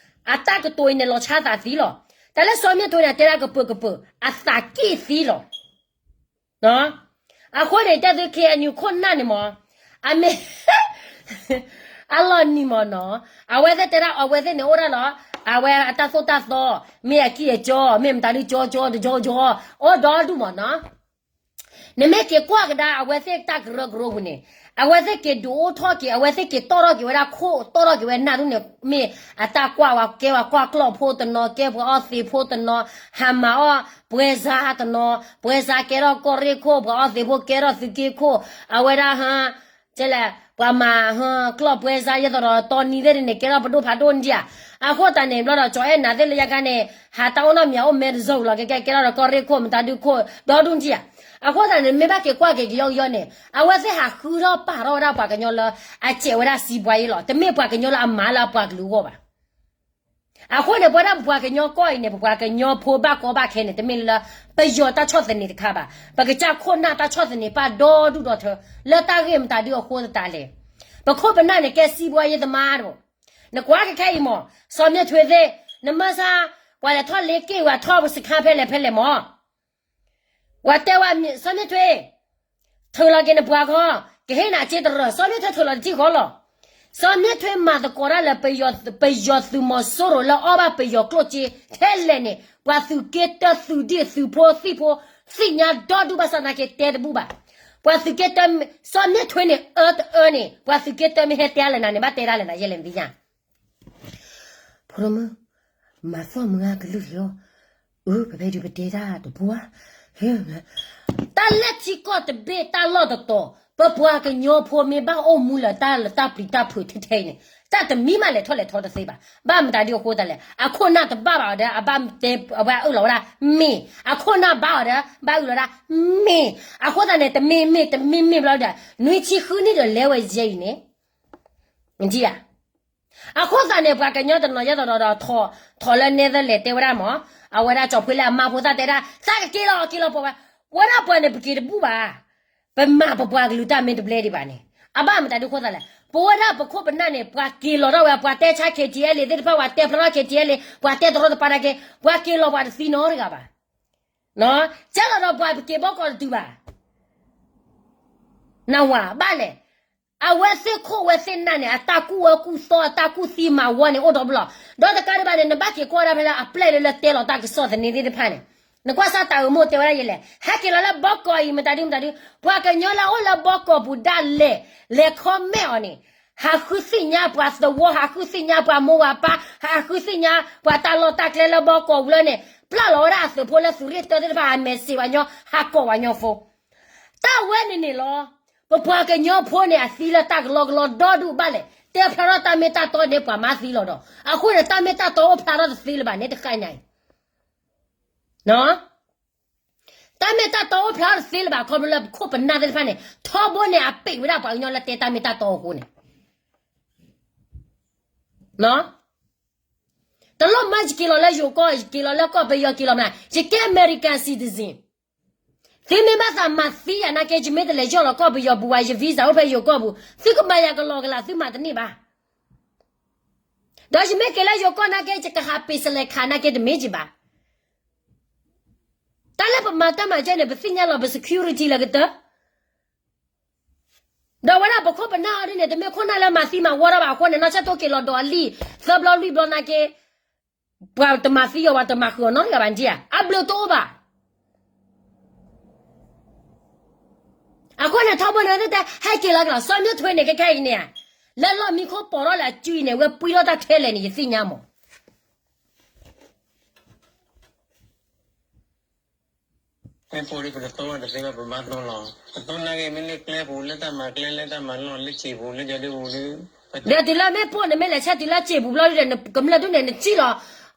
အတၢ်ကတိၤအံၤန့ၣ် လီၤဆါသးသံလီၤ. တၢ်လၢစီၤမ့ၢ်ထွ့န့ၣ် တဲဒၣ်ကပၢၤကပၢၤ အသးက့ၣ်သံလီၤ. အဃိန့ၣ် တဲသု ခ့ၣ်အဲၣ်ယူၣ် ခိၣ်နၢ်န့ၣ်မ့ၢ် အမ့ၢ် အလီၤနံၤမ့ၢ်နီၤ, အဝဲသ့ၣ်တဲဒၣ် အဝဲသ့ၣ်န့ၣ်အိၣ်ဒၣ်လီၤ, အဝဲအတၢ်သိၣ်တၢ်သီ, မ့ၢ်အကံၢ်အကၠီ, မ့ၢ်မတၤဒုကၠီကၠီတကၠီကၠီ, အိၣ်ဒီဒူၣ်မ့ၢ်နီၤ. နမ့ၢ်က့ၤကွၢ်ကဒါ အဝဲသ့ၣ်တၢ်ကရၢကရိပူၤန့ၣ်, အဝဲသ့ၣ်က့ၤဒုးအိၣ်ထီၣ်က့ၤ, အဝဲသ့ၣ်က့ၤတီၣ်ထီၣ်က့ၤဝဲဒၣ်ခိၣ်, တီၣ်ထီၣ်က့ၤဝဲနၢ်ဒူၣ်န့ၣ်, မ့ၢ်အတၢ်ကွၢ်ဝဲ ကဲဝဲကွၢ်ကျီၢ်ဖိတနီၤ, ကဲပှၤအီသံးဖိတနီၤ, ဟးမၤအီၣ်ပွဲစားတနီၤ, ပွဲစားကဲထီၣ်ကီၢ်ရ့ၣ်ခိၣ်, ပှၤအီသံးဖိကဲထီၣ်သုးက့ခိၣ်, အဝဲဒၣ်ဟ ကဲလဲၣ်, ပှၤမၤဟ ကျီၢ်ပွဲစား ယဲသိးဒီးတီနံၤသ့ၣ်န့ၣ် ကဲထီၣ်ပဒိၣ်ဖးဒိၣ်နဒံဧါ. အဃိသတးန့ၣ် ဘျီဒီး ကၠီအဲၣ်နၤသ့ၣ်လၢညါခါန့ၣ် ဟးတၢ်အိၣ်နီတမံၤ အိၣ်မဲတစိၤလီၤ ကဲကဲ ကဲထီၣ်ဒီးကီၢ်ရ့ၣ်ခိၣ် မတၤဒုခိၣ် ဒီဒူၣ်နဒံဧါ. အဃိသတးန့ၣ် မ့ၢ်ဘၣ်က့ၤကွၢ်က့ၤကယီကယီန့ၣ် အဝဲသ့ၣ်ဟးဃုထီၣ်ပာ်ထီၣ်ဝဲဒၣ်ပှၤကညီလၢ အစဲးဝဲဒၣ်စံးဘှါယ့လီၤ. တမ့ၢ်ပှၤကညီလၢအမၤလၢအပှၤကလုာ်အဂီၢ်ဘၣ်. အဃိန့ၣ် ပဝဲဒၣ်ပပှၤကညီကီၢ်အံၤန့ၣ် ပပှၤကညီဖိဘၣ်ကီဘၣ်ခဲန့ၣ် တမ့ၢ်လၢ ပယီၤတၢ်ဆီၣ်သနံးတခါဘၣ်. ပကစၢ်ခိၣ်နၢ်တၢ်ဆီၣ်သနံးပာ်ဒီဒူၣ်ဒီထၢ လၢတၢ်ဂ့ၢ်မတၤဒုအဃိသတးလဲၣ်. ပခိၣ်ပနၢ်န့ၣ် ကဲစံးဘှါယ့သမါတဘိ. နကွၢ်ခဲခဲအံၤမ့ၢ် စီၤမ့ၢ်ထွ့သ့ၣ် နမ့ၢ်စၢ် ပှၤလဲၤထီၣ်လ့က့ၢ်ဝဲထီၣ်ပစခါဖဲလဲၣ်ဖဲလဲၣ်မ့ၢ် ပှၤတဲဝဲ စီၤမ့ၢ်ထွ့ ထုးလီၤက့ၤနပှၤခီ, ကဟ့ၣ်နၤစ့တရၢၢ်, စီၤမ့ၢ်ထွ့ထုးလီၤတထံၣ်ဃီလီၤ. စီၤမ့ၢ်ထွ့မၤသကိးတၢ်လၢ ပယီၤသုးမီၤစိရိၤလၢအီၣ်ဘၣ်ပယီၤကျိၣ်စ့ ထဲလဲၣ်န့ၣ် ပှၤသုးက့တၢသုးဒံၣ်သုးဖိသံၣ်ဖိ သ့ၣ်ညါဒီဒူၣ်ဘၣ်ဆၣ်သနာ်က့တဲတဘူၣ်ဘၣ်. ပှၤသုးက့တၢ စီၤမ့ၢ်ထွ့န့ၣ် အၢတအၢန့ၣ် ပှၤသုးက့တၢမ့ၢ်ဟဲတဲလၢနၤန့ၣ် ဘၣ်တဲဒၣ်လၢနၤယဲလဲၣ်နသ့ၣ်ညါ ဖိဒိၣ်မုၣ်, မၤသီၣ်မုၢ်ဂၢ်ကလုၢ်လံၤအီၤ, အၢ ပဖဲဒုးပတဲတၢ်တဘိဧါ, တၢ်လၢထံကီၢ်တဘ့ၣ်တၢ်လီၢ်တတီၤ, ပပှၤကညီဖိမ့ၢ်ဘၣ်အိၣ်မူလၢတၢ်လၢတၢ်ပျံၤတၢ်ဖုးထဲထဲအံၤန့ၣ် တၢ်တမံၤမးလဲၤထီၣ်လဲၤထီတသ့ဘၣ်. ဘၣ်မတၤဒ်အဃိသတးလဲၣ်, အခိၣ်နၢ်တဘၣ်ဘၣ်အီၤဒီး အဘၣ်တဲအဝဲအုၣ်လီၤဝဲဒၣ်မ့ၢ်, အခိၣ်နၢ်ဘၣ်အီၤဒီး ဘၣ်အုၣ်လီၤဒၣ်မ့ၢ်, အဃိသတးန့ၣ် တမ့ၢ်မ့ၢ်တမ့ၢ်မ့ၢ်ဘျီဒီး နွံဆံဃုနံၣ်ဒီးလဲၤဝဲယဲအံၤန့ၣ် နထံၣ်ဧါ. အဃိသတးန့ၣ် ပှၤကညီတနီၤယဲသိးဒီး ထီၣ်လၢနဲသလဲၣ်တဲဝဲဒၣ်မး, အဝဲဒၣ်ကၠီၤဖှ့လၢအမါဖိသၣ်တဲဒၣ် သးကက့ၤလီၤက့ၤလီၤပှၤဝဲ, ပဝဲဒၣ်ပှၤန့ၣ် ပက့ၤတဘူၣ်ဘၣ်. ပမၤပပှၤကလုာ်တၢ်မ့ၢ်တဘျဲဒံးဘၣ်န့ၣ် အဘၣ်မတၤဒုးဃိသးလဲၣ်. ပဝဲဒၣ်ပခိၣ်ပနၢ်န့ၣ် ပှၤက့ၤလီၤထီၣ်ဝဲ ပှၤတဲဆါ ခ့ထံအဲလ့ သ့ၣ်တဖၣ် ပှၤတဲဖျါထီၣ် ခ့ထံအဲလ့ ပှၤတဲတရီတပါနာ်က့ ပှၤက့ၤလီၤပှၤတသံနီတဂၤဘၣ်. ကဲလီၤဒီးပှၤပက့ၤဘီကီးတတုၤဘၣ်. နဝၤဘၣ်လဲၣ်. အဝဲသ့ၣ်ခိၣ်ဝဲသ့ၣ်နၢ်န့ၣ် အတၢ်ကူၣ်အၢကူၣ်သီ အတၢ်ကူၣ်သံမၤဝီန့ၣ် အိၣ်ဒီးဘျီၣ်. ဒီးတကးဒံးဘၣ်န့ၣ် နဘၣ်က့ၤကွၢ်ဒၣ်ဖဲလၢအပျဲၢ်လၢလၢတဲလီၤတၢ်ကစီၣ်သန့သ့ၣ်တဖၣ်န့ၣ် နကွၢ်စၢ်တၢ်အၢမိၢ်တဲဝဲဒၣ်ယဲလဲၣ် ဟဲက့ၤလီၤလၢဘီကီးအံၤ မတၤဒုမတၤဒု ပှၤကညီလၢအအိၣ်လၢဘီကီးပူၤဒၣ်လဲာ် လဲၤ comment အီၤန့ၣ် ဟးဃုသ့ၣ်ညါပှၤသဝီ ဟးဃုသ့ၣ်ညါပှၤမိၢ်ပှၤပၢ် ဟးဃုသ့ၣ်ညါပှၤတၢ်လီၢ်တၢ်ကျဲလၢဘီကီးပူၤလၢန့ၣ် ပျၢ်လီၤဝဲဒၣ်အသုးဖိလၢသုးရ့ၣ်တၢသ့ၣ်တဖၣ် ဟး message ပှၤညီ ဟးကိးပှၤညီဖိ တၢ်ဝဲန့ၣ်န့ၣ်လီၤ. ပပှၤကညီဖိန့ၣ် အသံလၢတၢ်ကလီကလီဒီဒူၣ်ဘၣ်လဲၣ်. တဲဖျါထီၣ်တၢ်မ့ၢ်တၢ်တီန့ၣ် ပှၤမါသံလီၤဒီး အဃိန့ၣ် တၢ်မ့ၢ်တၢ်တီအိၣ်ဖျါထီၣ်တသ့လၢၤဘၣ်န့ၣ် တဃၣ်ညါအံၤ တၢ်မ့ၢ်တၢ်တီအိၣ်ဖျါထီၣ်တသ့လၢၤဘၣ် ခီဖျိလၢပခိၣ်ပနၢ်သ့ၣ်တဖၣ်န့ၣ် ထီဘိန့ၣ် အပ့ၤဝဲဒၣ်ပှၤကညီလၢတဲတၢ်မ့ၢ်တၢ်တီအဃိန့ၣ် တလိၣ်မၢယက့ၤလီၤလၢယိၤကီၢ် ယက့ၤလီၤလၢကီၢ်ပယီၤက့ၤလီၤမး ယကဲ American citizen. သုမ့ၢ်ဘၣ်သးမၤသံယၤနာ်က့ ယမ့ၢ်တလဲၤယီၢ်လီၤကီၢ်ပယီၤပူၤဝဲ ယ visa အိၣ်ဖဲယိၤကီၢ်ပူၤ သုကမၤယၤကလီကလး သုမၤတန့ၢ်ဘၣ်. ဒီးယမ့ၢ်က့ၤလၢယိၤကီၢ်နာ်က့ ယကဟးပ့ၤစလဲၤခးနာ်က့တမ့ၢ်က့ၤဘၣ်. တၢ်လၢပမၤတၢ်မၤကဲန့ၣ် ပသ့ၣ်ညါလီၤ ပ security လၢကတၢၢ် ဒီးဝဲဒၣ်ပခိၣ်ပနၢ်အီၤဒ်န့ၣ် တမ့ၢ်ခိၣ်နၢ်လၢမၤသံမၤဝီထီၣ်ဘၣ်အဃိန့ၣ် နီၢ်ဆၢတိက့ၤလီၤဒီးအလံာ် သၢဘျီလွံၢ်ဘျီနာ်က့ ပှၤတမၤသံအီၤ ပှၤတမၤဃုာ်အီၤနီတဂၤဘၣ် နထံၣ်ဧါ အဘျုးတအိၣ်ဘၣ်. အဃိန့ၣ် ထီဘိန့ၣ် တဲ ဟဲက့ၤလီၤက့ၤလီၤ စီၤမ့ၣ်ထွ့န့ၣ် ခဲခဲအံၤန့ၣ် လၢလီၢ်မံခိၣ်ပိာ်ထီၣ်လၢအစုအံၤန့ၣ် ဝဲပှံထီၣ်တၢ်ခဲလၢာ်န့ၣ် ယသ့ၣ်ညါမး မ့ၣ်ပိၢ်ဒ်ပကသိတသ့ဘၣ် ပဘၣ်သိလီၤ. ပသိနာ်က့ မ့ၢ်လၢကျဲပူၤ လၢတၢ်မၤကျဲ လၢတၢ်မၤလီၢ် လၢစံာ်ပူၤ လၢကၠီဒုပူၤဒု ဒီးတုၤလၢမ့ၣ်ပိၢ်န့ၣ် မ့ၢ်လဲၤဆဲးတုၤလၢစံာ်ပူၤဘျီဒုန့ၣ် ကမျၢၢ်ဒုန့ၣ် နစံၣ်လီၤ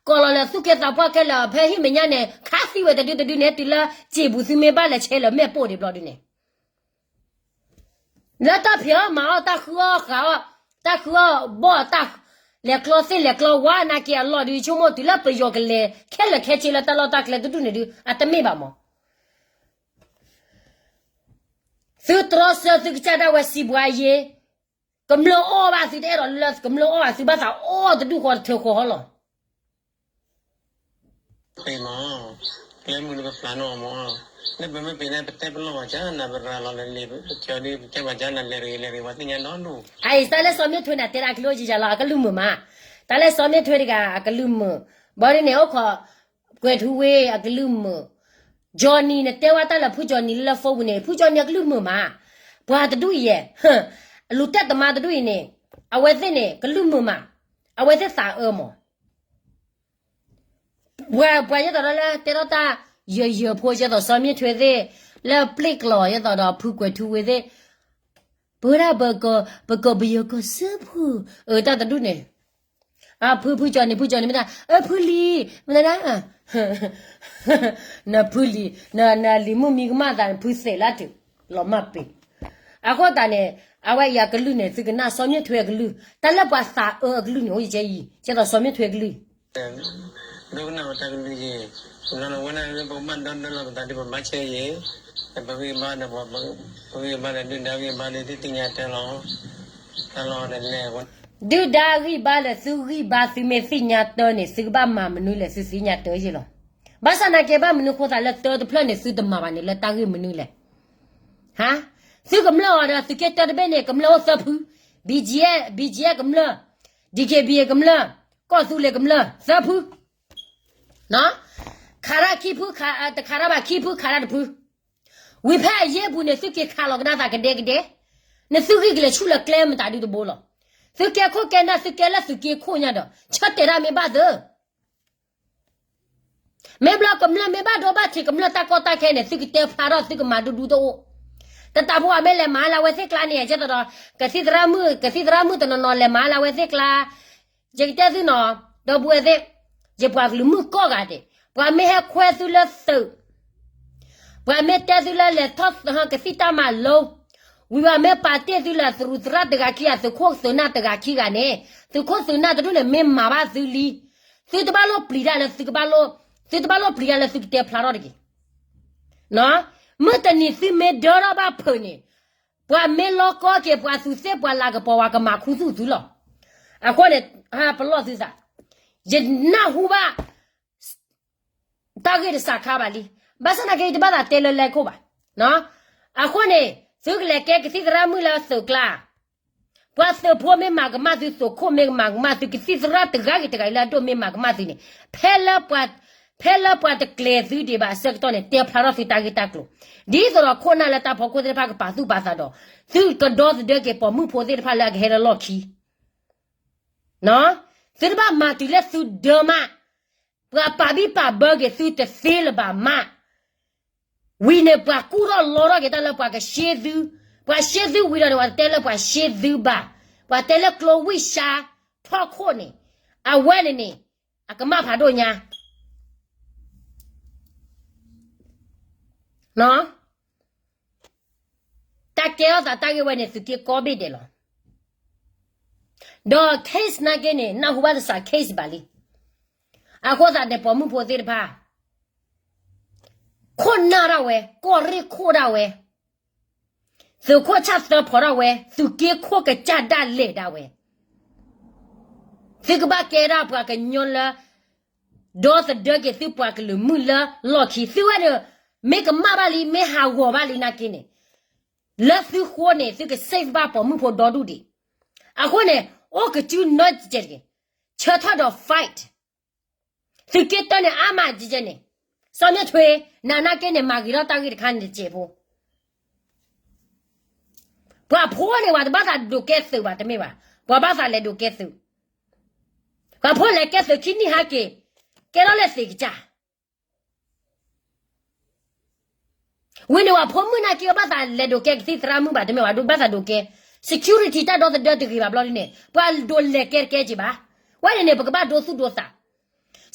ကိးလီၤလၢသူၣ်ကဲသးပှၢ်ခဲလၢာ် ဖဲဟံၣ်မဲာ်ညါန့ၣ် ခးသံဝဲတဒုတဒုန့ၣ် တုၤလၢစံာ်ပူၤသုမ့ၢ်ဘၣ်လဲၤဆဲးလၢမ့ၣ်ပိၢ်ဒံးဘျီဒုန့ၣ် လၢတၢ်ဖံးအီၣ်မၤအီၣ် တၢ်ဃုအီၣ်ဃးအီၣ် တၢ်ဃုအီၣ်ဘီၣ်တၢ် လဲၤကျီသ့ၣ်လဲၤကျီဝါနာ်က့အလီၢ်ဒုး ဆိကမိၣ်တုၤလၢပယီၤကလဲၤခဲလၢာ်ခဲဆ့လၢတၢ်လီၢ်တၢ်ကျဲတဒူၣ်န့ၣ်ဒုး အတမ့ၢ်ဘၣ်မး သုတြီဆၢသုကစၢ်ဒၣ်ဝဲစံးပှၤယ့ ကမျၢၢ်အီၣ်ဘၣ်သုတအဲၣ်ဒိးလၢ ကမျၢၢ်အီၣ်ဘၣ်သုဘၣ်သးအီၣ်တဒူၣ်ဃီတထၢဃီဟီလီၤ ပ့ၤမး ကျဲမုၢ်လၢပဖျါနီၣ်မး လၢပမ့ၢ်ပ့ၤန့ၣ် ပတဲပလီၢ်ဘၣ်ကၢနၤ ပရၤလီၤလၢလံာ် ပကၠီဒု ပတဲဘၣ်ကၢနၤ လဲၤတဂ့ၤ လဲၤတဂ့ၤ ပှၤသ့ၣ်ညါနီတဒူၣ် အအံၤ တၢ်လၢစီၤမ့ၣ်ထွ့န့ၣ် တဲဒၣ်အကလုၢ်ယံၤယၤလီၤ အကလုၢ်မုာ်မး တၢ်လၢစီၤမ့ၣ်ထွ့တဂၤ အကလုၢ်မုာ် ဘီဒ်န့ၣ် အိၣ်ခိး ကွဲၤထူဝ့ အကလုၢ်မုာ် Johnny နတဲဝဲတၢ်လၢဖု Johnny လၢလၢ phone ပူၤန့ၣ် ဖု Johnny အကလုၢ်မုာ်မး ပှၤတဒူၣ်အံၤယဲၢ် အလူၤတဲာ်တမါတဒူၣ်အံၤန့ၣ် အဝဲသ့ၣ်န့ၣ် ကလုၢ်မုာ်မး အဝဲသ့ၣ်သးအၢမး ပှၤ ပှၤယဲသိးဒီးလၢတဲထီၣ်တၢ် ယၢၤယၢၤဖိ ယဲသိးစီၤမ့ၣ်ထွ့သ့ၣ် လၢပျ့ၢ်ကျီၤ ယဲသိးဒီးဖုကွဲၤထူဝ့သ့ၣ် ပဝဲဒၣ် ပကီၢ်ပယီၤကီၢ်စၢဖှိၣ် အတၢ်တဒူၣ်န့ၣ် အဖု ဖု Johnny ဖု Johnny မ့ၢ်တၢ် အဖုလံၤ မ့ၢ်တၢ် နဖုလံၤ နလံၤမုၣ်မံကမၣ်သး နဖုသဲးလၢတုၤ လီၤမၢ်ပ့ၤ အဃိသတးန့ၣ် အဝဲအံၤအကလုၢ်န့ၣ် သုကနၣ်စီၤမ့ၣ်ထွ့အကလုၢ် တၢ်လၢပှၤသးအၢအကလုၢ်န့ၣ် အိၣ်ယကဲအံၤ ကဲသိးစီၤမ့ၣ်ထွ့အကလုၢ် ဒိကနၣ်ဝဲတၢ်ကလုၢ်ယ့ၣ် လီၤလီၤဝဲဒၣ်လၢပကဘၣ်ဒီဒၢလီၤပသးဒ်ပဘၣ်ဆၢယ့ၣ် ပဂံၢ်ဘါဒီး ပဂံၢ်ဘါဒီးဒုၣ်ဒါဂံၢ်ဘါဒီး သုသ့ၣ်ညါတၢ်လီၤ တၢ်လီၤဒီးလဲၣ် ဒုၣ်ဒါဂံၢ်ဘါဒီးသုဂံၢ်ဘါ သုမ့ၢ်သ့ၣ်ညါတၢ်န့ၣ် သုကဘၣ်မၤမနုၤလဲၣ် သုသ့ၣ်ညါတၢ်ယ့ၣ်လီၤ. ဘၣ်ဆၣ်နာ်က့ဘၣ်မနုၤဃိသးလၢတၢ်တဖျၢၣ်န့ၣ် သုတမၤဘၣ်န့ၣ် လၢတၢ်ဂ့ၢ်မနုၤလဲၣ် ဟါ, သုကမျၢၢ်အီၤဒီးသုးက့တၢတဘ့ၣ်န့ၣ် ကမျၢၢ်အိၣ်သၢဖု, BGF, BGF ကမျၢၢ်, DKBA ကမျၢၢ်, ကီၢ်သူလ့ၤကမျၢၢ်သၢဖု, ခးတၢ်ခံဖု, တခးတၢ်ဘၣ်ခံဖု ခးတၢ်တဖု, ဝံၤဖဲအယ့ၢ်ပူၤန့ၣ် သုက့ၤခးလီၤကဒါသးကဒဲကဒဲ, နသုဂံၢ်ကလဲၤဆူၣ်လၢကျဲမတၤဒုတဘိလီၤ. သုကဲခိၣ်ကဲနၢ် သုကဲလၢသုးက့ခိၣ်ညါဒီး ဆၢတဲာ်တၢ်မ့ၢ်ဘၣ်သၢ မ့ၢ်ဘျီကမျၢၢ်မ့ၢ်ဘၣ်ဒိဘၣ်ထံး ကမျၢၢ်တၢ်ကီတၢ်ခဲန့ၣ် သုကတဲဖျါထီၣ် သုကမၤဒူဒူတအိၣ်, တတးဖိအမ့ၢ်လဲၤမၤလၢအဝဲသ့ၣ်ကျါန့ၣ် ကဲသိးဒီး ကသံၣ်သရၣ်မုၣ် ကသံၣ်သရၣ်မုၣ်တနီၤနီၤလဲၤမၤလၢအဝဲသ့ၣ်ကျါ, ယကတဲသုနီၤ, ဒီပုၢ်ဝဲၢ်သ့ၣ်, ယပှၤကလုာ်မုၣ်ကိးဂၤဒဲး, ပှၤမ့ၢ်ဟဲခွဲသုလၢသုး ပှၤမ့ၢ်တဲသုလၢလဲၤထီၣ်ကသံၣ်တၢ်မၤလိ, ဝံၤဘၣ်မ့ၢ်ပာ်တ့ၢ်သုလၢသရူးသရၣ်တဂၤခံဂၤ သုးခိၣ်သုးနၢ်တဂၤခံဂၤန့ၣ်, သုးခိၣ်သုးနၢ်တဒူၣ်န့ၣ် မ့ၢ်မၤဘၣ်သုလံ, သုတဘၣ်လိၣ်ပျံၤတၢ်လၢသုကဘၣ်လိၣ်, သုတဘၣ်လိၣ်ပျံၤတၢ်လၢသုကတဲဖျါထီၣ်တဂ့ၤ. နီၤ, မုၢ်တနံၤသုမ့ၢ်ဒၢထီၣ်ဘၣ်ဖုးန့ၣ်, ပှၤမ့ၢ်လီကီက့ၤပှၤသူးသ့ၣ်ပှၤလၤကပီၤဝဲကမၤခူသူၣ်သုလီၤ. အဃိန့ၣ်, ပလီၢ်သုသး, ယနၢ်ဟူဘၣ် တၢ်ဂ့ၢ်တစးခါဘၣ်လံ. ဘၣ်ဆၣ်သနာ်က့ ယတဘၣ်သးတဲလၢလဲၤခိၣ်ဘၣ်. အဃိန့ၣ်, သုကလဲၤကဲကသံၣ်သရၣ်မုၣ်လၢသုးကျါ, ပှၤသုးဖိမ့ၢ်မၤကမၣ်သု, သုးခိၣ်မ့ၢ်မၤကမၣ်သု, ကသံၣ်သရၣ်တဂၤဂ့ၤတဂၤအံၤလၢအဒိၣ်မ့ၢ်မၤကမၣ်သုန့ၣ်, ဖဲလၢပှၤ, ဖဲလၢပှၤတကျဲၤသုဒံးဘၣ်အဆၢကတီၢ်န့ၣ် တဲဖျါထီၣ်သုတၢ်ဂ့ၢ်တၢ်ကျိၤ, ဒ်သိးဒီးခိၣ်နၢ်လၢတၢ်ဖီခိၣ်သ့ၣ်တဖၣ်ကပာ်သူၣ်ပာ်သးဒီး, သုကဒီသဒၢက့ၤပိာ်မုၣ်ဖိသ့ၣ်တဖၣ်လၢအကဟဲလၢလီၢ်ခံ သုတဘၣ်မၤတုၤလၢသုဒၢမး, ပှၤပာ်ဘံၣ်ပာ်ဘၢက့ၤသုတသ့လၢၤဘၣ်မး, ဝံၤန့ၣ်ပှၤကူၣ်ထီၣ်လီထီၣ်က့ၤတၢ်လၢပှၤကရှ့သု, ပှၤရှ့သုဝံၤဒီးန့ၣ် ပှၤတတဲလၢပှၤရှ့သုဘၣ်, ပှၤတဲလၢကျိဝံၣ်ရှါထီၣ်ခိၣ်န့ၣ်, အဝဲန့ၣ်န့ၣ်, အကမၣ်ဖးဒိၣ်ညါ တၢ်ကဲထီၣ်သးတၢ်ဂ့ၢ်ဝဲန့ၣ် သုးက့ကိးဘ့ၣ်ဒဲးလီၤ. ဒီး case နာ်က့န့ၣ် နၢ်ဟူဘၣ်တစး case ဘၣ်လံ. အဃိသတးန့ၣ် ပိာ်မုၣ်ဖိသ့ၣ်တဖၣ် ခိၣ်နၢ်ဒၣ်ဝဲ, ကီၢ်ရ့ၣ်ခိၣ်ဒၣ်ဝဲ, သုးခိၣ်ဆၣ်သၢဖီးဒၣ်ဝဲ, သုးက့ခိၣ်ကစၢ်ဒၣ်လဲာ်ဒၣ်ဝဲ, သုကဘၣ်ကဲဒၣ်ပှၤကညီလၢ ဒီသဒၢက့ၤသုပှၤကလုာ်မုၣ်လၢလီၢ်ခံ, သုဝဲန့ၣ် မ့ၢ်ကမၣ်ဘၣ်လံ မ့ၢ်ဟးဂီၤဘၣ်လံနာ်က့န့ၣ်, လၢသုဃိန့ၣ် သုက save ဘၣ်ပိာ်မုၣ်ဖိဒီဒူၣ်ဒံး. အဃိန့ၣ် အိၣ်ကစုနီတကဲးတက့ၢ်, ဆၢထၢၣ်ဒီး fight. သုးက့တၢန့ၣ် အါမးကဲကဲန့ၣ်, စီၤမ့ၣ်ထွ့, နနာ်က့န့ၣ် မၤဂ့ၤထီၣ်တၢ်ဂ့ၢ်တခါန့ၣ်တစဲးဖိ ပှၤဖိန့ၣ် ပှၤတဘၣ်သးဒိးကဲသုးဘၣ်တမ့ၢ်ဘၣ်, ပှၤဘၣ်သးလဲၤဒိးကဲသုး, ပှၤဖိလဲၤကဲသုးခံနံၣ်ဟါက့ၤ, ကဲထီၣ်လၢသ့ၣ်ကစၢ် ဝံၤန့ၣ် ပှၤဖိမုၣ်နာ်က့ ပဘၣ်သးလဲၤဒိးကဲကသံၣ်သရၣ်မုၣ်ဘၣ်တမ့ၢ်ဘၣ်, ပဘၣ်သးဒိးကဲ security တၢ်ဒီသဒၢတဂ့ၤဘၣ်ဘျီဒ်န့ၣ် ပှၤဒိးလဲၤကဲတကဲက့ၤဘၣ်. ဝဲန့ၣ်န့ၣ် ပကဘၣ်ဒိသူၣ်ဒိသး,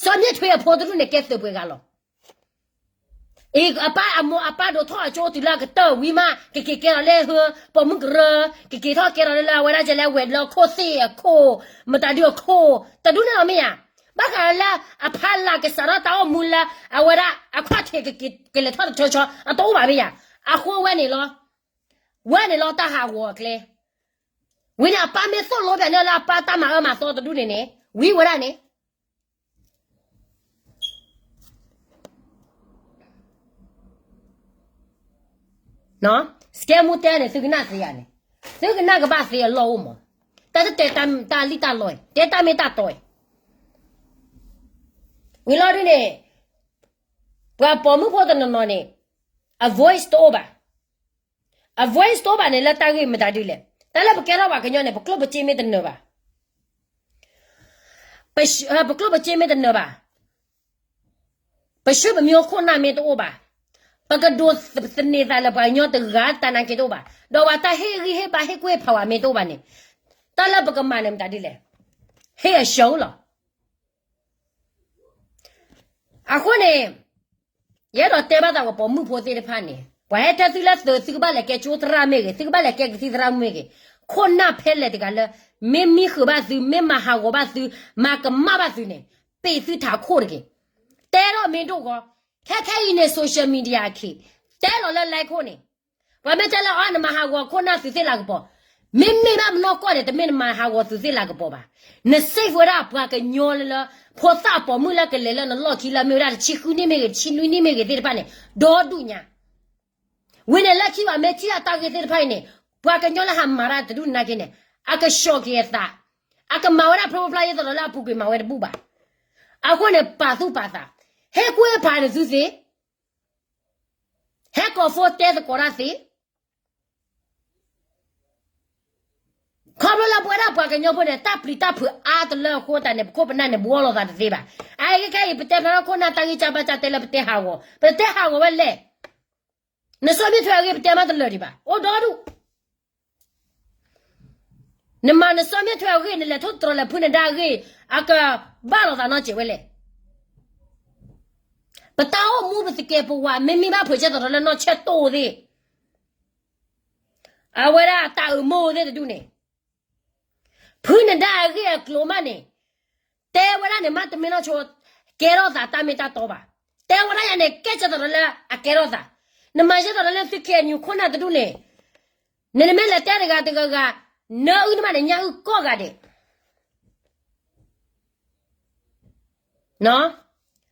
စီၤမ့ၣ်ထွ့အဖိတဒူၣ်န့ၣ် ကဲသုးပှဲၤဂၤလီၤ. အပၢ်အမိၢ်အပၢ်ဒိးထီၣ်အကၠိတုၤလၢအကတၢၢ်ဝံၤမး ကက့ၤကဲထီၣ်လၢဟၢ ပိာ်မုၣ်ကရၢ, ကက့ၤထီၣ်ကဲထီၣ်လၢအဝဲဒၣ်ကဲလၢဝဲၤလၢခိၣ်သ့ၣ်အခိၣ်, မတၤဒုအခိၣ်, တဒူၣ်န့ၣ်လီၤမ့ၢ်ဧါ. ဘၣ်ဃးလၢအဖီလာ်ကစးထီၣ်တၢ်အိၣ်မူလၢ အဝဲဒၣ်အခီၣ်ထံးကလဲၤထီၣ်တထၢဆီ အတအိၣ်ဘၣ်မ့ၢ်ဧါ. အဃိဝဲန့ၣ်လီၤ, ဝဲန့ၣ်လီၤတၢ်ဟးဂီၤအကျဲ. ဝံၤန့ၣ် အပၢ်မ့ၢ်သိၣ်လိပၠးန့ၢ်လၢအပၢ်တၢ်မၤအၢမၤသီတဒူၣ်န့ၣ်န့ၣ် ဝံၤဝဲဒၣ်န့ၣ် စကဲမူတဲန့ၣ် သုကနၣ်သ့ဧါန့ၣ်, သုကနၣ်ကဘၣ်သ့အလီၢ်အိၣ်မး, တၢ်တတဲတၢ်လံၣ်တၢ်လီအံၤ တဲတၢ်မ့ၢ်တၢ်တီအံၤ, ဝံၤလီၤဒ်န့ၣ် ပှၤပိာ်မုၣ်ဖိတနီၤနီၤန့ၣ် အ voice တအိၣ်ဘၣ်. အ voice တအိၣ်ဘၣ်န့ၣ် လၢတၢ်ဂ့ၢ်မတၤဒ်လဲၣ်. တၢ်လၢပကဲထီၣ်ပှၤကညီန့ၣ် ပကျိၣ်ပစ့မ့ၢ်တနၢၤဘၣ်, ပကျိၣ်ပစ့မ့ၢ်တနၢၤဘၣ်, ပဆူၣ်ပမံခိၣ်နၢ်မ့ၢ်တအိၣ်ဘၣ်, ပကဒိးသန့ၤသးလၢပှၤကညီတဂၤတၢ်နာ်က့တအိၣ်ဘၣ်, ဒီးပှၤတၢ်ဟ့ၣ်ဂံၢ်ဟ့ၣ်ဘါဟ့ၣ်ကူၣ်ဟ့ၣ်ဖးဝဲမ့ၢ်တအိၣ်ဘၣ်န့ၣ်, တၢ်လၢပကမၤန့ၣ်မတၤဒ်လဲၣ်, ဟ့ၣ်အဆၢလီၤ. အဃိန့ၣ် ယအဲၣ်ဒိးတဲဘၣ်သးပှၤပိာ်မုၣ်ဖိသ့ၣ်တဖၣ်န့ၣ် ပှၤဟဲတဲသုလၢသုး သုကဘၣ်လဲၤကဲကၠိသရၣ်မ့ၢ်ဂ့ၤ, သုကဘၣ်လဲၤကဲကသံၣ်သရၣ်မ့ၢ်ဂ့ၤ, ခိၣ်နၢ်ဖဲလဲၣ်တဂၤလၢ မ့ၢ်မံဃုာ်ဘၣ်သု, မ့ၢ်မၤဟးဂီၤဘၣ်သု, မၤကမၣ်ဘၣ်သုန့ၣ် ပ့ၤသုထးခိၣ်တက့ၢ်. တဲထီၣ်မ့ၢ်ဒိၣ်ဂီၤ, ခဲခဲအံၤန့ၣ် social media အခံး, တဲလီၤလၢ line ခိၣ်န့ၣ် ပှၤမ့ၢ်တဲလၢအီၤ နမၤဟးဂီၤခိၣ်နၢ်သုးသ့ၣ်လၤကပီၤ, မ့မ့ၢ်ဘၣ်မနီၢ်ကီၢ်န့ၣ် တမ့ၢ်နမၤဟးဂီၤသုးသ့ၣ်လၤကပီၤဘၣ်. န save ဝဲဒၣ်ပှၤကညီလၢ ဖိသၣ်ပိာ်မုၣ်လၢကလဲၤလၢနလီၢ်ခံလၢမ့ၢ်ဝဲဒၣ်တဆံဃုနံၣ်မ့ၢ်ဂ့ၤ တဆံနွံနံၣ်မ့ၢ်ဂ့ၤသ့ၣ်တဖၣ်န့ၣ် ဒီဒူၣ်ညါ. ဝံၤန့ၣ်လၢခံဘၣ်မ့ၢ်ထံၣ်အတၢ်ဂ့ၢ်သ့ၣ်တဖၣ်အံၤန့ၣ် ပှၤကညီလၢဟးမၤတၢ်တဒူၣ်နာ်က့န့ၣ် အကဆှီၣ်က့ၤအသး, အကမၤဝဲဒၣ်ဖျိဖျါယသိးဒီးလၢအပူၤကွံာ်မၤဝဲတဘူၣ်ဘၣ်. အဃိန့ၣ် ပာ်သူၣ်ပာ်သး, ဟဲကွဲးဖးန့ၣ်သုသ့ ဟဲကိး phone တဲသကိးတၢ်သ့, ခီဖျိလၢပဝဲဒၣ်ပှၤကညီဖိန့ၣ် တၢ်ပျံၤတၢ်ဖုးအါတလၢအဃိသတးန့ၣ် ပခိၣ်ပနၢ်န့ၣ် ဘှီလိာ်သးတသ့ဘၣ်. အအံၤခဲအံၤ ပတဲဖျါထီၣ်ခိၣ်နၢ်တၢ်ဂံၢ်စၢ်ဘါစၢ်တဲလၢပတဲဟးဂီၤ, ပတဲဟးဂီၤဝဲလဲၣ်. နစီၤမ့ၣ်ထွဲအဂ့ၢ်ပတဲမးတလၢာ်ဒံးဘၣ်, အိၣ်ဒီဒူၣ် နမၤနစီၤမ့ၣ်ထွဲအဂ့ၢ် နလဲၤထီၣ်တြီၤလဲၤဖုနဒါအဂ့ၢ် အကဘၣ်လိာ်သးနီတစဲးဝဲလဲၣ်. ပတၢ်အိၣ်မူပသကဲးပဝး မ့မ့ၢ်ဘၣ်ဖုးဆၢသရီးလၢနီၢ်ဆၢၣ်တိၢ်သ့ၣ်, အဝဲဒၣ်အတၢ်အၢမၢသ့ၣ်တဒူၣ်န့ၣ်, ဖုနဒါအဂ့ၢ်အကျိၤမးန့ၣ်, တဲဝဲဒၣ်န့ၣ်မးတမ့ၢ်နီၢ်ဆိ ကဲထီၣ်သးတၢ်မ့ၢ်တၢ်တီဘၣ်. တဲဝဲဒၣ်ယၤန့ၣ် ကဲဆၢသရီးလၢအကဲထီၣ်သး, နမၤယဲသိးဒီးလၢသု ခ့ၣ်အဲၣ်ယူၣ် ခိၣ်နၢ်တဒူၣ်န့ၣ်, နမ့ၢ်လဲၤတဲတဂၤတဂၤဂၤ, နအုၣ်နမးန့ၣ် ညၣ်အုၣ်ကိးဂၤဒဲး.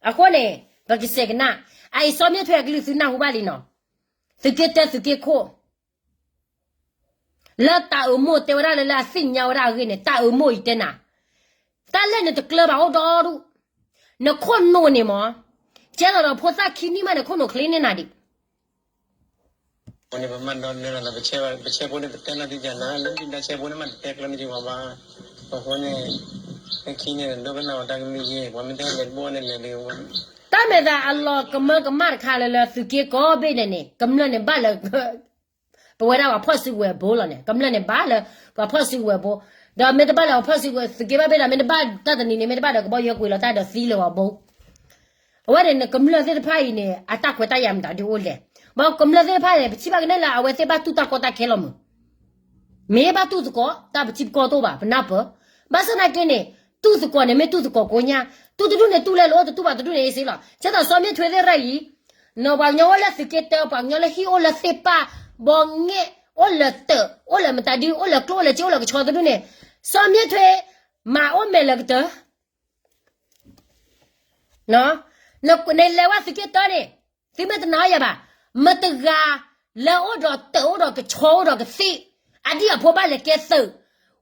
အဃိန့ၣ် ပကစဲးကနၣ်, အအံၤစီၤမ့ၢ်ထွဲအကလုၢ်သုနၢ်ဟူဘၣ်လံနီၤ, သုးက့တၢသုးက့ခိၣ် လၢတၢ်အၢမိၢ်တဲဝဲဒၣ်လၢ လၢအသ့ၣ်ညါဝဲဒၣ်အဂ့ၢ်န့ၣ်, တၢ်အၢမိၢ်အံၤတဲနၤ, တၢ်လဲၣ်နတကျၢၤဘၣ်အိၣ်ဒီဒူၣ်, နခိၣ်နူာ်န့ၣ်မး, ကဲသိးဒီးဖိသၣ်ခံနံၣ်မးန့ၣ် ခိၣ်နူာ်ချ့န့ၢ်နၤဒံး. န့ၣ်ပမၤဒီးနၢၤလီၤဒီး ပဆဲးဖိန့ၣ် ပတဲလီၤတံၢ်ကနၤ လၢတၢ်ဆဲးဖိန့ၣ်မး တတဲကျၢၤန့ၢ်က့ၤပှၤဘၣ်. အဃိန့ၣ် လၢခံန့ၣ်ဒိကနၣ်အီၤတၢ်ကမံယ့ၢ် ပှၤမ့ၢ်တဲလဲၤတဘိန့ၣ်လဲၤဒ်ဝဲ, တၢ်မဲာ်သးအလီၤကမၢကမၣ်တခါလၢ လၢသုးက့ကိးဘ့ၣ်န့ၣ်န့ၣ် ကမျၢၢ်န့ၣ်ဘၣ်လၢ ပဝဲဒၣ်ပှၤဖီၣ်စုကဝဲၤဘိလီၤန့ၣ်, ကမျၢၢ်န့ၣ်ဘၣ်လၢ ပှၤဖီၣ်စုကဝဲၤဘိ, ဒီးမ့ၢ်တဘၣ်လၢပှၤဖီၣ်စုကဝဲၤ သုးက့ဘၣ်ဘ့ၣ်ဒီး မ့ၢ်တဘၣ်တၢ်တနံၤန့ၣ် မ့ၢ်တဘၣ်ဒီးကဘီယူၤကွံာ်လီၤတၢ်ဒီးသံလၢၤဝဲဘိ. အဝဲန့ၣ် နကမျၢၢ်သ့ၣ်တဖၣ်အံၤန့ၣ် အတၢ်ခွဲးတၢ်ယာ်မတၤဒုအိၣ်လဲၣ်. ဘၣ်ကမျၢၢ်သ့ၣ်တဖၣ်န့ၣ် ပထံၣ်ဘၣ်ကနဲၣ်လၢအဝဲသ့ၣ်ဘၣ်တူၢ်တၢ်ကီတၢ်ခဲလီၤမုၢ်, မ့ၢ်ဘၣ်တူၢ်သကိး တၢ်ပထံပကီၢ်တအိၣ်ဘၣ် ပနၢ်ပၢၢ်. ဘၣ်ဆၣ်သနာ်က့န့ၣ် တူၢ်သကိးန့ၣ် မ့ၢ်တူၢ်သကိးကိးညါ, တူၢ်တဒူၣ်န့ၣ်တူၢ်လၢလီၤ အိၣ်တတူၢ်ဘၣ်တဒူၣ်န့ၣ်အ့စ့လီၤ. ကဲသိးစီၤမ့ၢ်ထွဲသ့ၣ်ရၢ်အံၤ, နီၢ်ပှၤကညီအိၣ်လၢသုးက့တၢ ပှၤကညီလၢဟံၣ်အိၣ်လၢသ့ၣ်ပၢ်, ဘီငဲၢ်, အိၣ်လၢတၢး, အိၣ်လၢမတၤဒု အိၣ်လၢကျိအိၣ်လၢစ့အိၣ်လၢကဆီတဒူၣ်န့ၣ်, စီၤမ့ၢ်ထွဲ မၤအိၣ်မဲာ်လၢကတၢၢ် နလဲၤဝဲသုးက့တၢန့ၣ်, သုမ့ၢ်တနာ်ယၤဘၣ်, မတဂၤလၢအိၣ်ဒီးတၢးအိၣ်ဒီးကဆီအိၣ်ဒီးကသ့ၣ်, အဒံၣ်အဖိဘၣ်လဲၤကဲသုး,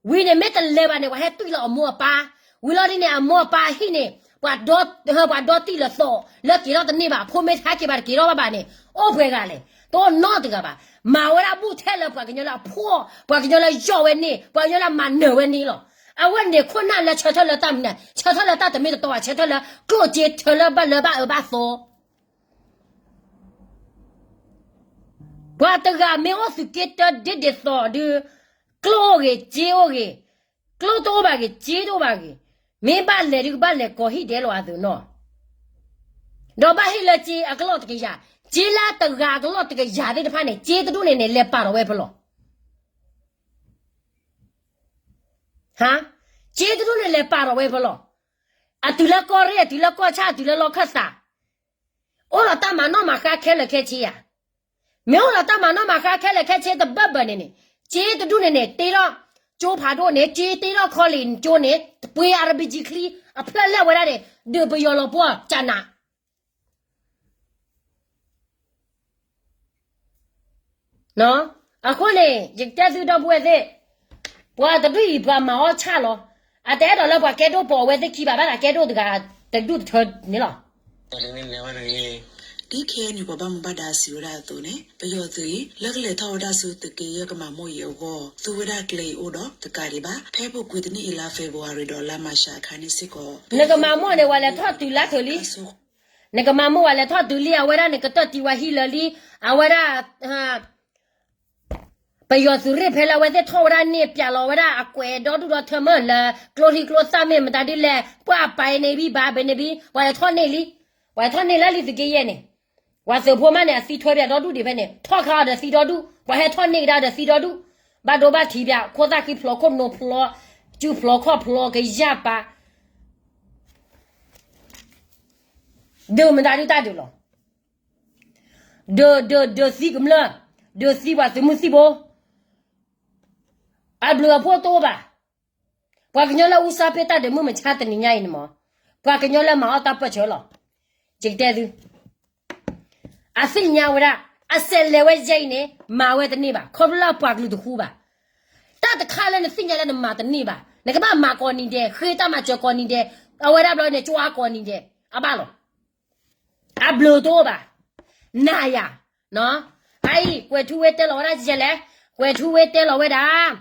ဝံၤန့ၣ်မ့ၢ်တလဲၤဘၣ်န့ၣ် ပှၤဟဲတွံၢ်လီၤအမိၢ်အပၢ်, ဝံၤလီၤဒ်န့ၣ် အမိၢ်အပၢ်ဟံၣ်န့ၣ်, ပှၤဒီတံၢ်လၢသီး လၢက့ၤထီၣ်တန့ၢ်ဘၣ်, အဖိမ့ၢ်ဟဲက့ၤဘၣ်တက့ၤထီၣ်ဘၣ်ဘၣ်န့ၣ်, အိၣ်ပှဲၤဂၤလဲၣ်, တအိၣ်နီတဂၤဘၣ်. မၤဝဲဒၣ်ဘူၣ်ထဲလၢပှၤကညီလၢအဖှီၣ်, ပှၤကညီလၢယီၢ်ဝဲန့ၢ်, ပှၤကညီလၢမၤနၢၤဝဲန့ၢ်လီၤ. အဝဲန့ၣ်ခိၣ်နၢ်လၢဆၢထၢၣ်လၢတၢ်မနုၤ, ဆၢထၢၣ်လၢတၢ်တမ့ၢ်တတီဘၣ်, ဆၢထၢၣ်လၢကျိၣ်စ့ထၢလၢဘၣ်လၢဘၣ်အၢဘၣ်သီ ပှၤတဂၤမ့ၢ်အိၣ်သုးက့တၢဒ်ဒ်သိးဒုး, ကျိၣ်အိၣ်ဂ့ၤ, စ့အိၣ်ဂ့ၤ, ကျိၣ်တအိၣ်ဘၣ်ဂ့ၤ, စ့တအိၣ်ဘၣ်ဂ့ၤ, မ့ၢ်ဘၣ်လဲၤဒုးကဘၣ်လဲၤကိးဟံၣ်ဒဲးလီၤအသိးနီၤ. ဒီးဘၣ်ဟ့ၣ်လၢစ့အကလီၢ်တကယၤ, စ့လၢတဂၤအကလီၢ်တကယၤသ့ၣ်တဖၣ်န့ၣ်, စ့တဒူၣ်န့ၣ်န့ၣ် လဲၤပာ်ထီၣ်ဝဲဖဲလဲၣ် ဟါ, စ့တဒူၣ်န့ၣ်လဲၤပာ်ထီၣ်ဝဲဖဲလဲၣ်. အတုၤလၢကီၢ်ရ့ၣ်, အတုၤလၢကီၢ်ဆၣ်, အတုၤလၢလီခၢၣ်သး, အိၣ်ဒီးတၢ်မၤနီၣ်မၤဃါခဲလၢာ်ခဲဆ့ဧါ. မ့ၢ်အိၣ်ဒီးတၢ်မၤနီၣ်မၤဃါခဲလၢာ်ခဲဆ့တဘၢၣ်ဘၢၣ်န့ၣ်န့ၣ်, စ့တဒူၣ်န့ၣ်န့ၣ် တ့ထီၣ်ကၠိဖးဒိၣ်န့ၣ်, စ့တ့ထီၣ်ခီလ့ၣ်ကၠိန့ၣ်, တပှ့ၤ RPG ချံ, အဖျၢၣ်လဲၣ်ဝဲဒၣ်န့ၣ်, ဒုးပယီၤလီၤပှီၢ်ကနး အဃိန့ၣ် ယကတဲသုဒီပုၢ်ဝဲၢ်သ့ၣ်, ပှၤတဒူၣ်အံၤပှၤမၤအီၣ်ဆၣ်လီၤ. အတအဲၣ်ဒိးလၢပှၤကဲဒိၣ်ပိာ်အဝဲသ့ၣ်ခံဘၣ်, ဘၣ်သးကဲဒိၣ်တဂၤတဒူၣ်တထၢန့ၣ်လီၤ. ဒ် KNU ပှၤဘၣ်မူဘၣ်ဒါစံးဝဲဒၣ်အသိးန့ၣ်, ပယီၤသုးအံၤ လၢကလဲၤထီၣ်ဝဲဒၣ်ဆူသုးက့ယဲၢ်ကမၤမိၢ်အံၤအဂီၢ်, သူဝဲဒၣ်ကျဲအံၤအိၣ်ဒီးတကးဒံးဘၣ်, ဖဲအပူၤကွံာ်တနံၣ်အံၤလါ February ဒီးလါ March အခါန့ၣ်စ့ၢ်ကီး နကမၤမိၢ်န့ၣ် ဝဲလဲၤထီၣ်တုၤလၢထၢၣ်လံ. နကမၤမိၢ်ဝဲလဲၤထီၣ်တုၤလံ, အဝဲဒၣ်န့ၣ် ကတၢၢ်တံၢ်ဝဲဟံၣ်လၢာ်လံ, အဝဲဒၣ် ပယီၤသုးရ့ၣ်ဖဲလၢအဝဲသ့ၣ်ထီၣ်ဝဲဒၣ်န့ၢ်ပၠးလီၤဝဲဒၣ်အကွဲးဒီဒူၣ်ဒီထၢမုၢ်လၢ ကျိချံကျိသၣ်မ့ၢ်မတၤဒ်လဲၣ်, ပှၤအပာ်အံၤန့ၣ်ဘံၣ်ဘၣ်ဘဲန့ၣ်ဘံၣ်, ပှၤလဲၤထီၣ်န့ၢ်လံ, ပှၤလဲၤထီၣ်န့ၢ်လၢလံသုးက့ယဲၢ်န့ၣ်, ပှၤသုးဖိမးန့ၣ် အသံထွဲပၠးဒီဒူၣ်ဒံးဖဲန့ၣ်, ထီၣ်ခါအီၤဒီးသံဒီဒူၣ်, ပှၤဟဲထီၣ်န့ၢ်ကဒါဒီးသံဒီဒူၣ်, ဘၣ်ဒိဘၣ်ထံးပၠး, ခိၣ်သၣ်ဃံဖျိး, ခိၣ်နူာ်ဖျိး, စုဖျိးခီၣ်ဖျိး, ကယၢ်ပာ် ဒုးမတၤဒုးတၢ်ဒုးလီၤ. ဒုး ဒုး ဒုးသံကမျၢၢ်, ဒုးသံပှၤသုးမုၢ်သံၣ်ဘိ, အဘျုးအဖှိၣ်တအိၣ်ဘၣ်. ပှၤကညီလၢအူစၢ်ဖ့ၣ်တၢ်ဒုးမုၢ်မဆါတနံၤညါအံၤန့ၣ်မး, ပှၤကညီလၢမၤအီၣ်တၢ်ပၢၢ်ဆၢလီၤ. ယကတဲသု, အသ့ၣ်ညါဝဲဒၣ်, အစဲးလဲၤဝဲယဲအံၤန့ၣ် မၤဝဲတန့ၢ်ဘၣ်, ခီဖျိလၢအပှၤကလုာ်တဃူဘၣ်. တၢ်တခါလၢနသ့ၣ်ညါလၢနမၤတန့ၢ်ဘၣ်, နကဘၣ်မၤကိးနံၤဒဲး, ဃ့တၢ်မၤစၢၤကိးနံၤဒဲး, အဝဲဒၣ်ဘျီန့ၣ် ကၠိအါကိးနံၤဒဲး, အဘၣ်လီၤ. အဘျုးတအိၣ်ဘၣ်. နၤယၤ, အအံၤ ကွဲးထူဝ့တဲလီၤဝဲဒၣ်ယဲလဲၣ်, ကွဲးထူဝ့တဲလီၤဝဲဒၣ်,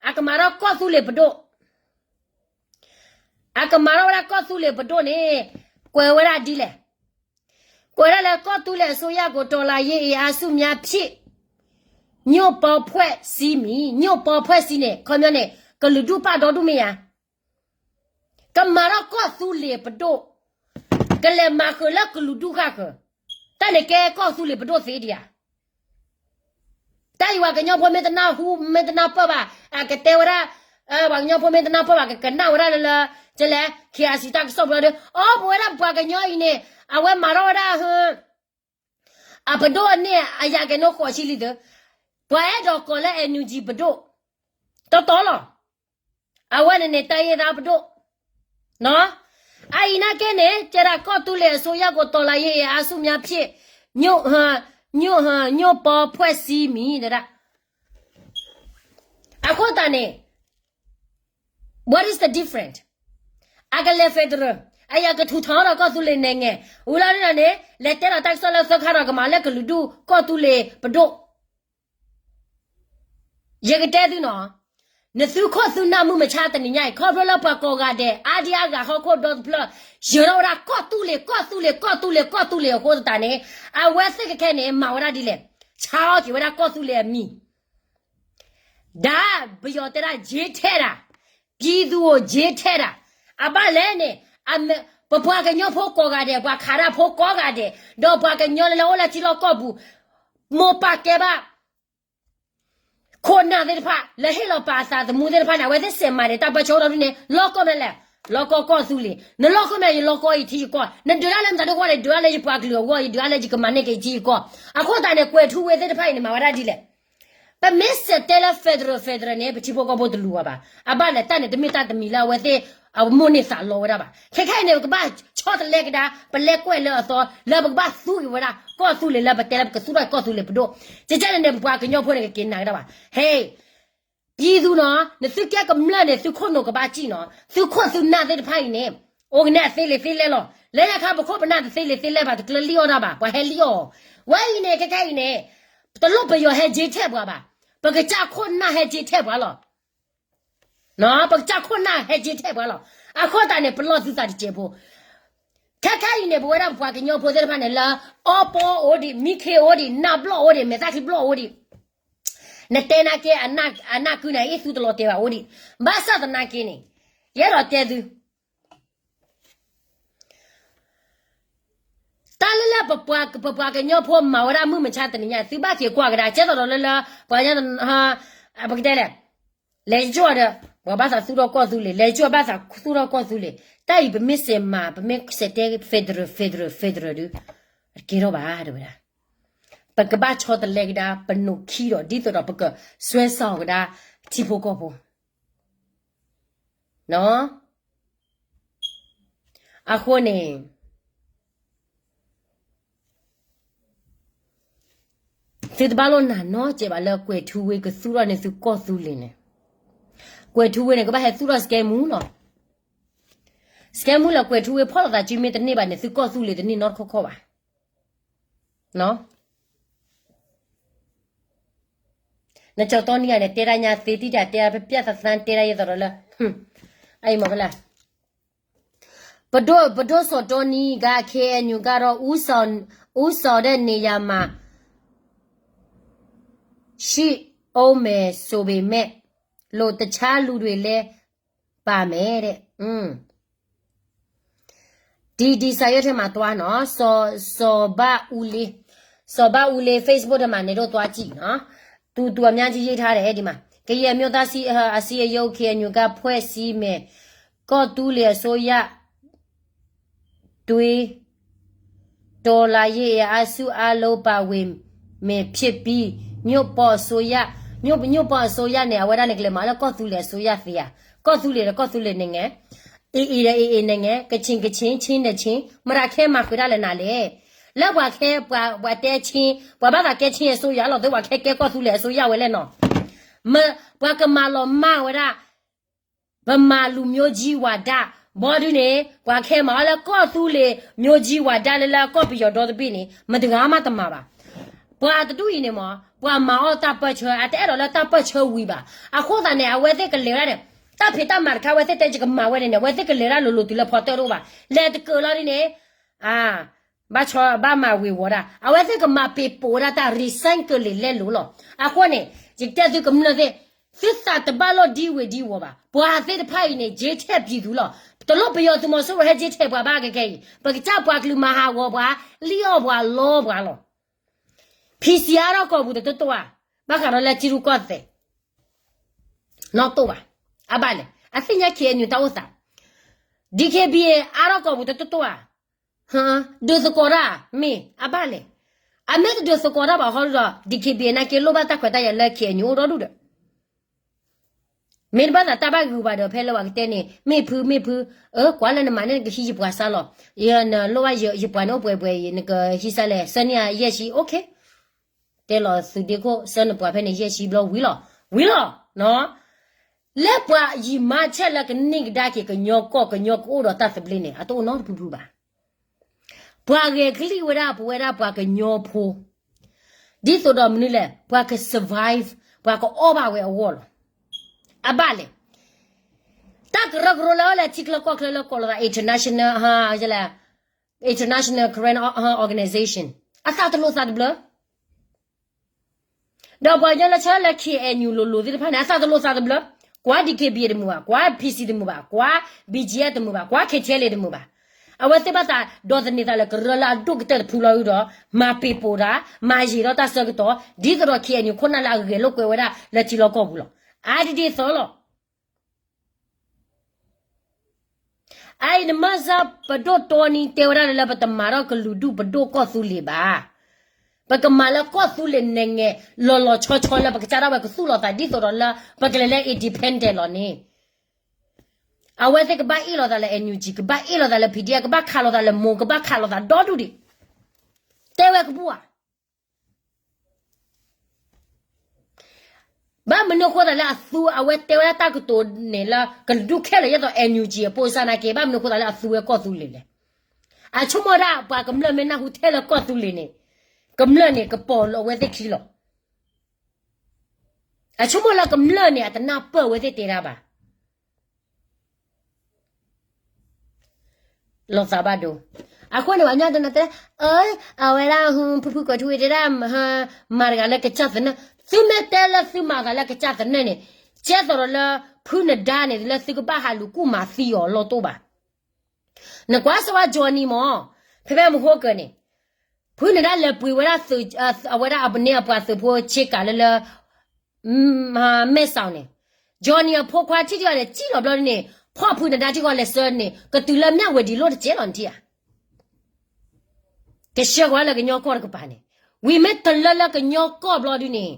အကမၤထီၣ်ကီၢ်သူလ့ၤပဒိၣ်, အကမၤထီၣ်ဝဲဒၣ်ကီၢ်သူလ့ၤပဒိၣ်န့ၣ်, ကွဲးဝဲဒၣ်ဒ်လဲၣ်. ကွဲးဒၣ်လၢကီၢ်သူလ့ၤအစိုးရကို တော်လှန်ရေးအင်အားစုများဖြင့် ညွန့်ပေါင်းဖွဲ့စည်းမည်, ညွန့်ပေါင်းဖွဲ့စည်းန့ၣ် ခီပညီန့ၣ် ကလုာ်ဒူၣ်ပာ်ဒီဒူၣ်မ့ၢ်ဧါ. ကမၤထီၣ်ကီၢ်သူလ့ၤပဒိၣ်, ကလဲၤမၤဃုာ်လၢကလုာ်ဒူၣ်ဃၣ်ဃၢၤ, တၢ်န့ၣ်ကဲကီၢ်သူလ့ၤပဒိၣ်သ့ဒံးဧါ. တၢ်အံၤပှၤကညီဖိမ့ၢ်တနၢ်ဟူ မ့ၢ်တနၢ်ပၢၢ်ဘၣ်, အကတဲဝဲဒၣ်, ပှၤကညီဖိမ့ၢ်တနၢ်ပၢၢ်ဘၣ် ကကနၣ်ဝဲဒၣ်လၢလၢ, ကလဲၤ KIC တၢ်ကစီၣ်ပျီဒီး, အိ ပဝဲဒၣ်ပှၤကညီအံၤန့ၣ်, အဝဲမၤထီၣ်ဝဲဒၣ်ဟ အပဒိၣ်န့ၣ် အယၤကဲၤနိဃိးဆံလံသု, ပှၤအဲၣ်ဒိးကိးလၢ NUG ပဒိၣ်, တီတီလီၤ. အဝဲန့ၣ်န့ၣ် တိုင်းရင်းသားပဒိၣ်, အအံၤနာ်က့န့ၣ် ကဲဒၣ်ကီၢ်သူလ့ၤအစိုးရကို တော်လှန်ရေးအင်အားစုများဖြင့် ညွန့်, ညွန့်ပေါင်းဖွဲ့စည်းမည် တဲဒၣ်. အဃိသတးန့ၣ် what is the different? အကလဲၤ federal, အယၤကထူးထီၣ်ဒီးကီၢ်သူလ့ၤနဲၣ်ငဲၤ, ဝံၤလီၤဒ်န့ၣ် လဲၤတဲလီၤတၢ်ကစီၣ်လၢ သၢခါဒီးကမၤလၢကလုာ်ဒူၣ်ကီၢ်သူလ့ၤပဒိၣ် ယကတဲသုနီၤ, နသုခိၣ်သုနၢ်မုၢ်မဆါတနံၤညါအံၤ ခီဖျိလၢပှၤကိးဂၤဒဲး အါဒံအါဂၤဟီၣ်ခိၣ်ဒီတဖျၢၣ် ယၢၤထီၣ်ဝဲဒၣ်ကီၢ်သူလ့ၤ ကီၢ်သူလ့ၤ ကီၢ်သူလ့ၤ ကီၢ်သူလ့ၤအဃိသတးန့ၣ် အဝဲသ့ၣ်ခဲခဲန့ၣ် မၤဝဲဒၣ်ဒ်လဲၣ်, ဆါအီၣ်က့ၤဝဲဒၣ်ကီၢ်သူလ့ၤအမံၤ ဒၣ်ပယီၤတဲဒၣ် ဂျ့ထဲဒၣ်, ပြည်သူကို ဂျ့ထဲဒၣ်, အဘၣ်လဲၣ်န့ၣ် ပပှၤကညီဖိကိးဂၤဒဲး ပှၤခးတၢ်ဖိကိးဂၤဒဲး ဒီးပှၤကညီလၢလၢအိၣ်လၢထံလီၢ်ကီၢ်ပူၤ မိၢ်ပၢ်ကဲဘၣ် ခိၣ်နၢ်သ့ၣ်တဖၣ် လၢဟ့ၣ်လီၤပာ်အသးသမူသ့ၣ်တဖၣ်န့ၣ် အဝဲသ့ၣ်စဲးမၤဒံးတၢ်ပၢဆှၢအိၣ်ဒီးဒ်န့ၣ် လီၢ်ကီၢ်မနုၤလဲၣ်, လီၢ်ကီၢ်ကီၢ်သူလ့ၤ, နလီၢ်ကီၢ်မနုၤလဲၣ် ယလီၢ်ကီၢ်အံၤထံယကီၢ်, နဒုးတၢ်လၢမတၤဒိၣ်ဃီန့ၣ် ဒုးတၢ်လၢယပှၤကလုာ်အဂီၢ် ယဒုးတၢ်လၢယကမၤန့ၢ်က့ၤထံယကီၢ်, အဃိသတးန့ၣ် ကွဲၤထူဝ့သ့ၣ်တဖၣ်အံၤန့ၣ် မၤဝဲဒၣ်ဒ်လဲၣ် ပမ့ၢ်စဲးတဲလၢ federal federal န့ၣ် ပထံဖိကီၢ်ဖိတလူၤအီၤဘၣ်. အဘၣ်လဲၣ်တၢ်န့ၣ် တမ့ၢ်တၢ်တမံၤလၢအဝဲသ့ၣ် အမိၢ်န့ၢ်သးလီဝဲဒၣ်ဘၣ်. ခဲခဲအံၤန့ၣ် ပကဘၣ်ဆီတလဲကဒါ ပလဲကွဲးလၢအသီ လၢပကဘၣ်သူက့ၤဝဲဒၣ် ကီၢ်သူလ့ၤလၢပတဲလၢပကသူၣ်ထီၣ်ကီၢ်သူလ့ၤပဒိၣ်. ကကဲန့ၣ်န့ၣ် ပပှၤကညီဖိန့ၣ် ကက့ၤနာ်က့ၤတၢ်ဘၣ်. ဟဲ ပြည်သူနီၤ နသုကဲကမျၢၢ်န့ၣ် သုခိၣ်နူာ်ကဘၣ်စံၣ်နီၤ သုခိၣ်သုနၢ်သ့ၣ်တဖၣ်အံၤန့ၣ် အိၣ်ကနဲၣ်အသ့လံာ်သ့လဲၢ်လီၤ. လၢညါခါပခိၣ်ပနၢ်တသ့လံာ်သ့လဲၢ်ဘၣ် တကျၢၤလံၣ်အီၣ်တၢ်ဘၣ် ပှၤဟဲလံၣ်အီၣ်. ဝဲအံၤန့ၣ် ခဲခဲအံၤန့ၣ် တလိၣ်ပယီၤဟဲကၠ့ထဲၣ်ပှၤဘၣ်. ပကစၢ်ခိၣ်နၢ်ဟဲကၠ့ထဲၣ်ပှၤလီၤ. ပကစၢ်ခိၣ်နၢ်ဟဲကၠ့ထဲၣ်ပှၤလီၤ. အဃိသတးန့ၣ် ပလီၢ်သုသးတစဲးဖိ ခဲခဲအံၤန့ၣ် ပဝဲဒၣ်ပပှၤကညီဖိသ့ၣ်တဖၣ်န့ၣ် လၢ အီပီအိၣ်ဒံး မံခ့အိၣ်ဒံး နၢ်ဘျီၣ်အိၣ်ဒံး မဲာ်သၣ်ခံဘျီၣ်အိၣ်ဒံး နတဲနာ်က့ အနၢ်ကုန့ၣ် အ့ၣ်သုတလီၤတဲာ်ဘၣ်အိၣ်ဒံး. ဘၣ်ဆၣ်သနာ်က့န့ၣ် ယအဲၣ်ဒိးတဲသု တၢ်လၢလၢပပှၤကညီဖိမၤဝဲဒၣ်မုၢ်မဆါတနံၤညါ သုဘၣ်က့ၤကွၢ်ကဒါ ကဲသိးဒီးလၢလၢ ပှၤညါ ပကတဲလဲၣ် လဲၤကၠိဒီး ပှၤဘၣ်သးသူၣ်ထီၣ်ကီၢ်သူလ့ၤ လဲၤကၠိဘၣ်သးသူၣ်ထီၣ်ကီၢ်သူလ့ၤ တၢ်အံၤပမ့ၢ်စဲးမၤ ပမ့ၢ်စဲးတဲ federal federal federal ဒုး တကဲထီၣ်ဘၣ်တဲဝဲဒၣ်. ပကဘၣ်ဆီတလဲကဒါ ပနိးခံဒီး ဒ်သိးဒီးပကစွဲစးအီၤကဒါ ထံဖိကီၢ်ဖိ အဃိန့ၣ် သုတဘၣ်လိၣ်နာ်နီတစဲးဘၣ်လၢကွဲၤထူဝ့ကသူၣ်ထီၣ်န့ၢ်သု ကီၢ်သူလ့ၤန့ၣ်, ကွဲၤထူဝ့န့ၣ် ကဘၣ်ဟဲသူၣ်ထီၣ်စကဲမူလီၤ. စကဲမူလၢကွဲၤထူဝ့ဖီၣ်လိာ်သးစုမ့ၢ်တန့ၢ်ဘၣ်န့ၣ် သုကီၢ်သူလ့ၤတန့ၢ်နီတခီခီဘၣ်. နကၠီတီနံၤဂၤန့ၣ် တဲဒၣ်ညါသ့တံၢ်တၢ်တဲဒၣ် ပျဲၢ်သးသါတဲဒၣ်ယဲသိးဒီးလၢ အအံၤမ့ၢ်ဖဲလဲၣ် ပဒိၣ်, ပဒိၣ်စီၤတီနံၤက KNU ကဒီး ဦးဆောင်, ဦးဆောင်တဲ့နေရာမှာ ရှိဦးမယ်ဆိုပေမဲ့ လို့တခြားလူတွေလည်းပါမယ်တဲ့. ဒီ, ဒီစာရွက်ထဲမှာသွားနော်. စီၤ, စီၤဘၣ်အူလ့, စီၤဘၣ်အူလ့ Facebook ထဲမှာ နင်တို့သွားကြည့်နော်. သူ, သူအများကြီးရေးထားတယ် အဲဒီမှာ. ကရင်အမျိုးသားစည်း, အစည်းအရုံး KNU က ဖွဲ့စည်းမယ် ကီၢ်သူလ့ၤအစိုးရ တွင်း တော်လှန်ရေးအင်အားစုအားလုံးပါဝင်မယ်ဖြစ်ပြီး ညွန့်ပေါင်းအစိုးရ, ညွန့်, ညွန့်ပေါင်းအစိုးရန့ၣ် အဝဲဒၣ်န့ၣ် ကလဲၤမၤလၢကီၢ်သူလ့ၤအစိုးရသ့ဧါ. ကီၢ်သူလ့ၤဒီးကီၢ်သူလ့ၤနဲၣ်ငဲၤ, AA ဒီး AA နဲၣ်ငဲၤ, ကချင်, ကချင်, ချင်းဒီး ချင်း, မတၤခဲမၤဃုာ်တၢ်လၢနၤလဲၣ်. လၢပှၤခဲ, ပှၤ, ပှၤတဲ ချင်း, ပှၤဘၣ်သးကဲ ချင်းအစိုးရ လီၤသ့ ပှၤခဲကဲကီၢ်သူလ့ၤအစိုးရဝဲလဲၣ်နီၤ. မ, ပှၤကမၤလီၤမၢ်ဝဲဒၣ် ဗမာလူမျိုးကြီးဝါဒ ဘီဒုန့ၣ် ပှၤခဲမၤအီၤလၢကီၢ်သူလ့ၤ မျိုးကြီးဝါဒ လၢလၢကီၢ်ပယီၤဒီတဘ့ၣ်န့ၣ် မတဂၤမးတမၤဘၣ်. ပှၤတဒူၣ်အံၤန့ၣ်မ့ၢ် ပှၤမၤအီၣ်တၢ်ပၢၢ်ဆၢ အတအဲၣ်ဒိးလၢတၢ်ပၢၢ်ဆၢဝံၤဘၣ်. အဃိသတးန့ၣ် အဝဲသ့ၣ်ကလဲၤဝဲဒၣ်န့ၣ် တၢ်ဖံးတၢ်မၤတခါ အဝဲသ့ၣ်တဲယကမၤဝဲန့ၣ်န့ၣ် အဝဲသ့ၣ်ကလဲၤဒၣ်လိၤလိၤတုၤလၢဖီတၢၣ်တအိၣ်ဘၣ်. လဲၤတကၢးလီၤဒ်န့ၣ် အ ဘၣ်ဆီဘၣ်မၤဝ့ၤဝီၤဒၣ် အဝဲသ့ၣ်ကမၤပ့ၤပိာ်ဝဲဒၣ်တၢ် resign ကလဲာ်လဲလိာ်လီၤ. အဃိန့ၣ် ယတဲသုကမျၢၢ်သ့ၣ် သုသးတဘၣ်လိၣ်ဒံဝ့ၤဒံဝီၤဘၣ်. ပှၤသ့ၣ်တဖၣ်အံၤန့ၣ် ယ့ထဲပံၤသူလီၤ. တလိၣ်ပယီၤသုးမီၤစိရိၤဟဲယ့ထဲပှၤဘၣ်ကကဲအံၤ ပကစၢ်ပှၤကလုာ်မၤဟးဂီၤပှၤ လံၣ်အီၣ်ပှၤလီပှၤလီၤ. ဖံစံအါထီၣ်ကီၢ်ပူၤတတိၢ်တိၢ်ဧါ, ဘၣ်ဃးဒီးလၢကံရူၢ်ကီၢ်သဲး နီတိၢ်ဘၣ်. အဘၣ်လဲၣ်, အသ့ၣ်ညါ KNU တၢ်အိၣ်သး, DKBA အါထီၣ်ကီၢ်ပူၤတတိၢ်တိၢ်ဧါ, ဒုးသကိးတၢ် မ့ၢ်အဘၣ်လဲၣ်. အမ့ၢ်တဒုးသကိးတၢ်ဘၣ်ဟီဒုဒီး DKBA နာ်က့လိၣ်ဘၣ်တၢ်ခွဲးတၢ်ယာ်လၢ KNU အိၣ်ဒီဒူၣ်ဒီး မ့ၢ်တဘၣ်သးတၢ်ဘၣ်ဂုာ်ဘၣ်ဒီး ဖဲလၢပှၤကတဲန့ၣ် မ့ၢ်ဖု မ့ၢ်ဖု, အၢ ကွၢ်လၢနမၤန့ၣ် နကဟံးယပှၤစါလီၤ, နလိၣ်ဘၣ်ယပှၤန့ၣ်အိၣ်ပှဲၤပှဲၤအံၤ နကဟံးစါလဲၣ်, ဆၢန့ၢ်ယဲၢ်ဆံ okay, တဲလီၤသုဒ့ခိၣ် ဆၢနပှၤဖဲန့ၣ် ယဲၢ်ဆံဘျီဝံၤလီၤ, ဝံၤလီၤနီၤ. လၢပှၤယံာ်မါဆဲးလၢကန့ၢ်ကဒါက့ၤကညီကီၢ် ကညီကအိၣ်ဒီးတၢ်သဘျ့န့ၣ် အတအိၣ်နီတဖုဖုဘၣ်. ပှၤဂဲၤကလံၣ်ဝဲဒၣ် ပဝဲဒၣ်ပှၤကညီဖိ ဒ်သိးဒီးမနုၤလဲၣ် ပှၤက survive, ပှၤကအီၣ်ဘၣ်ဝဲအဂီၢ်လီၤ. အဘၣ်လဲၣ်, တၢ်ကရၢကရိလၢအိၣ်လၢထံချၢကီၢ်ချၢလၢကိးလီၤသး international, international Karen organization အသးတလိာ်သးတဘျၢ ဒီးပှၤကညီလၢဆၢလၢ KNU လိၤလိၤသ့ၣ်တဖၣ်န့ၣ် အသးတလိာ်သးတဘျၢ, ကွၢ် DKBA တမုာ်ဘၣ်, ကွၢ် PC တမုာ်ဘၣ်, ကွၢ် BGF တမုာ်ဘၣ်, ကွၢ် KTLA တမုာ်ဘၣ်. အဝဲသ့ၣ်ဘၣ်သးဒီးသန့ၤသးလၢကရၢလၢအဒိၣ်ကတၢၢ်တဖုလီၤဒီး မၤပ့ၤပိာ်တၢ်, မၤယံာ်ထီၣ်တၢ်ဆၢကတီၢ်, ဒ်သိးဒီး KNU ခိၣ်နၢ်လၢအဂဲၤလိာ်ကွဲဝဲဒၣ်လၢထံလီၢ်ကီၢ်ပူၤလီၤ. အါဒ်ဒ်သိးလီၤ. အအံၤနမၢစၢ်ပဒိၣ်တီနံတဲဝဲဒၣ်လၢ ပတမၤထီၣ်ကလုာ်ဒူၣ်ပဒိၣ်ကီၢ်သူလ့ၤဘၣ်. ပကမၤလၢကီၢ်သူလ့ၤနဲၤငဲၤ လီၤလီၤဆီဆီလၢ ပကစးထီၣ်ဝဲကသူၣ်လီၤသးဒ်သိးဒီးလၢ ပကလဲၤလၢ independent လီၤန့ၣ်, အဝဲသ့ၣ်ကဘၣ်အ့ၣ်လိာ်သးလၢ NUG, ကဘၣ်အ့ၣ်လိာ်သးလၢ PDF, ကဘၣ်ခးလိာ်သးလၢမိၢ်, ကဘၣ်ခးလိာ်သးဒီဒူၣ်ဒံး, တဲဝဲကဘူၣ်ဧါ. ဘၣ်မနုၤဃိသးလၢအသူ အဝဲတဲဝဲဒၣ်တၢ်ကတိၤန့ၣ်လၢ ကလုာ်ဒူၣ်ခဲလၢာ် ဒ်သိး NUG အဖိစၢ်နာ်က့ ဘၣ်မနုၤဃိသးလၢအသူဝဲကီၢ်သူလ့ၤလဲၣ်. အဆိကမိၣ်ဒၣ်ပှၤကမျၢၢ်မ့ၢ်နၢ်ဟူထဲလၢကီၢ်သူလ့ၤန့ၣ်, ကမျၢၢ်န့ၣ် ကပိာ်လီၤအဝဲသ့ၣ်ခံလီၤ. အဆိကမိၣ်လၢကမျၢၢ်န့ၣ် အတနၢ်ပၢၢ်အဝဲသ့ၣ်တဲဒၣ်ဘၣ် လီၤသးဘၣ်ဒိ. အဃိန့ၣ် ပှၤကညီတနီၤတဲ, အၢ, အဝဲဒၣ် ဖုဖုကီၢ်ထူဝ့ၤတဲဒၣ် မၤတဂၤလၢကစၢ်သနၢၣ်, သုမ့ၢ်တဲလၢသုမၤသးလၢကစၢ်သနၢၣ်န့ၣ်, ကဲသိးဒီးလၢ ဖုနဒါန့ၣ် လၢသုကဘၣ်ဟးလူၤကူၣ်မၤသံအီၤလီၢ်တိၢ်ဘၣ်. နကွၢ်စၢၤဝဲ Johnny မၢ်, ဖဲဖဲမဟိကၢၤန့ၣ်, ဖုနဒါလဲၤပှ့ၤဝဲဒၣ်သုး, အဝဲဒၣ်အပန့ၢ်အပှၤသုးဖိဆ့ကၤလၢလၢ မဲၢ်စီၤန့ၣ်, Johnny အဖိခွါထံၣ်ထံၣ်အီၤန့ၣ် စံၣ်လီၤဘျီဒ်န့ၣ်, ဖီၣ်ဖုနဒါထံကီၢ်လဲၤဆှၢန့ၣ် ကတုၤလၢမၠၣ်ဝဲဒံးလိၣ်တစဲးလီၤနထံၣ်ဧါ. ကဆှၢကွၢ်လၢကညီကီၢ်တကပၤန့ၣ်, ဝံၤမ့ၢ်တလၢလၢကညီကီၢ်ဘျီဒ်န့ၣ်,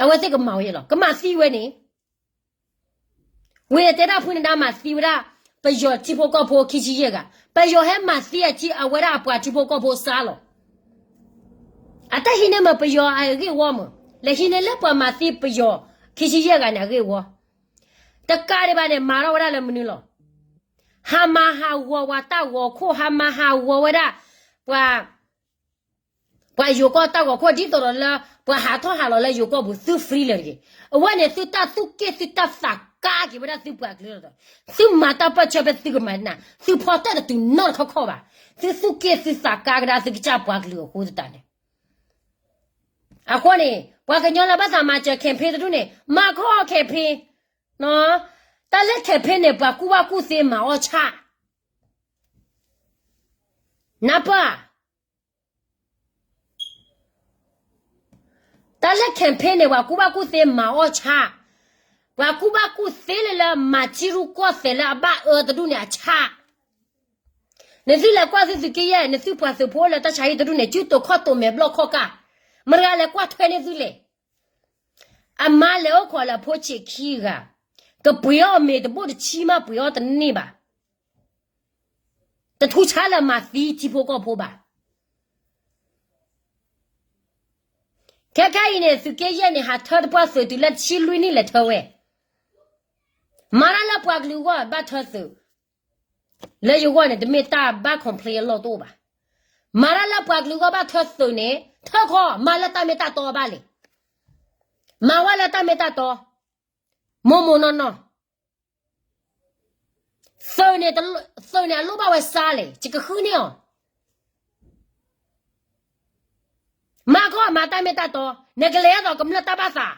အဝဲသ့ၣ်ကမၤဝဲယဲလီၤ, ကမၤသံဝဲန့ၣ် ဝံၤန့ၣ်တဲဒၣ်ဖုနဒါမၤသံဝဲဒၣ် ပယီၤထံဖိကီၢ်ဖိခံဆံယဲၢ်ဂၤ, ပယီၤဟဲမၤသံအထံ အဝဲဒၣ်အပှၤထံဖိကီၢ်ဖိစါလီၤ. အတၢ်ဟံးန့ၢ်မ့ၢ်ပယီၤအဂ့ၢ်ဝီမ့ၢ်, လဲၤဟံးန့ၢ်လၢပှၤမၤသံပယီၤ ခံဆံယဲၢ်ဂၤန့ၣ်အဂ့ၢ်ဝီ, တကးဒံးဘၣ်န့ၣ် မၤထီၣ်ဝဲဒၣ်လၢမနုၤလီၤ. ဟးမၤဟးဂီၤဝဲတၢ်ဂီၤခိၣ်, ဟးမၤဟးဂီၤဝဲဒၣ် ပှၤ ပှၤယိၤကီၢ်တၢ်ဂီၤခိၣ်ဒ်သိးဒီးလၢ ပှၤဟးထီၣ်ဟးလီၤလၢယိၤကီၢ်ပူၤ သု free လၢၤတဂ့ၤ. အဝဲန့ၣ် သုတၢ်သူၣ်က့ၣ်သုတၢ်သးကါက့ၤဝဲဒၣ်သုပှၤကလုာ်လီၤ. သုမၤတၢ်ပၢၢ်ဆၢဖဲသုကမၤနၢၤ, သုဖီၣ်တၢ်တတုၤနီတခီခီဘၣ်. သုသူၣ်က့ၣ်သုသးကါကဒါသုကစၢ်ပှၤကလုာ်အဃိသတးန့ၣ်, အဃိန့ၣ် ပှၤကညီလၢဘၣ်သးမၤစၢၤ campaign တဒူၣ်န့ၣ် မၤခီ campaign, တၢ်လၢ campaign န့ၣ် ပှၤကူၣ်ဘၣ်ကူၣ်သ့မၤအီၣ်ဆၣ် နၢ်ပၢၢ်ဧါ. တၢ်လၢ campaign န့ၣ် ပှၤကူၣ်ဘၣ်ကူၣ်သ့မၤအီၣ်ဆၣ်, ပှၤကူၣ်ဘၣ်ကူၣ်သ့လၢလၢမၤထံရူၢ်ကီၢ်သဲး လၢအဘၣ်အၢတဒူၣ်န့ၣ်အဆၣ်. နသုလဲၤကွၢ်သုသုးက့ယဲၢ် နသုပှၤသုးဖိလၢတၢ်ဆါဟံၣ်တဒူၣ်န့ၣ် စုတိာ်ခီၣ်တိာ်မဲာ်ဘျီၣ်ခီၣ်ကၢ်, မတၤတဂၤလဲၤကွၢ်ထွဲန့ၢ်သုလဲၣ်. အမါလဲၤအိၣ်ခိးလၢအဖိဆံးခံဂၤ, ကပှ့ၤအီၣ်မ့ၤတဘိၣ်တဆံမး ပှ့ၤအီၣ်တန့ၢ်ဘၣ်. တထူဆါလၢမၤသံထံဖိကီၢ်ဖိဘၣ်. ခဲခါအံၤန့ၣ် သုးက့ယဲၢ်န့ၣ် ဟးထၢတပှၢ်သုးတုၤလၢတဆံလွံၢ်နံၣ်လဲၤထၢဝဲ. မၤတၢ်လၢပှၤကလုာ်အဂီၢ် ဘၣ်ထၢသုး, လၢယဂီၢ်န့ၣ် တမ့ၢ်တၢ်ဘၣ် complain အလီၢ်တအိၣ်ဘၣ်. မၤတၢ်လၢပှၤကလုာ်အဂီၢ်ဘၣ်ထၢသုးန့ၣ် ထၢခီ မၤလၢတၢ်မ့ၢ်တၢ်တီဘၣ်လဲၣ်. မၤဝဲလၢတၢ်မ့ၢ်တၢ်တီ, မိၢ်မိၢ်နီၢ်နီၢ် သုးန့ၣ် သုးန့ၣ်အလိၣ်ဘၣ်ဝဲစါလဲၣ် ယကဃုန့ၢ်အီၤ. မၤခီမၤတၢ်မ့ၢ်တၢ်တီ, နကလဲၤအသိးကမျၢၢ်တၢ်ဘၣ်သး.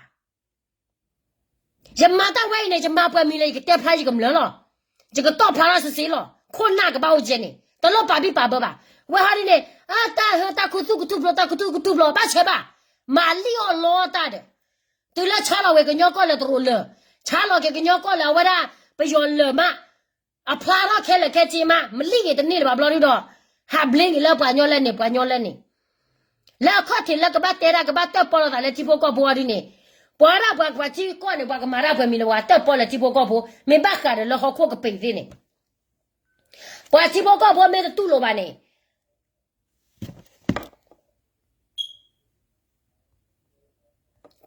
ယမၤတၢ်ဝဲအံၤန့ၣ် ယမၤပှဲၤမံၤလၢယကတဲဖျါယကမျၢၢ်လီၤ. ယကတီၢ်ဖျါထီၣ်စ့ၢ်စ့ၢ်လီၤ. ခိၣ်နၢ်ကဘၣ်အိၣ်ကဲန့ၣ် တလိၣ်ပာ်ဘံၣ်ပာ်ဘၢဘၣ်. ဝဲဟီဒ်န့ၣ် တၢ်ဟၢတၢ်ခူသူၣ်ကထူၣ်ဖျိ တၢ်ခူသူၣ်ကထူၣ်ဖျိ ဘၣ်ဆၢဘၣ်. မၤလံၣ်အီၣ်လီတၢ်ဒီး တုၤလၢဆါလီၤဝဲကညီကီၢ်လၢတရူးလၢာ်, ဆါလီၤက့ၤကညီကီၢ်လၢအဝဲဒၣ်ပယီၤလၢာ်မး, အဖျါထီၣ်ခဲလၢာ်ခဲဆ့မး, မလံၣ်က့ၤတန့ၢ်လၢၤဘၣ်ဘျီဒုဒီး, ဟးဘျ့က့ၤလၢပှၤညီလၢန့ၣ် ပှၤညီလၢန့ၣ်, လၢအခီၣ်ထံးလၢကဘၣ်တဲဒၣ် ကဘၣ်တၢၣ်ပီၢ်လိာ်သးလၢထံဖိကီၢ်ဖိအီၤဒ်န့ၣ်, ပှၤဒၣ်ပှၤ ပှၤထံကီၢ်န့ၣ် ပှၤကမၤတၢ်ပှဲၤမံၤလၢၤ ပှၤတၢၣ်ပီၢ်လၢထံဖိကီၢ်ဖိ မ့ၢ်ဘၣ်ဃးဒီးလၢဟီၣ်ခိၣ်ကပ့ၤသ့ၣ်န့ၣ်, ပှၤထံဖိကီၢ်ဖိမ့ၢ်တတူၢ်လိာ်ဘၣ်န့ၣ်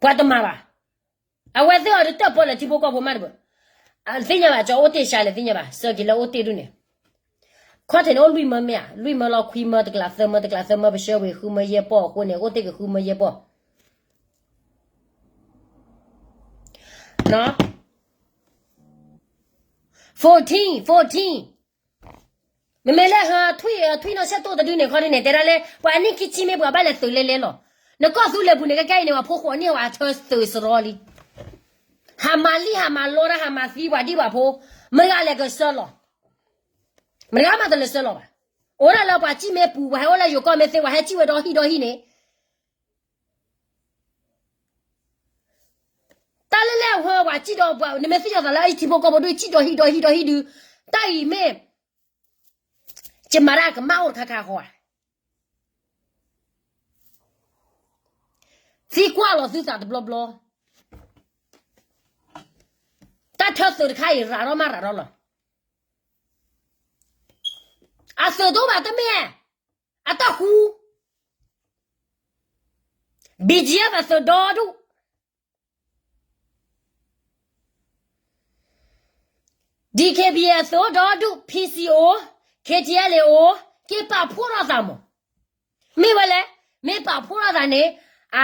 ပှၤတမၤဘၣ်. အဝဲသ့ၣ်အီၤဒုးတၢၣ်ပီၢ်လၢထံဖိကီၢ်ဖိမးတဘၣ်. သ့ၣ်ညါဘၣ် ကၠီအိၣ်တ့ၢ်စှၤလဲၣ်သ့ၣ်ညါဘၣ် စၢက့ၤလၢအိၣ်တ့ၢ်ဒူၣ်န့ၣ်, ခီၣ်ထံးန့ၣ်အိၣ်လွံၢ်မၢမ့ၢ်ဧါ, လွံၢ်မၢလီၤခွံမၢတကျးသၢမၢတကျးသၢမၢ ပဆှၢဝံၤဃုမၢယဲၢ်ပီၢ်အဃိန့ၣ် အိၣ်တ့ၢ်က့ၤဃုမၢယဲၢ်ပီၢ် fourteen, fourteen. မ့မ့ၢ်လၢထွံၣ်ထွံၣ်နီၢ်ဆဲၣ်တိၢ်တဒုန့ၣ်ခီဒုန့ၣ် တဲဒၣ်လၢ ပှၤနံၣ်ခံဆံမ့ၢ်ပှၤဘၣ်လဲၤသုးလဲၤလဲၤလီၤ. နကီၢ်သူလ့ၤပူၤန့ၣ် ကဲကဲအံၤန့ၣ် ပှၤဖိဃိးနံၣ်ဝဲအထၢသုးစရီလံ. ဟးမၤလံၣ်ဟးမၤလီတၢ် ဟးမၤသံပှၤဒံၣ်ပှၤဖိ, မတၤဂၤလဲၤကဆှၢလီၤ. မတၤဂၤမးတလဲၤဆှၢလီၤဘၣ်. အိၣ်ဒၣ်လၢပှၤစံၣ်မ့ၢ်ပူၤ ပှၤဟဲအိၣ်လၢယိၤကီၢ်မ့ၢ်သ့ ပှၤဟဲစံၣ်ဝဲဒီဟံၣ်ဒီဟံၣ်န့ၣ် တၢ်လၢလဲၣ်အဝဲပှၤစံၣ်ဒီးပှၤ နမ့ၢ်သ့ၣ်ညါသးလၢအံၤထံဖိကီၢ်ဖိဒုးစံၣ်ဒီဟံၣ်ဒီဟံၣ်ဒီဟံၣ်ဒုး, တၢ်အံၤမ့ၢ် ယမၤတၢ်ကမၣ်အိၣ်တခါခါဃီဧါ. သံကွၢ်လီၤသုသးတဘျီဘျီ, တၢ်ထၢသုးတခါအံၤ ရၤထီၣ်မးရၤထီၣ်လီၤ. အသုးတအိၣ်ဘၣ်တမ့ၢ်, အတၢ်ဃူ, BGF အသုးဒီဒူၣ် DKBA အသုးဒီဒူၣ် PC အိၣ်, KTLA အိၣ်, က့ၤပာ်ဖှိၣ်ထီၣ်သးမး. မ့ၢ်ဝဲလဲၣ်, မ့ၢ်ပာ်ဖှိၣ်ထီၣ်သးန့ၣ်, အ,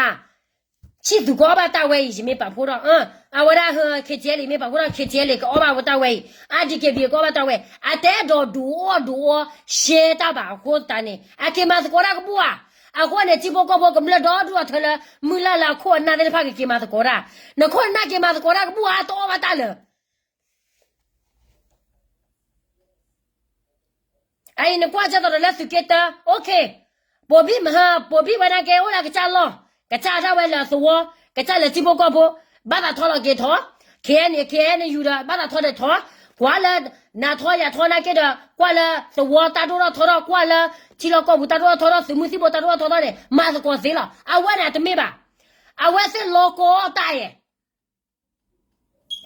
ဆံၣ်သူးကအီၣ်ဘၣ်တၢ်ဝဲအံၤ ယမ့ၢ်ပာ်ဖှိၣ်ထီၣ်, အဝဲဒၣ် KTLA မ့ၢ်ပာ်ဖှိၣ်ထီၣ် KTLA ကအီၣ်ဘၣ်ဝဲတၢ်ဝဲအံၤ, အ DKBA ကအီၣ်ဘၣ်တၢ်ဝဲ, အတအဲၣ်ဒိးဒုးအီၣ်ဒုးအီ ရှဲတၢ်ဘၣ်အဃိသတးန့ၣ် အက့ၤမၤသကိးတၢ်ကဘူၣ်ဧါ. အဃိန့ၣ် ထံဖိကီၢ်ဖိကမျၢၢ်ဒီဒူၣ်အထၢလၢ မုၢ်လၢ်လၢအခိၣ်အနၢ်သ့ၣ်တဖၣ်ကက့ၤမၤသကိးတၢ်, နခိၣ်နနၢ်က့ၤမၤသကိးတၢ်ကဘူၣ်ဧါ တအီၣ်ဘၣ်တၢ်လၢာ် အအံၤနကွၢ်ကဲသိးဒီးလၢသုးက့တၢ, OK, ပိာ်ဘံၣ်မဟါ ပိာ်ဘံၣ်ဝဲနာ်က့ အိၣ်လၢကစၢ်လီၢ်, ကစၢ်ဒၣ်ဝဲလၢသဝီ, ကစၢ်လၢထံဖိကီၢ်ဖိ, ဘၣ်သးထီလီၤက့ၤထီ, KNU, KNU ဒီး ဘၣ်သးထီဒီးထီ, ကွၢ်လၢ နၤထီယၤထီနာ်က့ဒီး ကွၢ်လၢသဝီတၢ်ဒိၣ်ထီၣ်ထီထီၣ်, ကွၢ်လၢထံလီၢ်ကီၢ်ပူၤတၢ်ဒိၣ်ထီၣ်ထီထီၣ်, သုးမုၢ်သံၣ်ဘိတၢ်ဒိၣ်ထီၣ်ထီထီၣ်န့ၣ် မၤသကိးသ့လီၤ. အဝဲန့ၣ်တမ့ၢ်ဘၣ်. အဝဲသ့ၣ်လီၤကီတၢ်အဲၣ်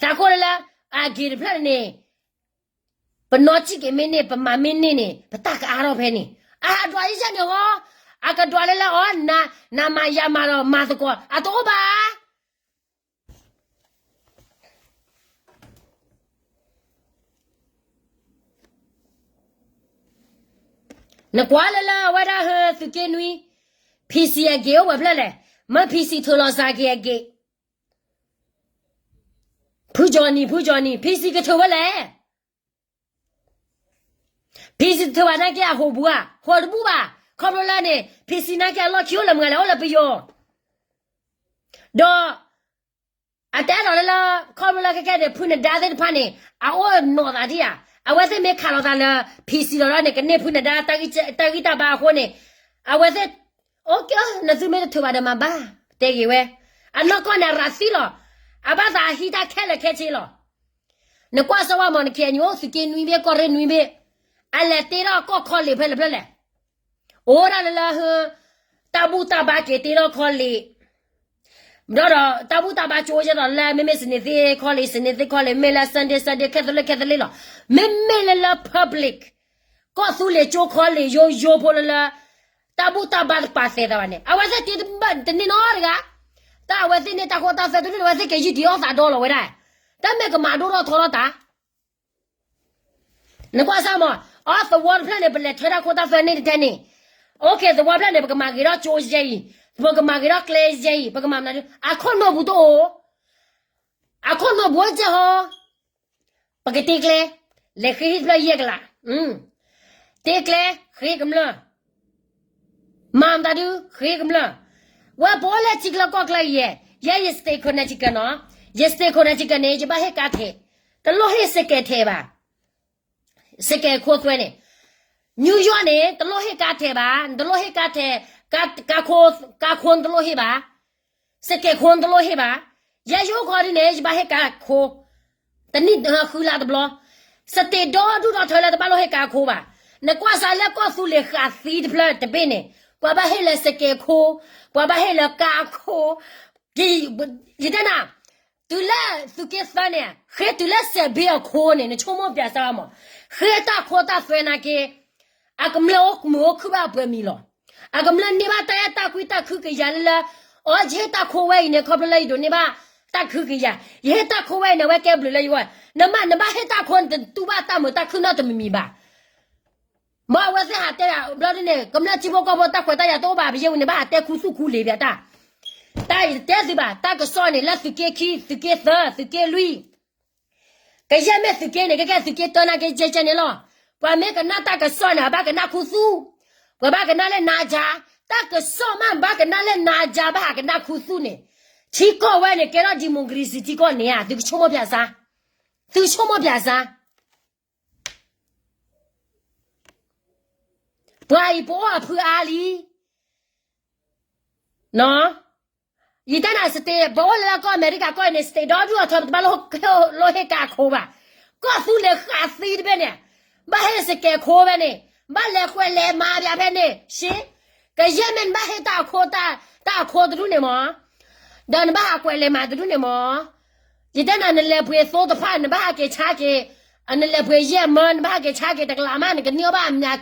တၢ်ခိၣ်လၢလၢ အဂ့ၤတဖျၢၣ်န့ၣ်, ပနီၢ်စံၣ်က့ၤမ့ၢ်န့ၢ် ပမၤမ့ၢ်န့ၢ်န့ၣ် ပတၢ်ကအါထီၣ်ဖဲန့ၣ်, အဟးဒွးယဲၢ်န့ၣ်ဟီ, အကဒွးလၢလၢအီၤ, နၤမၤယၤမၤဒီးမၤသကိး အတအိၣ်ဘၣ်. နကွၢ်လၢလၢအဝဲဒၣ်ဟၢသုးက့နွံ, PC အဂ့ၤအိၣ်ဝဲဖျၢၣ်လဲၣ်, မ့ၢ် PC ထုးလီၤစၢ်က့ၤအဂ့ၤ, ဖုကၠီနံၤ ဖုကၠီနံၤ PC ကထုးဝဲလဲၣ်. PC တထုးဘၣ်နာ်က့အဟိးဘူးဧါ, ဟိးတဘူးဘၣ်, ခီဖျိလၢန့ၣ် PC နာ်က့အလီၢ်ခံအိၣ်လၢမုၢ်ဂၤလဲၣ် အိၣ်လၢပယီၤ ဒီး အတအဲၣ်ဒိးလၢလၢ ခီဖျိလၢခဲကဲန့ၣ် ဖုနဒါသ့ၣ်တဖၣ်န့ၣ် အအိၣ်နီၢ်သးဒံးဧါ, အဝဲသ့ၣ်မ့ၢ်ခးလိာ်သးလၢ PC လီၤဒီးန့ၣ် ကန့ၢ်ဖုနဒါ တၢ်ဂံၢ်တၢ်ဘါအဃိန့ၣ်, အဝဲသ့ၣ် OK, နသုမ့ၢ်တထုးဘၣ်ဒီးမၤဘၣ်, တဲဂ့ၤဝဲ, အနီၢ်ကီၢ်န့ၣ် အရၤသံလီၤ, အဘၣ်သးအဟံးတၢ်ခဲလၢာ်ခဲဆ့လီၤ. နကွၢ်စၢၤဝဲမး န KNU အိၣ်သုးက့နွံဘ့ၣ် ကီၢ်ရ့ၣ်နွံဘ့ၣ်, အလဲၤတ့ထီၣ်ကီၢ်ခီလ့ၣ်ဖဲလဲၣ်ဖဲလဲၣ်, အိၣ်ဒၣ်လၢလၢဟၢ တၢ်ဘူၣ်တၢ်ဘါက့ၤတ့ထီၣ်ခီလ့ၣ်, ဒီးဒီးတၢ်ဘူၣ်တၢ်ဘါကၠိယဲၢ်ဒီးလၢ မ့မ့ၢ်စနေသ့ၣ်ခီလ့ၣ် စနေသ့ၣ်ခီလ့ၣ် မ့ၢ်လၢ Sunday Sunday Catholic Catholic လီၤ, မ့မ့ၢ်လၢလၢ public ကီၢ်သူလ့ၤကၠိခီလ့ၣ်ယိယိဖိလၢလၢ တၢ်ဘူၣ်တၢ်ဘါတပာ်သဲးသးဘၣ်န့ၣ် အဝဲသ့ၣ်တ့တဘၣ်တန့ၢ်နီတဂၤ, တၢ်အဝဲသ့ၣ်န့ၣ် တၢ်ဃိတၢ်သွဲတဒူၣ်န့ၣ် အဝဲသ့ၣ်ကယူးဒံးအီၣ်သးဒီလီၤဝဲဒၣ်, တၢ်မ့ၢ်ကမၤဒိၣ်ထီၣ်ထီထီၣ်တၢ် နကွၢ်စၢ်မး, အီ သဝီတဖျၢၣ်န့ၣ် ပလဲၤထၢတၢ်ခိတၢ်သွဲန့ၣ်တထဲန့ၣ်, OK သဝီဖျၢၣ်န့ၣ် ပကမၤဂ့ၤထီၣ်ကၠိယဲအံၤ, ပကမၤမနုၤ အခီၣ်နီၢ်ပူၤတအိၣ်, အခီၣ်နီၢ်ပူၤအိၣ်ကဲဟီ, ပကတ့ကျဲ, လဲၤဃ့ဟံၣ်တဖျၢၣ်ယဲၢ်ကလး, တ့ကျဲ, ဃ့ကမျၢၢ် မၤမတၤဒုး ဃ့ကမျၢၢ်, ဝဲပအိၣ်လၢထံကျါကီၢ်ကျါယဲ, ယဲယ state Connecticut နီၤ, ယ state Connecticut န့ၣ် ယဘၣ်ဟ့ၣ်ကါထဲး, တလိၣ်ဟ့ၣ်စကဲးထဲးဘၣ်, စကဲးခိသွဲန့ၣ်, New York န့ၣ် တလိၣ်ဟ့ၣ်ကါထဲးဘၣ်, နတလိၣ်ဟ့ၣ်ကါထဲး, ကါခိ, ကါခိနတလိၣ်ဟ့ၣ်ဘၣ်, စကဲးခိနတလိၣ်ဟ့ၣ်ဘၣ်, ယဲယအိၣ်ခီဒ်န့ၣ် ယဘၣ်ဟ့ၣ်ကါခိ တနံၣ်ဃုလါတဘျီ, state ဒီဒူၣ်ဒီထၢလၢတဘၣ်လိၣ်ဟ့ၣ်ကါခိဘၣ်, နကွၢ်စးလၢကီၢ်သူလ့ၤဃာ်သံတဖျၢၣ်တဘ့ၣ်န့ၣ်, ပှၤဘၣ်ဟ့ၣ်လၢစကဲးခိ, ပှၤဘၣ်ဟ့ၣ်လၢကါခိ, ယတဲနၤ, တုၤလၢသုးက့သၢန့ၣ် ဃ့တုၤလၢစဲးဘ့အခိန့ၣ် နဆိကမိၣ်ပၠးစၢ်မး, ဃ့တၢ်ခိတၢ်သွဲနာ်က့, အကမျၢၢ်အိၣ်မုာ်အိၣ်ခုၣ်ဘၣ်အပှဲၤမံၤလီၤ. အကမျၢၢ်န့ၢ်ဘၣ်တၢ်အဲၣ်တၢ်ကွံတၢ်ခုကယၤလၢလၢ, အိ ယဟ့ၣ်တၢ်ခိဝဲအံၤန့ၣ် ခီဖျိလၢယဒိးန့ၢ်ဘၣ်တၢ်ခုကယၤ, ယဟ့ၣ်တၢ်ခိဝဲအံၤန့ၣ် အဝဲကဲဘျုးလၢယဂီၢ်, နမ့ၢ်နဘၣ်ဟ့ၣ်တၢ်ခိန့ၣ် တတူၢ်ဘၣ်တၢ်မုာ်တၢ်ခုၣ်နီတမံၤမံၤဘၣ်. မ်အဝဲသ့ၣ်ဟးတဲဘျီဒ်န့ၣ် ကမျၢၢ်ထံဖိကီၢ်ဖိတၢ်ခွဲးတၢ်ယာ်တအိၣ်ဘၣ် ပယဲၢ်ဝံၤန့ၣ် ဘၣ်ဟးတဲခူသူၣ်ခူလံာ်ပၠးတၢ်, တၢ်ယတဲသုဘၣ် တၢ်ကစီၣ်န့ၣ် လၢသုးက့ခံ သုးက့သၢ သုးက့လွံၢ် ကယဲၢ်မ့ၢ်သုးက့န့ၣ် ကကဲသုးက့တၢနာ်က့ကဲကဲန့ၣ်လီၤ. ပှၤမ့ၢ်ကနၣ်တၢ်ကစီၣ်န့ၣ် အဘၣ်ကနၣ်ခူသူၣ်, ပှၤဘၣ်ကနၣ်လၢနါယါ, တၢ်ကစီၣ်မ့ၢ်ဘၣ်ကနၣ်လၢနါယါ ဘၣ်ဟးကနၣ်ခူသူၣ်န့ၣ်, ထံကီၢ်ဝဲန့ၣ် ကဲထီၣ် democracy ထံကီၢ်န့ၣ်ဧါ, သုကဆိကမိၣ်ပၠးစၢ်, သုဆိကမိၣ်ပၠးစၢ် ပှၤအံၤပအိၣ်အဖုအါလံ, ယတဲနၤ state ပအိၣ်လၢကီၢ်အမဲရကၤကီၢ်အံၤန့ၣ် state ဒီဒူၣ်အထီ ပတဘၣ်လိၣ်ဟ့ၣ်ကါအခိဘၣ်. ကီၢ်သူလ့ၤဃာ်သံတဘ့ၣ်န့ၣ်, ဘၣ်ဟ့ၣ်စကဲးခိဖဲန့ၣ်, ဘၣ်လဲၤကွဲးလဲၤမၤပၠးဖဲန့ၣ်, ရှ့, ကယဲၢ်မ့ၢ်နဘၣ်ဟ့ၣ်တၢ်အခိ, တၢ်အခိတဒူၣ်န့ၣ်မး, ဒီးနဘၣ်ဟးကွဲးလဲၤမၤတဒူၣ်န့ၣ်မး, ယတဲနၤ နလဲၤပှ့ၤသိတဖၣ် နဘၣ်ဟးက့ၤဆါက့ၤ, နလဲၤပှ့ၤယဲၢ်မၢ နဘၣ်ဟးက့ၤဆါက့ၤတကလးမး နကန့ၢ်အီၣ်ဘၣ်အမါ,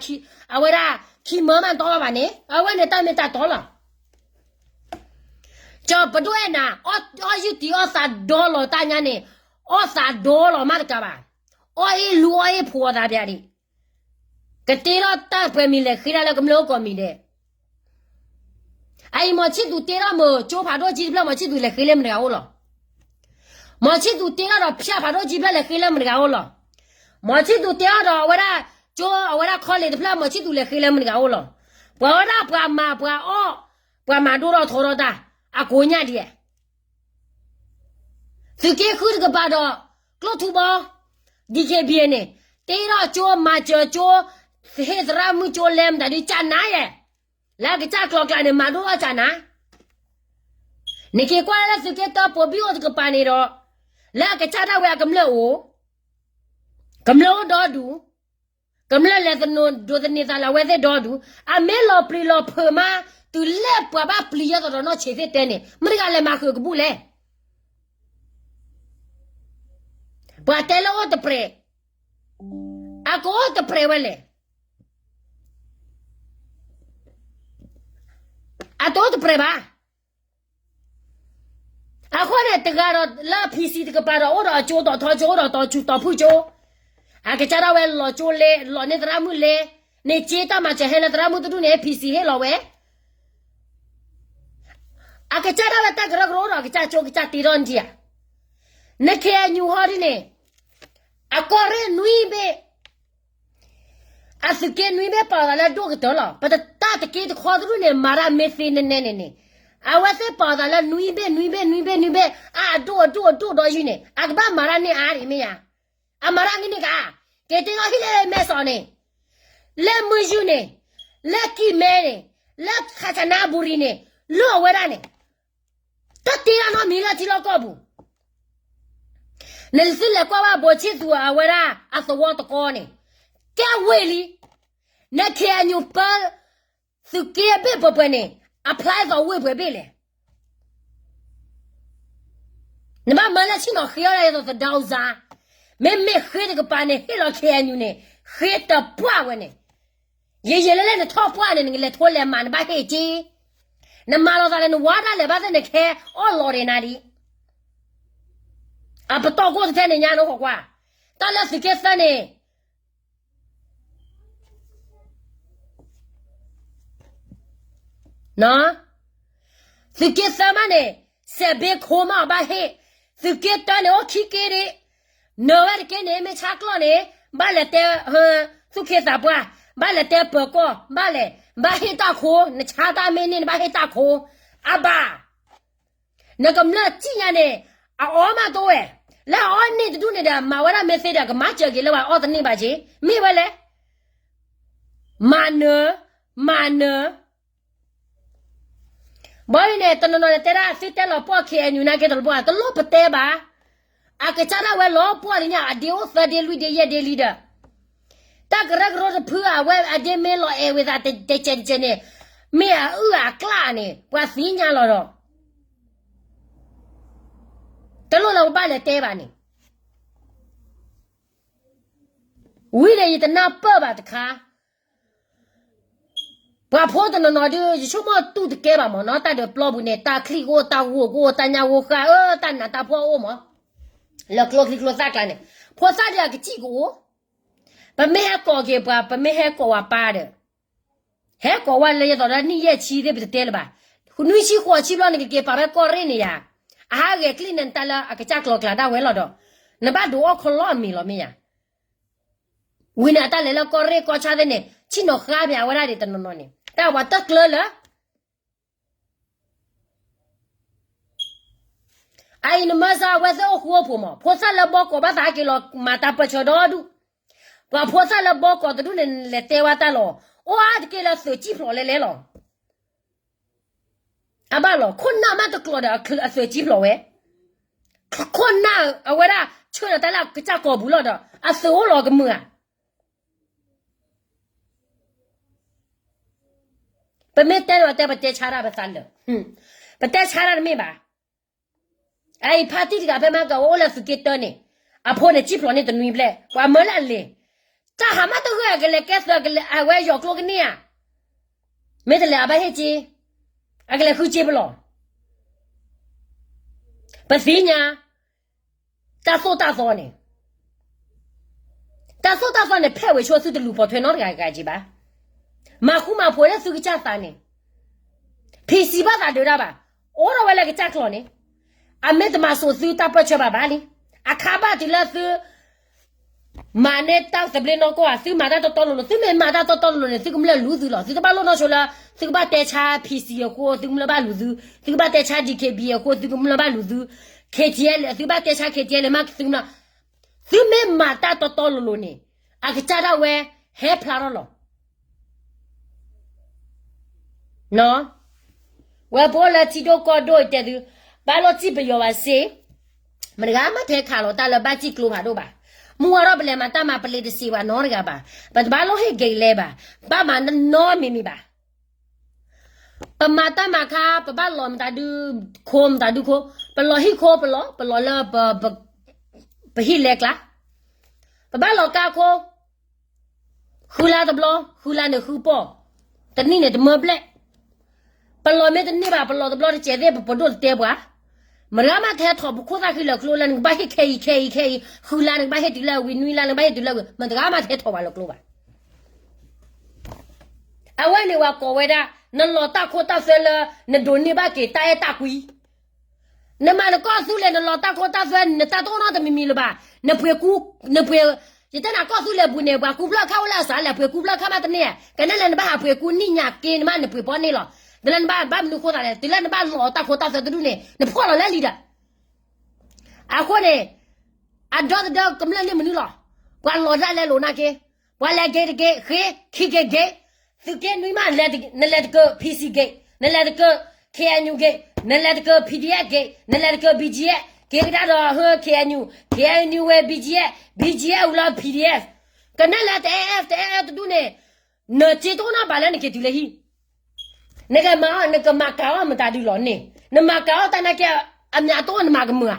အဝဲဒၣ်ခံမၢမးတအိၣ်လီၤဘၣ်န့ၣ်, အဝဲန့ၣ်တၢ်မ့ၢ်တၢ်တီလီၤ. ကၠီၤပဒိၣ်အဲၣ်နၤ, အီၣ်ယုၢ်တံၤအီၣ်သးဒီလီၤတၢ်ညါန့ၣ်, အီၣ်သးဒီလီၤမးတကးဘၣ်, အီၣ်အ့ၣ်လူအီၣ်အ့ၣ်ဖိးအသးပၠးဒံး, ကတ့ထီၣ်တၢ်ပှဲၤမံၤလဲၤဃ့ဒၣ်လၢကမျၢၢ်အိၣ်ကိးမံၤဒဲး အအံၤ မီၤဆံၣ်သူးတ့ထီၣ်မုၢ်ကၠိဖးဒိၣ်ကၠံတဖျၢၣ် မီၤဆံၣ်သူးလဲၤဃ့လၢမတဂၤအိၣ်လီၤ. မီၤဆံၣ်သူးတ့ထီၣ်ဒီးဖၠၣ်ဖးဒိၣ်ကၠံတဖျၢၣ်လဲၤဃ့လၢမတဂၤအိၣ်လီၤ. မီၤဆံၣ်သူးတ့ထီၣ်ဒီးအဝဲဒၣ်ကၠိ အဝဲဒၣ် college တဖျၢၣ် မီၤဆံၣ်သူးလဲၤဃ့လၢမတဂၤအိၣ်လီၤ. ပှၤဝဲဒၣ်ပှၤမၤပှၤအီၣ် ပှၤမၤဒိၣ်ထီၣ်ထီထီၣ်တၢ် အကိးညါဒံး သုးက့ဃုတကပၤဒီး ကျိၣ်ထူဘီ DKBA န့ၣ် တ့ထီၣ်ကၠိ မၤစၢၤကၠိ ဟ့ၣ်သရၣ်မုၣ်ကၠိလဲမတၤဒုး ကနၤယဲၢ်, လၢကစၢ်ကျိၤကျါန့ၣ် မၤဒိၣ်ထီၣ်ကနၤ, နက့ၤကွၢ်လၢသုးက့တၢပိာ်ဘံၣ်အိၣ်တကပၤန့ၣ်ဒီး လၢအကစၢ်ဒၣ်ဝဲအကမျၢၢ်အိၣ်, ကမျၢၢ်အိၣ်ဒီဒူၣ်, ကမျၢၢ်လဲၤသနိးဒိးသန့ၤသးလၢအဝဲသ့ၣ်ဒီဒူၣ်, အမ့ၢ်လီၤပျံၤလီၤဖုးမး တုၤလၢပှၤဘၣ်ပျံၤယဲၢ်သိးဒီးနီၢ်ဆံးသ့ၣ်တဲန့ၣ် မတဂၤလဲၤမၤဃုာ်ကဘူၣ်လဲၣ်. ပှၤတဲလၢအိၣ်တပြဲး, အကအိၣ်တပြဲးဝဲလဲၣ်, အတအိၣ်တပြဲးဘၣ်. အဃိန့ၣ် တဂၤဒီးလၢ PC တကပၤဒီး အိၣ်ဒီးအကၠိတီၤထီကၠိ အိၣ်ဒီးတီၤဆူၣ်တီၤဖုၣ်ကၠိ, အကစၢ်ဒၣ်ဝဲလီၤကၠိလဲ, လီၤန့ၢ်သရၣ်မုၣ်လဲ, န့ၣ်က့တၢ်မၤစၢၤဟဲလၢသရၣ်မုၣ်တဒူၣ်န့ၣ် PC ဟ့ၣ်လီၤဝဲ အကစၢ်ဒၣ်ဝဲတၢ်ကရၢကရိဒီး အကစၢ်ကၠိကစၢ်တ့ထီၣ်န့ၣ်ဧါ, န KNU ဟီဒ်န့ၣ်, အကီၢ်ရ့ၣ်နွံဘ့ၣ်, အသုးက့နွံဘ့ၣ်ပာ်သးလၢဒိၣ်ကတၢၢ်လီၤ. ပတၢ်တက့တခီတဒူၣ်န့ၣ် မၤတၢ်မ့ၢ်သ့နဲနဲန့ၣ်န့ၣ်, အဝဲသ့ၣ်ပာ်သးလၢနွံဘ့ၣ်နွံဘ့ၣ်နွံဘ့ၣ်နွံဘ့ၣ် အဒိၣ်အဒိၣ်အဒိၣ်ဒီးယုၢ်န့ၣ် အကဘၣ်မၤတၢ်န့ၢ်အါဒံးမ့ၢ်ဧါ. အမၤတၢ်န့ၢ်န့ၣ်က, က့ၤတ့ထီၣ်ဟံၣ်လၢမဲၢ်စီးန့ၣ်, လၢမုၢ်ယုၢ်န့ၣ်, လၢကံၢ်မဲန့ၣ်, လၢခးဆနါဘူရံၤန့ၣ်, လၢအဝဲဒၣ်န့ၣ်, တၢ်တ့တၢ်နီတမံၤလၢထံလီၢ်ကီၢ်ပူၤ, နသုလဲၤကွၢ်ဘၣ်ဘိးဆံၣ်သူးအဝဲဒၣ်အသဝီတကီန့ၣ်, ကဲဝ့ၢ်လံ, န KNU ပၢ သုးက့ဘ့ၣ်ပှဲၤပှဲၤန့ၣ် apply သိးဝ့ၢ်ပှဲၤဘ့ၣ်လဲၣ်. နဘၣ်မၤလၢဆ့ၣ်နီၤဃ့အီၣ်ဒၣ်ဒ်သိးသဒါအူစါ, မ့မ့ၢ်ဃ့တကပၤန့ၣ် ဟ့ၣ်လီၤ KNU န့ၣ်, ဃ့တပှၢ်ဝဲန့ၣ်, ယံာ်ယံာ်လၢလၢနထီၣ်ပှၢ်န့ၣ် နကလဲၤထိလဲၤမၤနဘၣ်ဟ့ၣ်က့, နမၤလီၤသးလၢနဝါဒၣ်လဲာ်ဘၣ်သ့ၣ်နခဲအီၣ်လီၤဒံးနၤဒံး, အပတီၢ်ကိၢ်တထဲန့ၣ်ညါနအိၣ်ခိးကွၢ်, တၢ်လၢသုးက့သၢန့ၣ် သုးက့သၢမးန့ၣ်, စဲးဘ့ခိမးအီၤဘၣ်ဟ့ၣ်, သုးက့တၢန့ၣ်အိၣ်ခံက့ဒံး, နၢၤဝဲတက့န့ၣ် မ့ၢ်ဆါကျီၢ်န့ၣ်, ဘၣ်လဲၤတဲ, သူၣ်ခ့သးပှၢ်, ဘၣ်လဲၤတဲပၢၤကီၢ်, ဘၣ်လဲၤ, ဘၣ်ဟ့ၣ်တၢ်ခိ, နဆါတၢ်မ့ၢ်န့ၢ် နဘၣ်ဟ့ၣ်တၢ်ခိ, အဘၣ် နကမျၢၢ်စံၣ်ညါန့ၣ်, အအီၣ်မးတအိၣ်ဝဲ, လၢအအီၣ်န့ၢ်တဒူၣ်န့ၣ်ဒီး မၤဝဲဒၣ်မ့ၢ်သ့ဒီး ကမၤစၢၤက့ၤလၢပှၤအီၣ်တန့ၢ်ဘၣ်က့, မ့ၢ်ဝဲလဲၣ်, မၤနၢၤ, မၤနၢၤ, ဘၣ်အံၤန့ၣ် တနီၤနီၤန့ၣ်တဲဒၣ် သုတဲလီၤပှီၢ် KNU နာ်က့တလီၤပှီၢ် တလိၣ်ပတဲဘၣ်, အကစၢ်ဒၣ်ဝဲလီၤပှီၢ်လံညါ အဒ့အိၣ်သၢဒ့လွံၢ်ဒ့ယဲၢ်ဒ့လံဒီး တၢ်ကရၢကရိတဖုအဝဲအဒ့မ့ၢ်လီၤအဲၣ်ဝဲသးတကဲးတကဲးန့ၣ်, မ့ၢ်အအုၣ်အကျၣ်န့ၣ် ပှၤသ့ၣ်ညါလီၤဒီး တလိၣ်လၢပဘၣ်လဲၤတဲဘၣ်န့ၣ်, ဝံၤန့ၣ်ယတနၢ်ပၢၢ်ဘၣ်တခါ, ပှၤဖိတနီၤနီၤဒုး ယဆိကမိၣ်တူၢ်တကဲဘၣ်မၢ်နီၤ, တၢ်ဒုးပျီပူၤန့ၣ် တၢ်ချံကအိၣ် တၢ်ဂိၢ်ကအိၣ် တၢ်ညါဂိၢ်ဃာ် အၢ တၢ်နးတၢ်ဖှီၣ်အိၣ်မၢ်, လၢကျိချံကျိသၣ်ကျါန့ၣ် ဖိသၣ်ဒုးအကစံၣ်ကအိၣ်, ပမ့ၢ်ဟဲကိးက့ၤပှၤ ပမ့ၢ်ဟဲကိးဝဲပၢ်ဒီး ဟဲကိးဝဲလၢယသိးဒီးနံၣ်ယဲၢ်ဆံသ့ၣ်ပတတဲလၢၤဘၣ်, နွံဆံဃိးဆံဘျီန့ၣ် ကက့ၤပာ်ဖဲကီၢ်ရ့ၣ်န့ၣ်ယၤ, အဟးဂဲၤကျံၣ်န့ၣ်တၢ်လၢအကစၢ်ကျီၤကျါဒၣ်ဝဲလီၤဒီး, နဘၣ်ဒိးအီၣ်ခီလီအမံၤလီၤမ့ၢ်ယၤ, ဝံၤန့ၣ်အတၢ်လဲၤလၢကီၢ်ရ့ၣ်ကီၢ်ဆၣ်သ့ၣ်န့ၣ် ဆ့ၣ်နီၤဃါဖဲအဝဲဒၣ်ဒံးတနီၤနီၤန့ၣ် တၢ်ပှၤတၢ်ကျၢလၢ အအံၤနမၢစၢၤအဝဲသ့ၣ်အိၣ်ဃူအိၣ်ဖိးမး, ဖိသၣ်လၢဘီကီးဘၣ်သးက့ၤလီၤမၤတၢ်ပၢၢ်ဆၢဒီဒူၣ်, ပှၤဖိသၣ်လၢဘီကီးတဒူၣ်န့ၣ် လဲၤတဲဝဲတၢ်လီၤ, အိၣ်အါတက့ၢ်လၢသုးကံၣ်ဖျိးလဲလဲလီၤ, အဘၣ်လီၤ ခိၣ်နၢ်မးတကျိၤဒီးအသုးကံၣ်ဖျိးဝဲ, ခိၣ်နၢ်အဝဲဒၣ်ဆၢထၢၣ်တၢ်လၢအကစၢ်ကိာ်ပူၤလီၤဒီး အသုးအိၣ်လီၤကမုာ်ဧါ ပမ့ၢ်တဲဒီးတဲပတဲဆါတၢ်ပသးလၢာ်, ပတဲဆါတၢ်တမ့ၢ်ဘၣ်. အအံၤဖါတံၢ်တဂၤဖဲမၤကဝဲအိၣ်လၢသုးက့တၢန့ၣ်, အဖိန့ၣ်စံၣ်ဖျိးန့ၢ်တနွံဘျဲၣ်, ပှၤမၢလၢအလဲၤ, တၢ်ဟးမးတဂၢၢ်အကလဲၤကဲသုးအဝဲယီၤကျိကန့ၢ်ဧါ, မ့ၢ်တလဲၤအဘၣ်ဟ့ၣ်က့, အကလဲၤဃုက့ပလီၢ် ပသ့ၣ်ညါ တၢ်သိၣ်တၢ်သီန့ၣ်, တၢ်သိၣ်တၢ်သီန့ၣ် ဖဲဝဲဆိသုတလူၤပိာ်ထွဲနီတဂၤဂၤက့ဘၣ်. မၤဃူမၤဖိးလၢသုကစၢ်သးန့ၣ်, ဖံးစံးဘၣ်သးဒုးဒၣ်ဘၣ်, အိၣ်ဒီးဝဲလၢကစၢ်ကျိာ်န့ၣ်, အမ့ၢ်တမၤစိာ်သုတၢ်ပၢၢ်ဆၢဘၣ်ဘၣ်လံ. အခါဘၣ်တုၤလၢသု မၤန့ၢ်တၢ်သဘျ့နီၢ်ကီၢ်ဧါ, သုမၤတၢ်တီတီလိၤလိၤ, သုမ့ၢ်မၤတၢ်တီတီလိၤလိၤန့ၣ် သုကမျၢၢ်လူၤသုလီၤ. သုတဘၣ်လိၣ်နီၢ်ဆိလၢ သုကဘၣ်တဲဆါ ဖံးစံး အဃိ သုကမျၢၢ်ဘၣ်လူၤသု, သုကဘၣ်တဲဆါ ဒံးခ့ဘံး အဃိ သုကမျၢၢ်ဘၣ်လူၤသု, ခ့ထံအဲလၢ သုကဘၣ်တဲဆါ ခ့ထံအဲလၢ မ့ၢ်သုကမျၢၢ်, သုမ့ၢ်မၤတၢ်တီတီလိၤလိၤန့ၣ် အကစၢ်ဒၣ်ဝဲ ဟဲဖျါထီၣ်လီၤ. ဝဲပအိၣ်လၢထံဒိၣ်ကီၢ်ဒိၣ်တဲသု, ဘၣ်လိၣ်စံၣ်ပယီၤဘၣ်စ့, မတဂၤမ့ၢ်ထဲခးလီၤတၢ်လၢဘၣ်စံၣ်ကျိဖးဒိၣ်ဘၣ်. မုၢ်ဝါထီၣ်ပလဲၤမၤတၢ်မၤ ပလ့ၤတစံးဘၣ်နီတဂၤဘၣ်. ပတဘၣ်လိၣ်ဟ့ၣ်က့ၤလဲၤဘၣ်, ဘၣ်မၤနီမံၤမံၤဘၣ်. ပမၤတၢ်မၤခါ ပဘၣ်လီၤမတၤဒုခိ မတၤဒုခိ, ပလီၤဟံၣ်ခိ ပလီၤ, ပလီၤလၢ ပဟံၣ်လဲကျါ, ပဘၣ်လီၤကါခိ ဃုလါတဘျီ, ဃုလါန့ၣ်ဃုပီၢ်, တနံၣ်န့ၣ်တမၢဘျဲၣ်. ပလီၤမ့ၢ်တန့ၢ်ဘၣ်, ပလီၤတဘျီတစဲးသ့ၣ် ပပဒိၣ်တတဲပှၤ, မတဂၤမ့ၢ်ထဲထီၣ်ပခိၣ်သၣ်ဃံလၢာ်ကျိလၢနကဘၣ်ဟ့ၣ်ခဲအံၤ ခဲအံၤ ခဲအံၤ, ဃုလါနကဘၣ်ဟ့ၣ်တုၤလၢဝံၤ, နွံလါနကဘၣ်ဟ့ၣ်တုၤလၢဝံၤ, မတဂၤမ့ၢ်ထဲထီၣ်ဝဲလၢကျိဘၣ်. အဝဲန့ၣ်ဝဲကိးဝဲဒၣ် နလီၤတၢ်ခိတၢ်သွဲလၢ နဒိးန့ၢ်ဘၣ်က့ၤတၢ်အဲၣ်တၢ်ကွံ နမၤနကီၢ်သူလ့ၤ နလီၤတၢ်ခိတၢ်သွဲ နတၢ်တအိၣ်နီတမံၤမံၤလၢၤဘၣ်. နပှ့ၤကူ, နပှ့ၤ, ယတဲနၤကီၢ်သူလ့ၤပူၤန့ၣ် ပှၤကူဖျၢၣ်ခါအိၣ်လၢအစးလဲၣ်, ပှ့ၤကူဖျၢၣ်ခါမးတန့ၢ်ဧါ. ကနဲလဲၣ်နဘၣ်ဟးပှ့ၤကူနံၣ်ညါက့ၤနမး နပှ့ၤပီန့ၢ်လီၤ. တလၢနဘၣ်ဘၣ်မနုၤဃိသးလဲၣ်, တုၤလၢနဘၣ်လီၤတၢ်ခိတၢ်သွဲတဒူၣ်န့ၣ် နဖှီၣ်လီၤလၢလံဒီး အဃိန့ၣ် အဒီသဒၢကမျၢၢ်န့ၣ်မနုၤလီၤ. ပှၤလီၤဒၣ်လဲာ်လိာ်နာ်က့, ပှၤလဲၤက့ၤတက့ၤ ဃ့ ခံက့ၤက့ၤ, သုးက့နွံမး နလဲၤတက့ၤ P C က့ၤ, နလဲၤတက့ၤ K N U က့ၤ, နလဲၤတက့ၤ P D F က့ၤ, နလဲၤတက့ၤ B G F က့ၤကဒါဒီးဟၢ K N U, K N U ဝဲ B G F, B G F ဝံၤလီၤ P D F, ကနဲလဲၣ် တအဲၣ် F တအဲၣ် F တဒူၣ်န့ၣ် နစ့တအိၣ်နီတဘျီလၢနက့ၤတုၤလၢဟံၣ် နကမၤအီၣ် နကမၤကၤအီၣ်မတၤဒုလီၤန့ၣ်, နမၤကၤအီၣ်တၢ်နာ်က့ အမ့ၢ်အတအိၣ်နမၤကမုာ်ဧါ.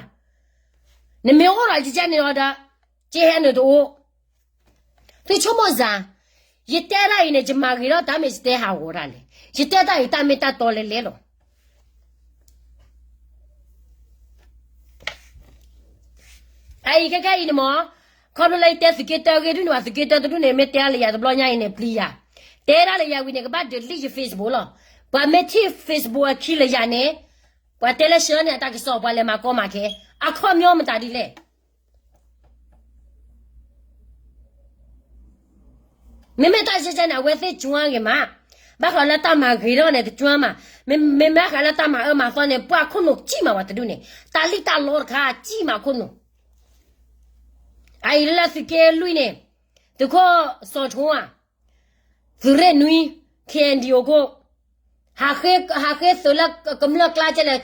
နမ့ၢ်အိၣ်ဒီးကကဲန့ၣ်လီၤဒီး ကဟဲနုာ်တအိၣ်. သုဆိကမိၣ်စၢ်, ယတဲတၢ်အံၤန့ၣ် ယမၤဂ့ၤထီၣ်တၢ်မ့ၢ်ယတဲဟးဂီၤတၢ်လဲၣ်. ယတဲတၢ်အံၤတၢ်မ့ၢ်တၢ်တီလဲၤလဲၤလီၤ. အအံၤခဲခဲအံၤန့ၣ်မ့ၢ် ခီဖျိလၢယတဲသုးက့တၢဂ့ၢ်ဒုၣ်န့ၣ်ဘၣ် သုးက့တၢတဒူၣ်န့ၣ် မ့ၢ်တဲလၢယၤတဘျီညါအံၤန့ၣ် ပျံၤယၤ, တဲဒၣ်လၢယၤဝံၤန့ၣ် ကဘၣ် delete ယ Facebook လီၤ. ပှၤမ့ၢ်ထံၣ် Facebook အခံလၢယၤန့ၣ် ပှၤတဲလၢဆှၢန့ၣ် အတၢ်ကစီၣ် ပှၤလဲၤမၤကီမၤခဲ အခီပညီမတၤဒ်လဲၣ်. မ့မ့ၢ်တၢ်ယဲၢ်န့ၣ် အဝဲသ့ၣ်ကၠွါဂ့ၤမး, ဘၣ်ဃးလၢတၢ်မၤဂ့ၤထီၣ်န့ၣ် တကၠွါမး, မ့မ့ၢ်ဘၣ်ဃးလၢတၢ်မၤအၢမၤသီန့ၣ် ပှၤခိၣ်နူာ်ကံၣ်မးဝဲတဒူၣ်န့ၣ် တၢ်လံၣ်တၢ်လီတခါကံၣ်မးခိၣ်နူာ်. အအံၤလၢသုးက့လွံၢ်န့ၣ် သုးခိၣ်စီၤထိဧါ သုးရ့ၣ်နွံ K N D O ခိၣ် ဟးဃ့သုးလၢကမျၢၢ်ကျါကဲလဲၣ်,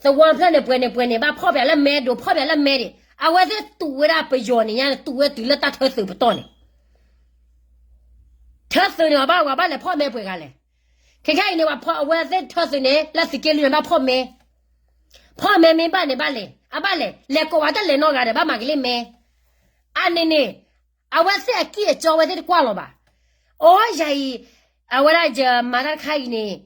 သဝီဖျၢၣ်န့ၣ်ပှဲၤန့ၣ်ပှဲၤန့ၣ် ဘၣ်ဖီၣ်ပၠးလၢမဲဒိး ဖီၣ်ပၠးလၢမဲဒံး အဝဲသ့ၣ်တူၢ်ဝဲဒၣ်ပယီၤန့ၣ်ညါ တူၢ်ဝဲတုၤလၢတၢ်ထၢသုးပတီၢ်န့ၣ် ထၢသုးန့ၣ် ပှၤဘၣ်ပှၤဘၣ်လဲၤဖီၣ်မဲပှဲၤဂၤလဲၣ်. ခဲခဲအံၤန့ၣ် ပှၤဖီၣ်အဝဲသ့ၣ်ထၢသုးန့ၣ် လၢသုးက့လွံၢ်န့ၣ် ဘၣ်ဖီၣ်မဲ, ဖီၣ်မဲမ့ၢ်ဘၣ်န့ၣ် ဘၣ်လဲၤ အဘၣ်လဲၤ လဲၤကိးပှၤတလဲၤနီတဂၤဒီး ဘၣ်မၤက့ၤလၢမဲ, အန့ၣ်န့ၣ် အဝဲသ့ၣ်အကံၢ်အစီဝဲသ့ၣ်တကွၢ်လီၤဘၣ်. အိ ယၤအံၤ အဝဲဒၣ်ယမၤတၢ်တခါအံၤန့ၣ်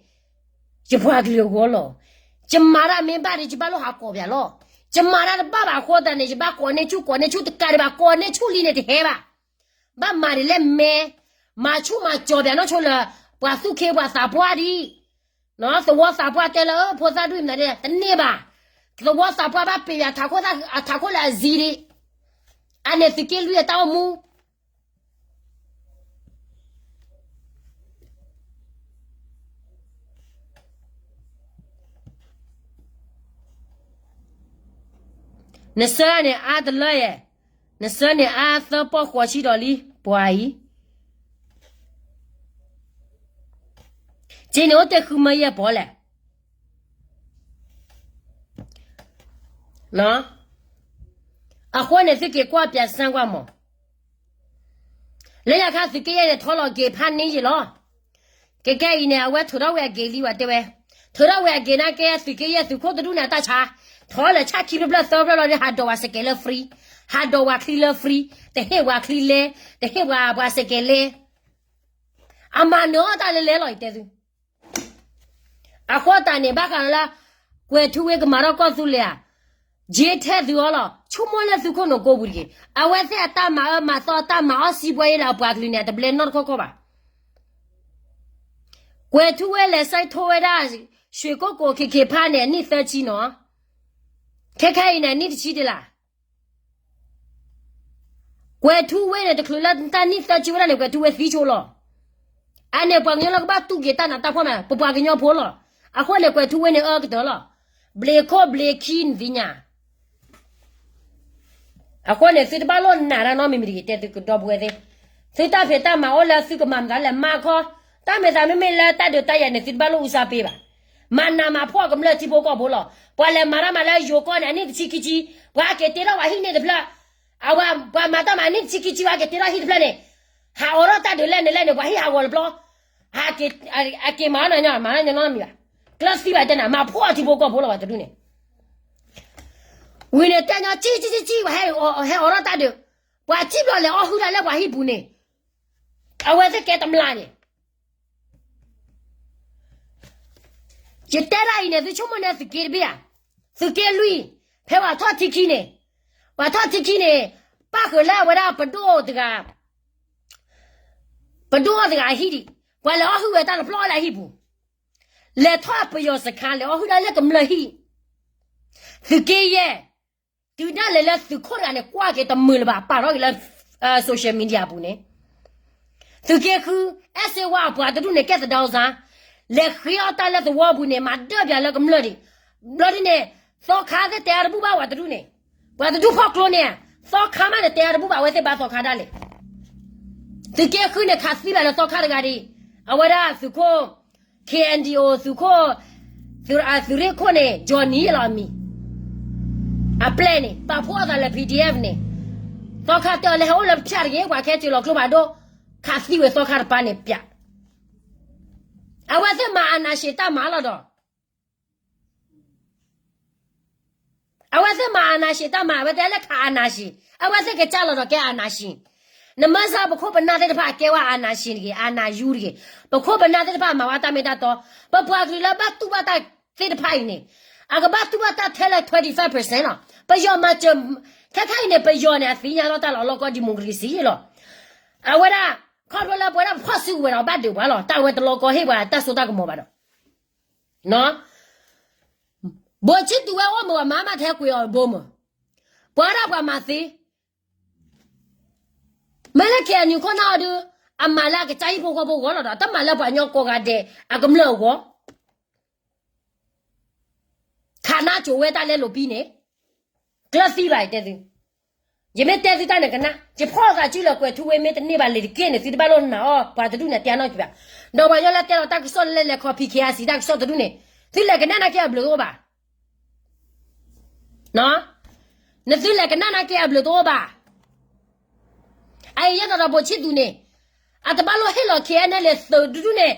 ယပှၤကလုာ်အဂီၢ်လီၤ. ယမၤတၢ်မ့ၢ်ဘၣ်ဒီး ယဘၣ်လိၣ်ဟးကိးပၠးလီၤ. ယမၤတၢ်တဘၣ်ဘၣ်အဃိသတးန့ၣ် ယဘၣ်ကိးန့ၢ်ဆူၣ် ကိးန့ၢ်ဆူၣ်တကးဒံးဘၣ် ကိးန့ၢ်ဆူၣ်လံန့ၣ်တဟဲဘၣ်. ဘၣ်မၤဒ်လဲၣ်မဲ, မၤဆူၣ်မၤကၠီၤပၠးနီၢ်ဆိလၢ ပှၤသူၣ်ခ့ပှၤသးပှၢ်ဒံး, သဝီသးပှၢ်တဲလၢ ဖိသၣ်ဒူၣ်မနုၤဒ်လဲၣ် တန့ၢ်ဘၣ်. သဝီသးပှၢ်ဘၣ်ပ့ၤပၠး ထးခိၣ်လၢအစံဒံး, အန့ၣ်သုးက့လွံၢ်အတၢ်အိၣ်မူ နဆၢန့ၣ်အါတလၢယဲၢ်, နဆၢန့ၣ်အါသၢပီၢ်ဃိးဆံဒီးလံ ပှၤအံၤ, က့န့ၣ်အိၣ်တ့ၢ်ဃုမၢယဲၢ်ပီၢ်လဲၣ်. အဃိန့ၣ် သုက့ၤကွၢ်ပၠးစၢ်ကွၢ်မး လၢညါခါသုးက့ယဲၢ်န့ၣ် ထီလီၤက့ၤဖးန့ၢ်ယံာ်လီၤ. ကဲကဲအံၤန့ၣ် အဝဲထုးထီၣ်ဝဲအက့ၤလံ ပှၤတဲဝဲ, ထုးထီၣ်ဝဲအက့ၤနာ်က့ သုးက့ယဲၢ်သုးခိၣ်တဒူၣ်န့ၣ် အတၢ်ဆါ, ထီလၢဆၣ်ခံဖျၢၣ်ဖျၢၣ်သၢဖျၢၣ်လီၤဒီး ဟးဒိးဝဲစဲးကဲးလၢ free, ဟးဒိးဝဲချံလၢ free, တဟ့ၣ်ဝဲချံလဲ, တဟ့ၣ်ဝဲပှၤစဲးကဲးလဲ, အမၤနၢၤအီၣ်တၢ်လဲလဲလီၤ ယတဲသု အဃိသတးန့ၣ် ဘၣ်ဃးလၢ ကွဲၤထူဝ့ကမၤထီၣ်ကီၢ်သူလ့ၤဧါ, ယ့ထဲသုအီၤလီၤ ဆိကမိၣ်လၢသုခိၣ်နူာ်ကိပူၤတက့ၢ်. အဝဲသ့ၣ်အတၢ်မၤအၢမၤသီ အတၢ်မၤအီၣ်စံးဘှီယဲလၢအပှၤကလုာ်န့ၣ် အတဘျဲနီတခီခီဘၣ်. ကွဲၤထူဝ့လဲၤစဲးထိဝဲဒၣ် ရွှေကုက္ကို ခ့ခ့ဖါန့ၣ် အနံၣ်သၢဆံနီၤ, ခဲခဲအံၤန့ၣ် အနံၣ်တဆံဒံးလၢ် ကွဲၤထူဝ့န့ၣ် တချုးလၢတၢ်နံၣ်သၢဆံဝဲဒၣ်န့ၣ် ကွဲၤထူဝ့သံဆိလီၤ. အန့ၣ်ပှၤကညီလၢကဘၣ်တူၢ်က့ၤတၢ်နးတၢ်ဖှီၣ်မး ပပှၤကညီဖိလီၤ. အဃိန့ၣ် ကွဲၤထူဝ့န့ၣ်အၢကတၢၢ်လီၤ. ဘျံးခိၣ်ဘျံးခံနသ့ၣ်ညါ အဃိန့ၣ် သုတဘၣ်လိၣ်နာ်တၢ်နီတမံၤမံၤတဂ့ၤ တဲသုကဒီပုၢ်ဝဲၢ်သ့ၣ်, သုတၢ်ဖံးတၢ်မၤအိၣ်လၢသုကမၤမတၤလဲၣ်မၤခီ, တၢ်မ့ၢ်သးမ့မ့ၢ်လၢတၢ်ဒုးတၢ်ယၤန့ၣ် သုတဘၣ်လိၣ်အူစါပ့ဘၣ်. မၤနးမၤဖှီၣ်ကမျၢၢ်ထံဖိကီၢ်ဖိလီၤ. ပှၤလဲၤမၤတၢ်မၤလၢယိၤကီၢ်န့ၣ် အနံၣ်တဆံခံဆံ, ပှၤက့ၤတ့ထီၣ်ပှၤဟံၣ်န့ၣ်တဖျၢၣ်, အဝဲပှၤမၤတၢ်မၤအနံၣ်တဆံခံဆံ ပှၤက့ၤတ့ထီၣ်ဟံၣ်တဖျၢၣ်န့ၣ်, ဟးအိးထီၣ်တၢ်ဒုးလဲၣ်န့ၣ်လဲၣ်န့ၣ် ပှၤဟံၣ်ဟးဂီၤတဘျီ, အက့ၤမၤနီၢ်ညီမၤနီၢ်ညီနီတမံၤဘၣ်. ကျၢၢ်သံဘၣ်တဲနၤ မၤဖှီၣ်ထံဖိကီၢ်ဖိလီၤ ပှၤတဒူၣ်န့ၣ် ဝံၤန့ၣ်တဲညီ ကံကံကံကံ ပှၤဟဲအိးထီၣ်တၢ်ဒုး, ပှၤစံၣ်ဘျီလဲၤအီၣ်ဟုၣ်တၢ်လၢပှၤဟံၣ်ပူၤန့ၣ်, အဝဲသ့ၣ်ကဲတမျးန့ၣ်, ယတဲဒၣ်အံၤန့ၣ် သုဆိကမိၣ်န့ၣ်သုးက့တဘ့ၣ်ဧါ, သုးက့လွံၢ်, ဖဲပှၤထီၣ်ထံခံန့ၣ်, ပှၤထီၣ်ထံခံန့ၣ်, ပၣ်ဃုာ်လၢအဝဲဒၣ်ပဒိၣ်တဂၤ ပဒိၣ်တဂၤအဟံၣ်ဒံး, ပှၤလဲၤအီၣ်ဟုၣ်ဝဲတၢ်တဖျီလၢအဟံၣ်ပူၤ, လဲၤထီၣ်ပယီၤစခါ လဲၤအီၣ်ဟုၣ်တၢ်လၢကမျၢၢ်ဟံၣ်, သုးက့ယဲၢ်, တုၤဒၣ်လဲာ်လၢသုးခိၣ်တဂၤန့ၣ် ကွၢ်က့ၤတမုာ်လၢၤဘၣ် ပာ်ထီၣ်က့ၤလၢ social media အပူၤန့ၣ်, သုးက့ဃု, အဲၣ်စ့ဝါအပှၤတဒူၣ်န့ၣ် ကဲသဒၢစါ, လဲၤဃ့အီၣ်တၢ်လၢသဝီပူၤန့ၣ် မၤဒၢၣ်ပၠးလၢကမျၢၢ်ဒံး, ဘျီဒ်န့ၣ်, သီခါသ့ၣ်တဲအါတဘူၣ်ဘၣ်ပှၤတဒူၣ်န့ၣ်, ပှၤတဒူၣ်ဖီၣ်ကျိန့ၣ်, သီခါမးန့ၣ် တဲအါတဘူၣ်ဘၣ် အဝဲသ့ၣ်ဘါသီခါဒၣ်လဲာ် သုးက့ဃုန့ၣ် ခးသံဘၣ်လၢသီခါတဂၤဒံး, အဝဲဒၣ်သုးခိၣ်, K N D O သုးခိၣ်, သုးရ့ၣ်ခိၣ်န့ၣ် Johnny လီၤအမံၤ, အပျဲၢ်န့ၣ် ပာ်ဖှိၣ်အသးလၢ P D F န့ၣ်, သီခါတဲအီၤလၢဟဲအိၣ်လၢပဖၠၣ်တဂ့ၤ ပှၤခဲစၢၤလီၤကျိဖးဒိၣ်, ခးသံဝဲသီခါတပၤန့ၣ်ပၠး, အဝဲသ့ၣ်မၤအနၢ်ၡ့ၣ်တၢ်မၤလီၤဒီး အဝဲသ့ၣ်မၤအနၢ်ၡ့ၣ်တၢ်မၤ အဝဲသ့ၣ်လၢခးအနၢ်ၡ့ၣ်, အဝဲသ့ၣ်ကစၢ်လီၤဒီးကဲအနၢ်ၡ့ၣ်, နမ့ၢ်စၢ်ပခိၣ်ပနၢ်သ့ၣ်တဖၣ် အကဲဝဲအနၢ်ၡ့ၣ်တဂ့ၤ အနၢ်ယူတဂ့ၤ, ပခိၣ်ပနၢ်သ့ၣ်တဖၣ်မၤဝဲတၢ်မ့ၢ်တၢ်တီ, ပပှၤကလုာ်လၢဘၣ်တူၢ်ဘၣ်တၢ်သ့ၣ်တဖၣ်အံၤန့ၣ်, အကဘၣ်တူၢ်ဘၣ်တၢ်ထဲလၢ twenty five percent လီၤ, ပယီၤမၤစၢၤ, ခဲခါအံၤန့ၣ် ပယီၤန့ၣ် အသ့ၣ်ညါလီၤတၢ်လီၤအလီၢ်ကီၢ် democracy လီၤ, အဝဲဒၣ်, ခီဖျိလၢပဝဲဒၣ်ပဖီၣ်စုကဝဲၤဒီးဘၣ်ဒုးပှၤလီၤ တၢ်ဝဲတလီၢ်ကီၢ်ဟ့ၣ်ပှၤတၢ်စိတၢ်ကမီၤဘၣ်ဒီး ဘိၣ်ဆံၣ်သူးဝဲအိၣ်မ့ၢ်ပှၤမၤမးထဲကွံာ်အီၤဘိမ့ၢ်, ပှၤဒၣ်ပှၤမၤသ့, မ့ၢ်လၢ K N U ခိၣ်နၢ်အီၤဒုး, အမၤလၢအကစၢ်ဟံၣ်ဖိဃီဖိဂီၢ်လီၤဒီး တမၤလၢပှၤကညီကိးဂၤဒဲး အကမျၢၢ်အဂီၢ် ခးနါစိၤဝဲတၢ်လဲလိာ်ပံန့ၣ်, ကျၢၢ်သံဘၣ်ယတဲသု, ယမ့ၢ်တဲသုတၢ်န့ၣ်ကနၣ်, ယဖီၣ်သးစုလၢကွဲၤထူဝ့မ့ၢ်တန့ၢ်ဘၣ်လံၤတက့ၢ်န့ၣ် သုတဘၣ်လိၣ်နာ်အီၤ ပှၤတဒူၣ်န့ၣ် တဲအနီၢ်ကံဘၣ်, ဒီးပှၤကညီလၢတဲလီၤတၢ်ကစီၣ်လၢလဲၤခီ P K I C တၢ်ကစီၣ်တဒူၣ်န့ၣ်, သုလဲၤကနၣ်နာ်က့အဘျုးတအိၣ်ဘၣ် နသုလဲၤကနၣ်နာ်က့အဘျုးတအိၣ်ဘၣ်. အအံၤယဲၢ်ဒီးဒီးဘိၣ်ဆံၣ်သူးန့ၣ်, အတဘၣ်လိၣ်ဟ့ၣ်လီၤ K N L A သုးတဒူၣ်န့ၣ်,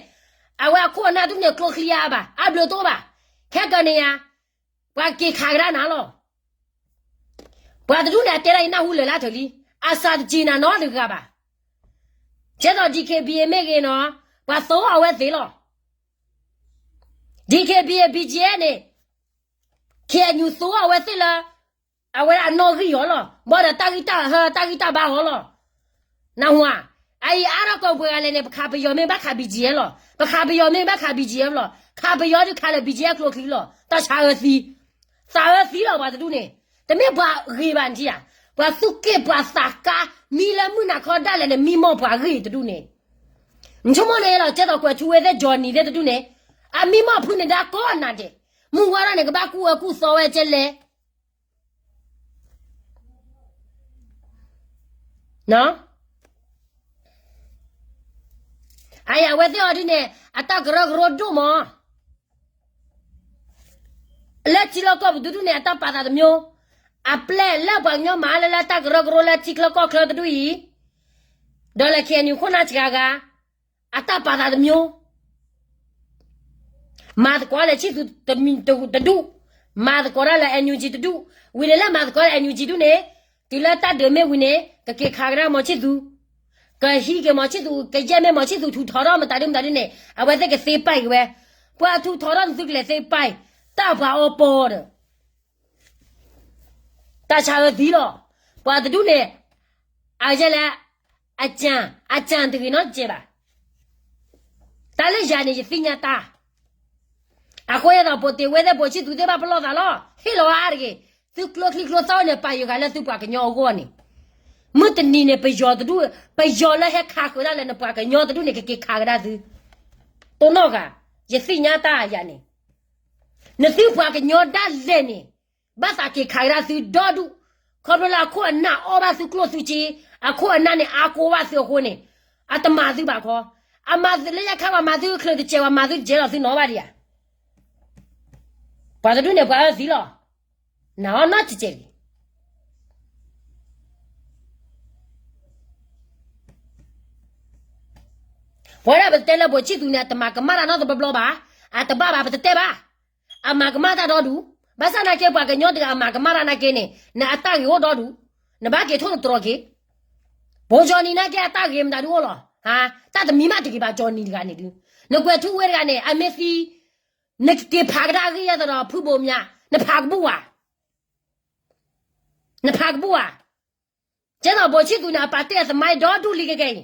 အဝဲအခိၣ်အနၢ်တဒူၣ်န့ၣ် ကျိချံအါဘၣ်, အါဘျုးတအိၣ်ဘၣ်. ခဲကနံၣ်ယၤ ပှၤက့ၤခးကဒါနၤလီၤ. ပှၤတဒူၣ်န့ၣ် အတဲဒၣ်ယနၢ်ဟူလၢာ်လၢထၢၣ်လံ, အစးတကံၢ်နၤနီတဂၤဘၣ်. ကဲသိး D K B A မ့ၢ်ဂ့ၤနီၤ, ပှၤသိအီၤဝဲသ့လီၤ. D K B A B G F န့ၣ် K N U သိအီၤဝဲသ့လၢ အဝဲဒၣ်အနီၣ်ဂံၢ်အီၤလီၤ, ဘၣ်ဒီးတၢ်ဂံၢ်တၢ်ဟၢ တၢ်ဂံၢ်တၢ်ဘါအီၤလီၤ. နၢ်ဟူဧါ, အအံၤအါထီၣ်ကီၢ်ပှဲၤဂၤလဲၣ်န့ၣ် ပခးပယီၤမ့ၢ်ဘၣ်ခး B G F လီၤ, ပခးပယီၤမ့ၢ်ဘၣ်ခး B G F လီၤ, ခးပယီၤဒုးခးလၢ B G F ကျိချံလီၤ, တၢ်ဆါအၢသံ, သးအၢသံလီၤ ပှၤတဒူၣ်န့ၣ်, တမ့ၢ်ပှၤဂ့ၤဘၣ်နထံၣ်ဧါ, ပှၤသူၣ်က့ၣ်ပှၤသးကါ, မံလၢမုၢ်နၤခီဒၣ်လဲာ်န့ၣ် မံမီၢ်ပှၤဂ့ၤတဒူၣ်န့ၣ် နဆိကမိၣ်န့ၣ်လီၤ, ကဲသိးကွဲးထူဝဲသ့ၣ် Johnny သ့ၣ်တဒူၣ်န့ၣ်, အမံမီၢ်ဖုန့ၣ်ဒါကိးနၤဒဲး, မုၢ်ဝါထီၣ်န့ၣ် ကဘၣ်ကူၣ်အၢကူၣ်သီဝဲကဲလဲၣ်. အအံၤအဝဲသ့ၣ်အီၤဒ်န့ၣ် အတၢ်ကရၢကရိဒိၣ်မး, လၢထံလီၢ်ကီၢ်ပူၤတဒူၣ်န့ၣ် အတၢ်ပာ်သးတမျိုး, အပျဲၢ်လၢပှၤကညီမၤလၢလၢတၢ်ကရၢကရိလၢထံချၢကီၢ်ချၢတဒူၣ်အံၤ, ဒီးလၢ K N U ခိၣ်နၢ်စှၤဂၤ, အတၢ်ပာ်သးတမျိုး မၤသကိးလၢဆံၣ်သူးတဒူၣ်, မၤသကိးတၢ်လၢ N U G တဒူၣ်, ဝံၤန့ၣ်လၢမၤသကိးလၢ N U G ဒူၣ်န့ၣ်, တုၤလၢတၢ်ဒုးမ့ၢ်ဝံၤန့ၣ် ကက့ၤခးကဒါမီၤဆံၣ်သူး, ကဟံးက့ၤမီၤဆံၣ်သူး, ကယဲၢ်မ့ၢ်မီၤဆံၣ်သူးထူးထီးထီၣ်မတၤဒုမတၤဒုန့ၣ် အဝဲသ့ၣ်ကသ့ပာ်က့ၤဝဲ, ပှၤထူးထီးထီၣ်နသုကလဲၤသ့ပာ်, တၢ်ပှၤအီပီဒီး တၢ်ဆါအၢသံလီၤ. ပှၤတဒူၣ်န့ၣ်, အကဲလဲၣ်, အကၢ်, အကၢ်တဂ့ၤနီတကဲဘၣ်. တၢ်လၢယၤန့ၣ် ယသ့ၣ်ညါတၢ်, အဃိယဲသိးပိာ်တ့ၢ်ဝဲသ့ၣ်ပိာ်ဆံၣ်သူးသ့ၣ်ဘၣ်ပလီၢ်သးလီၤ, ဟ့ၣ်လီၤအါတဂ့ၤ, သုကျိချံကျိသီန့ၣ် ပာ်ယဂၤလၢသုပှၤကညီအဂီၢ်န့ၣ်, မုၢ်တနံၤန့ၣ် ပယီၤတဒူၣ်, ပယီၤလၢဟဲခးဃုာ်ဒၣ်လဲာ်နပှၤကညီတဒူၣ်န့ၣ် ကက့ၤခးကဒါသု, တိၢ်နီၣ်ဂၤ, ယသ့ၣ်ညါတၢ်ယၤန့ၣ် နသုပှၤကညီဒၣ်လဲာ်န့ၣ်, ဘၣ်သးက့ၤခးကဒါသုဒီဒူၣ်, ခီဖျိလၢအခိၣ်အနၢ်အီၣ်ဘၣ်သုကျိၣ်သုစ့, အခိၣ်အနၢ်န့ၣ်အါကိးဘၣ်သုအဃိန့ၣ်, အတမၤသုဘၣ်ခီ, အမၤသုလၢယခါပှၤမၤသုချုးတစဲး ပှၤမၤသုတစဲးလီၤသုနီၤဘၣ်ဒံးဧါ. ပှၤတဒူၣ်န့ၣ်ပှၤအၢသံလီၤ, နာ်အီၤနီတစဲးလံ. ပဝဲဒၣ်ပတဲလၢပိာ်ဆံၣ်သူးန့ၣ် အတမၤကမၣ်တၢ်နီတဘျီဘျီဘၣ်, အတဘၣ်ဘၣ်ပတတဲဘၣ်, အမၤကမၣ်တၢ်ဒီဒူၣ်, ဘၣ်ဆၣ်နာ်က့ပှၤကညီတဂၤအမၤကမၣ်တၢ်နာ်က့န့ၣ် နအတၢ်ဂ့ၤအိၣ်ဒီဒူၣ်, နဘၣ်က့ၤထိၣ်သတြီၤက့ၤ, ပိာ်ကၠီနံၤနာ်က့အတၢ်ဂ့ၤမတၤဒုအိၣ်လီၤ, တၢ်တမံၤမးတဂ့ၤဘၣ်ကၠီနံၤတဂၤန့ၣ်ဒု, နကွဲးထူဝဲတဂၤန့ၣ် အမ့ၢ်သံ နက့ၤဖးကဒါအဂ့ၢ်ယဲသိးဒီးဖုဘိးမၠး, နဖးကဘူၣ်ဧါ, နဖးကဘူၣ်ဧါ. ကဲသိးပိာ်ဆံၣ်သူးန့ၣ် အပာ်တ့ၢ်အသမိုင်းဒီဒူၣ်လံကကဲအံၤ,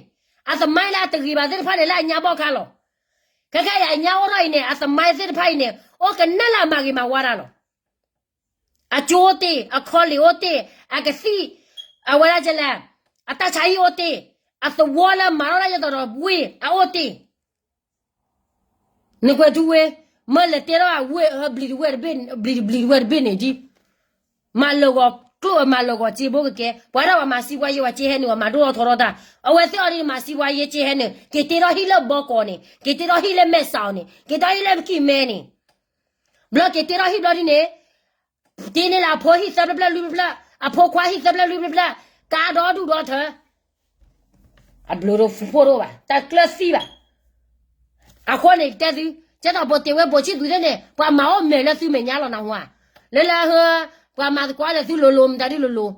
အသမိုင်းလၢအတဂ့ၤဘၣ်သ့ၣ်တဖၣ်န့ၣ် လၢအညါဘီၣ်ခါလီၤ. ခဲခဲအံၤအညါအိၣ်ထီၣ်အံၤန့ၣ် အသမိုင်းသ့ၣ်တဖၣ်အံၤန့ၣ် အိၣ်ကနၣ်လၢအမၤဂ့ၤမၤဝါတၢ်လီၤ. အကၠိအိၣ်တ့ၢ်, အခီလ့ၣ်အိၣ်တ့ၢ်, အကသံၣ်, အဝဲဒၣ်ကလဲၣ်, အတၢ်ဆါဟံၣ်အိၣ်တ့ၢ်, အသဝီလၢမၤထီၣ်ဒၣ်ယဲသိးဒီးဝ့ၢ်အအိၣ်တ့ၢ်. နကွဲးထူဝဲ, မ့ၢ်လဲၤတဲထီၣ်ဝ့ၢ်အဘျံးတဝဲၢ်တဘ့ၣ်, ဘျံးတဘျံးတဝဲၢ်တဘ့ၣ်န့ၣ်ဒ်, မၤလၢာ်ဂီၤကျိၣ် မၤလၢာ်ဂီၤစ့ဘိကကဲ, ပှၤဒၣ်ပှၤမၤစံးပှၤယဲ ပှၤစ့ဟဲနုာ် ပှၤမၤဒိၣ်ထီၣ်ထီထီၣ်တၢ်, အဝဲသ့ၣ်အီၤဒ်မၤစံးပှၤယဲက့ဟဲနုာ် က့ၤတ့ထီၣ်ဟံၣ်လၢဘီကီးန့ၣ်, က့ၤတ့ထီၣ်ဟံၣ်လၢမဲာ်ဆှးန့ၣ်, က့ၤတ့ထီၣ်ဟံၣ်လၢပကံၢ်မဲန့ၣ်, ဘျီက့ၤတ့ထီၣ်ဟံၣ်ဘျီဒ်န့ၣ် တ့န့ၢ်လၢအဖိဟံၣ်သၢဖျၢၣ်ဖျၢၣ်လွံၢ်ဖျၢၣ်ဖျၢၣ်, အဖိခွါဟံၣ်သၢဖျၢၣ်လွံၢ်ဖျၢၣ်ဖျၢၣ်, ကါဒီဒူၣ်ဒီထၢ, အဘျုးတအိၣ်ဘၣ်, တၢ်ကျၢၢ်သံဘၣ်. အဃိန့ၣ် ကတဲသု, ကဲသိးပိာ်တ့ၢ်ဝဲပိာ်ဆံၣ်သူးသ့ၣ်န့ၣ် ပှၤမၤအိၣ်မဲာ်လၢသုမဲာ်ညါလီၤနၢ်ဟူဧါ, လၢလၢဟၢ, ပှၤမၤသကိးလၢသုလိၤလိၤ မတၤဒုလိၤလိၤ,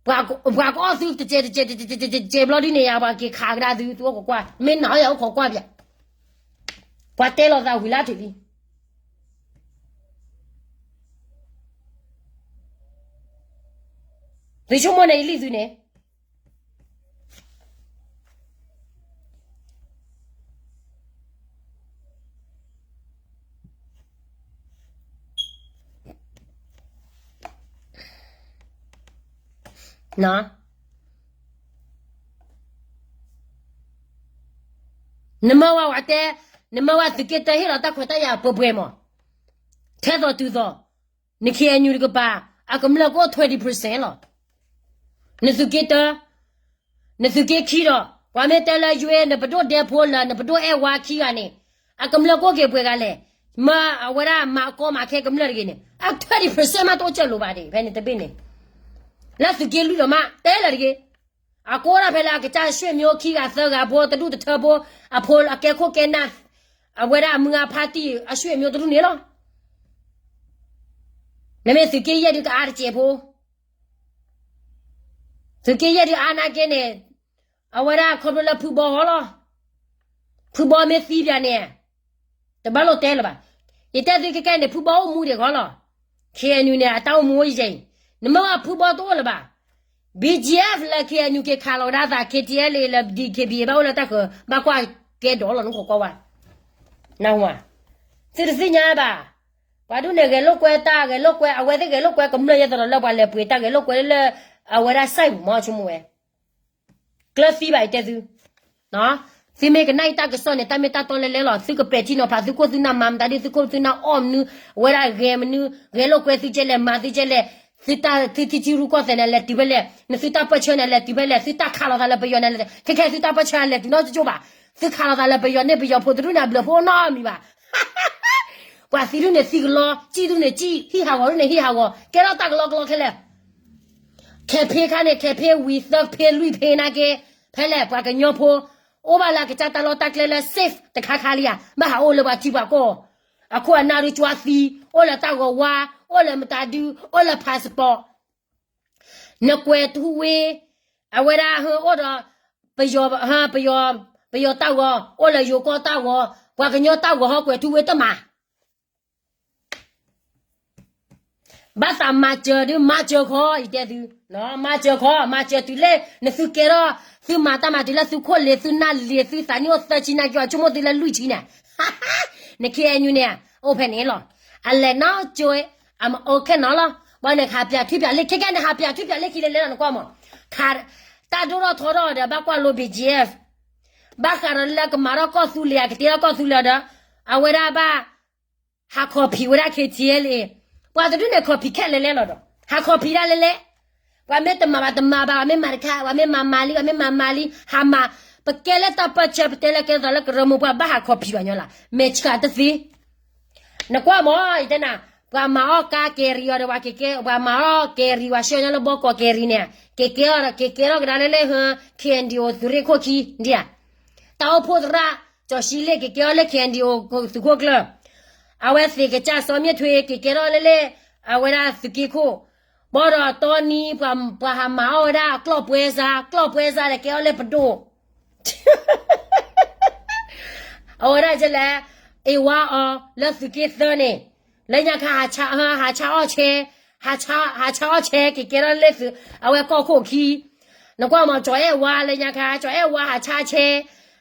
ပှၤကအီၣ်သုတစဲးတစဲးတစဲးတစဲးတစဲးဘျီဒ်န့ၣ်ယါ ပှၤက့ၤခးကဒါသု သုအိၣ်ခိးကွၢ်, မ့ၢ်နၤအီၣ်ယၤအိၣ်ခိးကွၢ်ပၠး, ပှၤတဲလီၤသးဝံၤလၢထံးလံ. သုဆိကမိၣ်န့ၣ် ယလံၣ်သုန့ၣ် နမ့ၢ်ဝဲဝဲတဲ, နမ့ၢ်ဝဲသုးက့တၢဟ့ၣ်လီၤတၢ်ခွဲးတၢ်ယာ်ပှဲၤပှဲၤမး, ထဲသိးတုၤသိး, န K N U တကပၤ, အကမျၢၢ်ကအိၣ် twenty percent လီၤ. နသုးက့တၢ, နသုးက့ခံဒီး ပှၤမ့ၢ်တဲလၢယွ့ နပဒိၣ်ဒဲဖိလၢ နပဒိၣ်အဲၣ်ဝါခံဂၤန့ၣ်, အကမျၢၢ်ကအိၣ်က့ၤပှဲၤဂၤလဲၣ်, မ့ၢ်အဝဲဒၣ်မၤအကီမၤခဲကမျၢၢ်တဂ့ၤန့ၣ် အ twenty percent မးတအိၣ်စၢၤလိာ်ဘၣ်ဒံး ဖဲန့ၣ်တဘ့ၣ်န့ၣ်, လၢသုးက့လွံၢ်ဒီးမး တဲလၢာ်တဂ့ၤ, အကိးဒၣ်ဖဲလၢအကစၢ်အဆွေမျိုးခံဂၤသၢဂၤဖိ တဒူၣ်တထၢဖိ အဖိအကဲခိၣ်ကဲနၢ် အဝဲဒၣ်အမုၢ်အဖါတံၢ်အဆွေမျိုးတဒူၣ်န့ၣ်လီၤ. နမ့ၢ်သုးက့ယဲၢ်ဒုကအါတစဲးဖိ သုးက့ယဲၢ်ဒုအါနာ်က့န့ၣ် အဝဲဒၣ်ခီဖျိလၢဖုဘီဟီလီၤ. ဖုဘီမ့ၢ်သံပၠးန့ၣ် တဘၣ်လိၣ်တဲလၢၤဘၣ်. ယတဲသုခဲကဲန့ၣ် ဖုဘီအိၣ်မူဒံးဃီလီၤ. ခ့ၣ်အဲၣ်ယူၣ်န့ၣ် အတၢ်အိၣ်မူအိၣ်ယဲအံၤ နမ့ၢ်ဝဲဖုဘီတအိၣ်လၢၤဘၣ်. ဘီကၠံၣ်အ့ၣ် လၢ ခ့ၣ်အဲၣ်ယူၣ် က့ၤခးလီၤဝဲဒၣ်သး ခ့ၣ်ထံၣ်အဲၣ်လ့ လၢ ဘီကၠံၣ်အ့ၣ် ဘၣ်အိၣ်လၢတၢ်ဃၢၤ ဘၣ်ကွၢ်ကဲဒိးလီၤ နခိးကွၢ်ဝဲ နဝၤ သုတသ့ၣ်ညါဘၣ်. ပှၤဒ်န့ၣ် ဂဲၤလိာ်ကွဲတၢ် ဂဲၤလိာ်ကွဲ အဝဲသ့ၣ်ဂဲၤလိာ်ကွဲကမျၢၢ်ယဲသိးဒီးလၢပှၤလဲၤပှ့ၤတၢ်ဂဲၤလိာ်ကွဲလၢ အဝဲဒၣ်စဲးပူၤမီၤ ဆိကမိၣ်ဝဲ ကျၢၤသံဘၣ်အံၤတဲသု သုမ့ၢ်ကနၣ်အံၤတၢ်ကစီၣ်န့ၣ် တၢ်မ့ၢ်တၢ်တီလဲၤလဲၤလီၤ. သုကပဲာ်ထံနီၤဖး သုခိၣ်သုနၢ်မၤမတၤဒ် သုခိၣ်သုနၢ်အီၣ်မနုၤ အဝဲဒၣ်ဂဲၤမနုၤ ဂဲၤလိာ်ကွဲသုကဲလဲၣ် မၤသုကဲလဲၣ် သုတၢ် သုထံထံရူၢ်ကီၢ်သဲးန့ၣ် လဲၤတုၤဖဲလဲၣ် နသုတၢ်ပၢၢ်ဆၢန့ၣ် လဲၤတုၤဖဲလဲၣ် သုတၢ်ခးလိာ်သးလၢပယီၤန့ၣ် ခဲခဲသုတၢ်ပၢၢ်ဆၢလဲၤတုၤနီတကၠိၢ်ဘၣ်. သုခးလိာ်သးလၢပယီၤန့ၣ် ပယီၤဖိတဒူၣ်န့ၣ် အဘျုးဖှိၣ်နီတမံၤဘၣ်. ပှၤသံဒူၣ်န့ၣ်သံကလီ စံၣ်ဒူၣ်န့ၣ်စံၣ် ဟံၣ်ဟးဂီၤဒူၣ်န့ၣ်ဟံၣ်ဟးဂီၤ ကဲထီၣ်တၢ်ကလီကလီခဲလၢာ် ခဲဖဲခါန့ၣ် ခဲဖဲဝံၤသၢဖဲလွံၢ်ဖဲနာ်က့ ဖဲလဲၣ် ပှၤကညီဖိ အိၣ်ဘၣ်လၢအကစၢ်တၢ်လီၢ်တၢ်ကျဲလၢ safe တခါခါလံဧါ ဘၣ်ဟးအိၣ်လၢပှၤထံပှၤကီၢ် အခိၣ်အနၢ်ဒုးကွၢ်သံ အိၣ်လၢတၢ်ဂီၤဝါ အိၣ်လၢမတၤဒု အိၣ်လၢ passport နကွဲးထူဝ့ အဝဲဒၣ်ဟၢအိၣ်ဒီး ပယီၤ ပယီၤ ပယီၤတၢ်ဂီၤ အိၣ်လၢယိၤကီၢ်တၢ်ဂီၤ ပှၤကညီတၢ်ဂီၤဟီကွဲးထူဝ့တမၤ ဘၣ်သးမၤစၢၤဒုး မၤစၢၤခီ ယတဲသု မၤစၢၤခီ မၤစၢၤတုၤလၢ နသုကဲထီၣ် သုမၤတၢ်မၤတုၤလၢသုခိၣ်လ့ၤ သုနၢ်လ့ၤ သုသးနံၣ်အိၣ်သၢဆံနာ်က့ ဆိကမိၣ်သုလၢလွံၢ်ဆံန့ၣ် န ခ့ၣ်အဲၣ်ယူၣ် န့ၣ် အိၣ်ဖဲန့ၣ်လီၤ. အလဲၤနီၢ်ကၠိ အမအိၣ်ခဲနီၤလီၤ. ဘၣ်န့ၣ်ဟးပၠးထွံၣ်ပၠးလ့ၢ် ခဲကဲန့ၣ် ဟးပၠးထွံၣ်ပၠးလ့ၢ်ခံလဲၤလဲၤလီၤ နကွၢ်မး ခး တၢ်ဒိၣ်ထီၣ်ထီထီၣ်ဒီး ဘၣ်ကွၢ်လိ ဘီကၠံၣ်အ့ၣ် ဘၣ်ဃးဒီးလၢကမၤထီၣ်ကီၢ်သူလ့ၤ အကတ့ထီၣ်ကီၢ်သူလ့ၤဒီး အဝဲဒၣ်ဘၣ် ဟးခီၣ်ဖံးဝဲဒၣ် ခ့ၣ်ထံၣ်အဲၣ်လ့ ပှၤတဒူၣ်န့ၣ် ခီၣ်ဖံးခဲလၢာ်လဲၣ်လီၤဒီး ဟးခီၣ်ဖံးဒၣ်လဲၣ်လဲၣ် ပှၤမ့ၢ်တမၤဘၣ်တမၤဘၣ် ပှၤမ့ၢ်မၤတခါ ပှၤမ့ၢ်မၤမၤလံ ပှၤမ့ၢ်မၤမၤလံ ဟးမၤ ပကဲလၢတၢ်ပၢၢ်ဆၢ ပတဲလၢကဲထီၣ်သးလၢကရၢမိၢ်ပှၢ် ဘၣ်ဟးခီၣ်ဖံးဘၣ်ညီလၢ မဲာ်ဆှးတသ့ နကွၢ်မး ယတဲနၤ ပှၤမၤအီၣ်ကါကဲၤရံၤအီၤဒီး ပှၤကဲ ပှၤမၤအီၣ်ကဲၤရံၤ ပှၤဆှၢညီလၢဘီကီးကဲၤရံၤန့ၣ် က့ၤကဲအီၤ က့ၤကဲထီၣ်ကဒါလၢလၢဟၢ ခ့ၣ်အဲၣ်ယူၣ် သုးရ့ၣ်ခိၣ်ခံ ဒ်ဧါ တၢ်အိၣ်ဖှိၣ်သရၣ် ကၠီၤၡံလ့ၣ် က့ၤကဲအီၤလၢ ခ့ၣ်အဲၣ်ယူၣ် သုးခိၣ်ကျၢၢ် အဝဲသ့ၣ်ကစၢ်စီၤမ့ၣ်ထွ့ က့ၤကဲထီၣ်လၢလၢ အဝဲဒၣ်သုးက့ခိၣ် ဘၣ်ဒီးတီနံၤ ပှၤဟးမၤအီၣ်ဝဲဒၣ်ကျီၢ်ပွဲစား ကျီၢ်ပွဲစားဒီးကဲအီၤလၢပဒိၣ် အဝဲဒၣ်ကလဲၣ် အ့ၣ်ဝါအီၤလၢသုးက့သၢန့ၣ် လၢညါခါ ဟးဆါအီၣ်ဆဲ ဟးဆါအီၣ်ဆဲ က့ၤကဲထီၣ်လၢသုး အဝဲကီၢ်ခိၣ်ခံ နကွၢ်မး ကၠီၤအဲၣ်ဝါလၢညါခါ ကၠီၤအဲၣ်ဝါဟးဆါဆဲ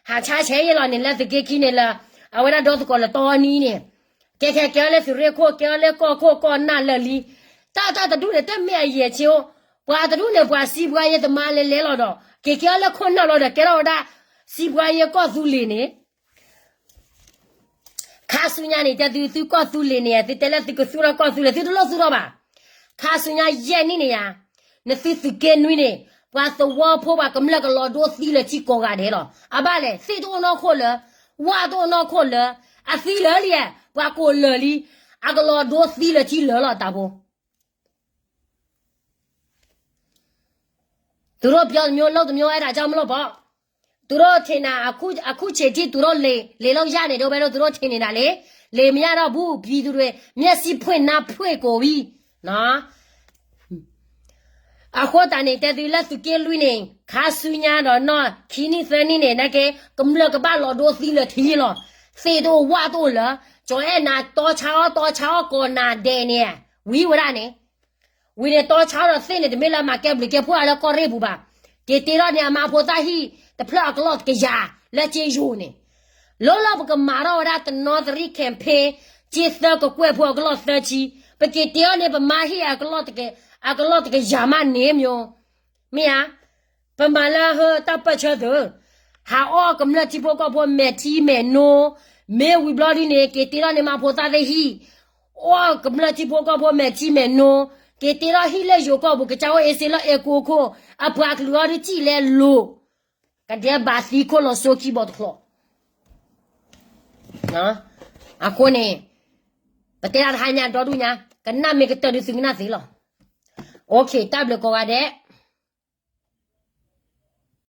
ဟးဆါဆဲယဲလီၤန့ၣ် လၢသုးက့ခံန့ၣ်လၢ အဝဲဒၣ်ဒီသကိးလၢတီနံၤန့ၣ် ကဲခဲကဲအီၤလၢသုးရ့ၣ်ခိၣ် ကဲအီၤလၢကီၢ်ခိၣ်ကီၢ်နၢ်လၢာ်လံ တၢ်တၢ်တဒူၣ်န့ၣ် တမ့ၢ်အယဲၢ်ဆ့အိၣ် ပှၤတဒူၣ်န့ၣ် ပှၤစံးပှၤယဲၢ်တမါလဲၤလဲၤလီၤဒီး က့ၤကဲအီၤလၢခိၣ်နၢ်လီၤဒီး ကဲထီၣ်ဝဲဒၣ် စံးပှၤယဲၢ်ကီၢ်သူလ့ၤန့ၣ် ခါဆူညါန့ၣ် တဲသုသုကီၢ်သူလ့ၤန့ၣ် သုတဲလၢသုကသူထီၣ်ကီၢ်သူလ့ၤ သုတလိၣ်သူထီၣ်ဘၣ်. ခါဆူညါယဲၢ်နံၣ်န့ၣ်ယါ, နသုသုးက့နွံန့ၣ် ပှၤသဝီဖိပှၤကမျၢၢ်ကလီၤဒိသံလၢာ်ထံကိးဂၤဒဲးလီၤ. အဘၣ်လဲၣ် သ့ၣ်တအိၣ်နီၢ်ခိၣ်လၢာ်, ဝၣ်တအိၣ်နီၢ်ခိၣ်လၢာ်, အသံလၢာ်လံ, ပှၤကိးလၢာ်လံ, အကလီၤဒိသံလၢာ်ထံလၢာ်လီၤတၢ်ဖိ သူတို့ပြောတမျိုး လုပ်တမျိုး အဲဒါကြောင့်မလို့ပေါ့. သူတို့ထင်တာ အခု အခုချိန်ထိ သူတို့လေ လေလို့ရတယ် ဒိဘဲလို့ သူတို့ထင်နေတာလေ. လေမရတော့ဘူး ပြည်သူတွေ မျက်စိဖွင့်နှာဖွင့်ကုန်ပြီနော်. အဃိသတးန့ၣ် တဲသုလၢသုးက့လွံၢ်န့ၣ် ခါဆူညါဒီးနီၢ်ခံနံၣ်သၢနံၣ်န့ၣ် နာ်က့ ကမျၢၢ်ကဘၣ်လီၤဒိသံလၢာ်ထံလီၤ. သ့ၣ်တအိၣ်ဝၣ်တအိၣ်လၢာ်, ကၠီၤအဲၣ်နၤတီဆါအီၣ် တီဆါအီၣ်ကိးနၤဒဲးန့ၣ် ဝံၤဝဲဒၣ်န့ၣ် ဝံၤန့ၣ် တီဆါအီၣ်ဒီးသ့ၣ်န့ၣ် တမ့ၢ်လၢအမၤကဲဘျုးကဲဖှိၣ်လၢကီၢ်ရ့ၣ်ပူၤဘၣ်. က့ၤတ့ထီၣ်န့ၣ် အမါဖိသၣ်ဟံၣ်တဖျၢၣ်အကလီၢ်တကယၤ လၢက့ယိၤန့ၣ် လၢလၢပကမၤထီၣ်ဝဲဒၣ်တနီသရံၣ် campaign က့သၢကကွဲၢ်ဖိအကလီၢ်သၢဆံ ပက့ၤတ့ထီၣ်န့ၣ် ပမါဟံၣ်အကလီၢ်တကယၤမးန့ၣ်မ့ၢ် မ့ၢ်ဧါ. ပမၤလၢဟၢတၢ်ပၢၢ်ဆၢသုး, ဟးအီၣ်ကမျၢၢ်ထံဖိကီၢ်ဖိမဲာ်ထံမဲာ်နိ, မ့ၢ်ဝံၤဘျီဒ်န့ၣ် က့ၤတ့ထီၣ်န့ၣ် မါဖိသၣ်သ့ၣ်ဟံၣ်, အီၣ်ကမျၢၢ်ထံဖိကီၢ်ဖိမဲာ်ထံမဲာ်နိ, က့ၤတ့ထီၣ်ဟံၣ်လၢယိၤကီၢ်ပူၤ ကစၢ်အိၣ်အ့စ့လီၤအဲၣ်ကိခိၣ်, အပှၤကလုာ်အီၤဒုးစံၣ်လဲၤလိာ်, ကဒဲးဘးသံခိၣ်လီၤစိခံဘီတချီး အဃိန့ၣ် ပတဲဒၣ်တဟါညါဒီဒူၣ်ညါ ကနၣ်မ့ၢ်ကတၢၢ်ဒုးသုကနၣ်သ့လီၤ. အိၣ်ခ့ တၢ်ဘျုးကိးဂၤဒဲး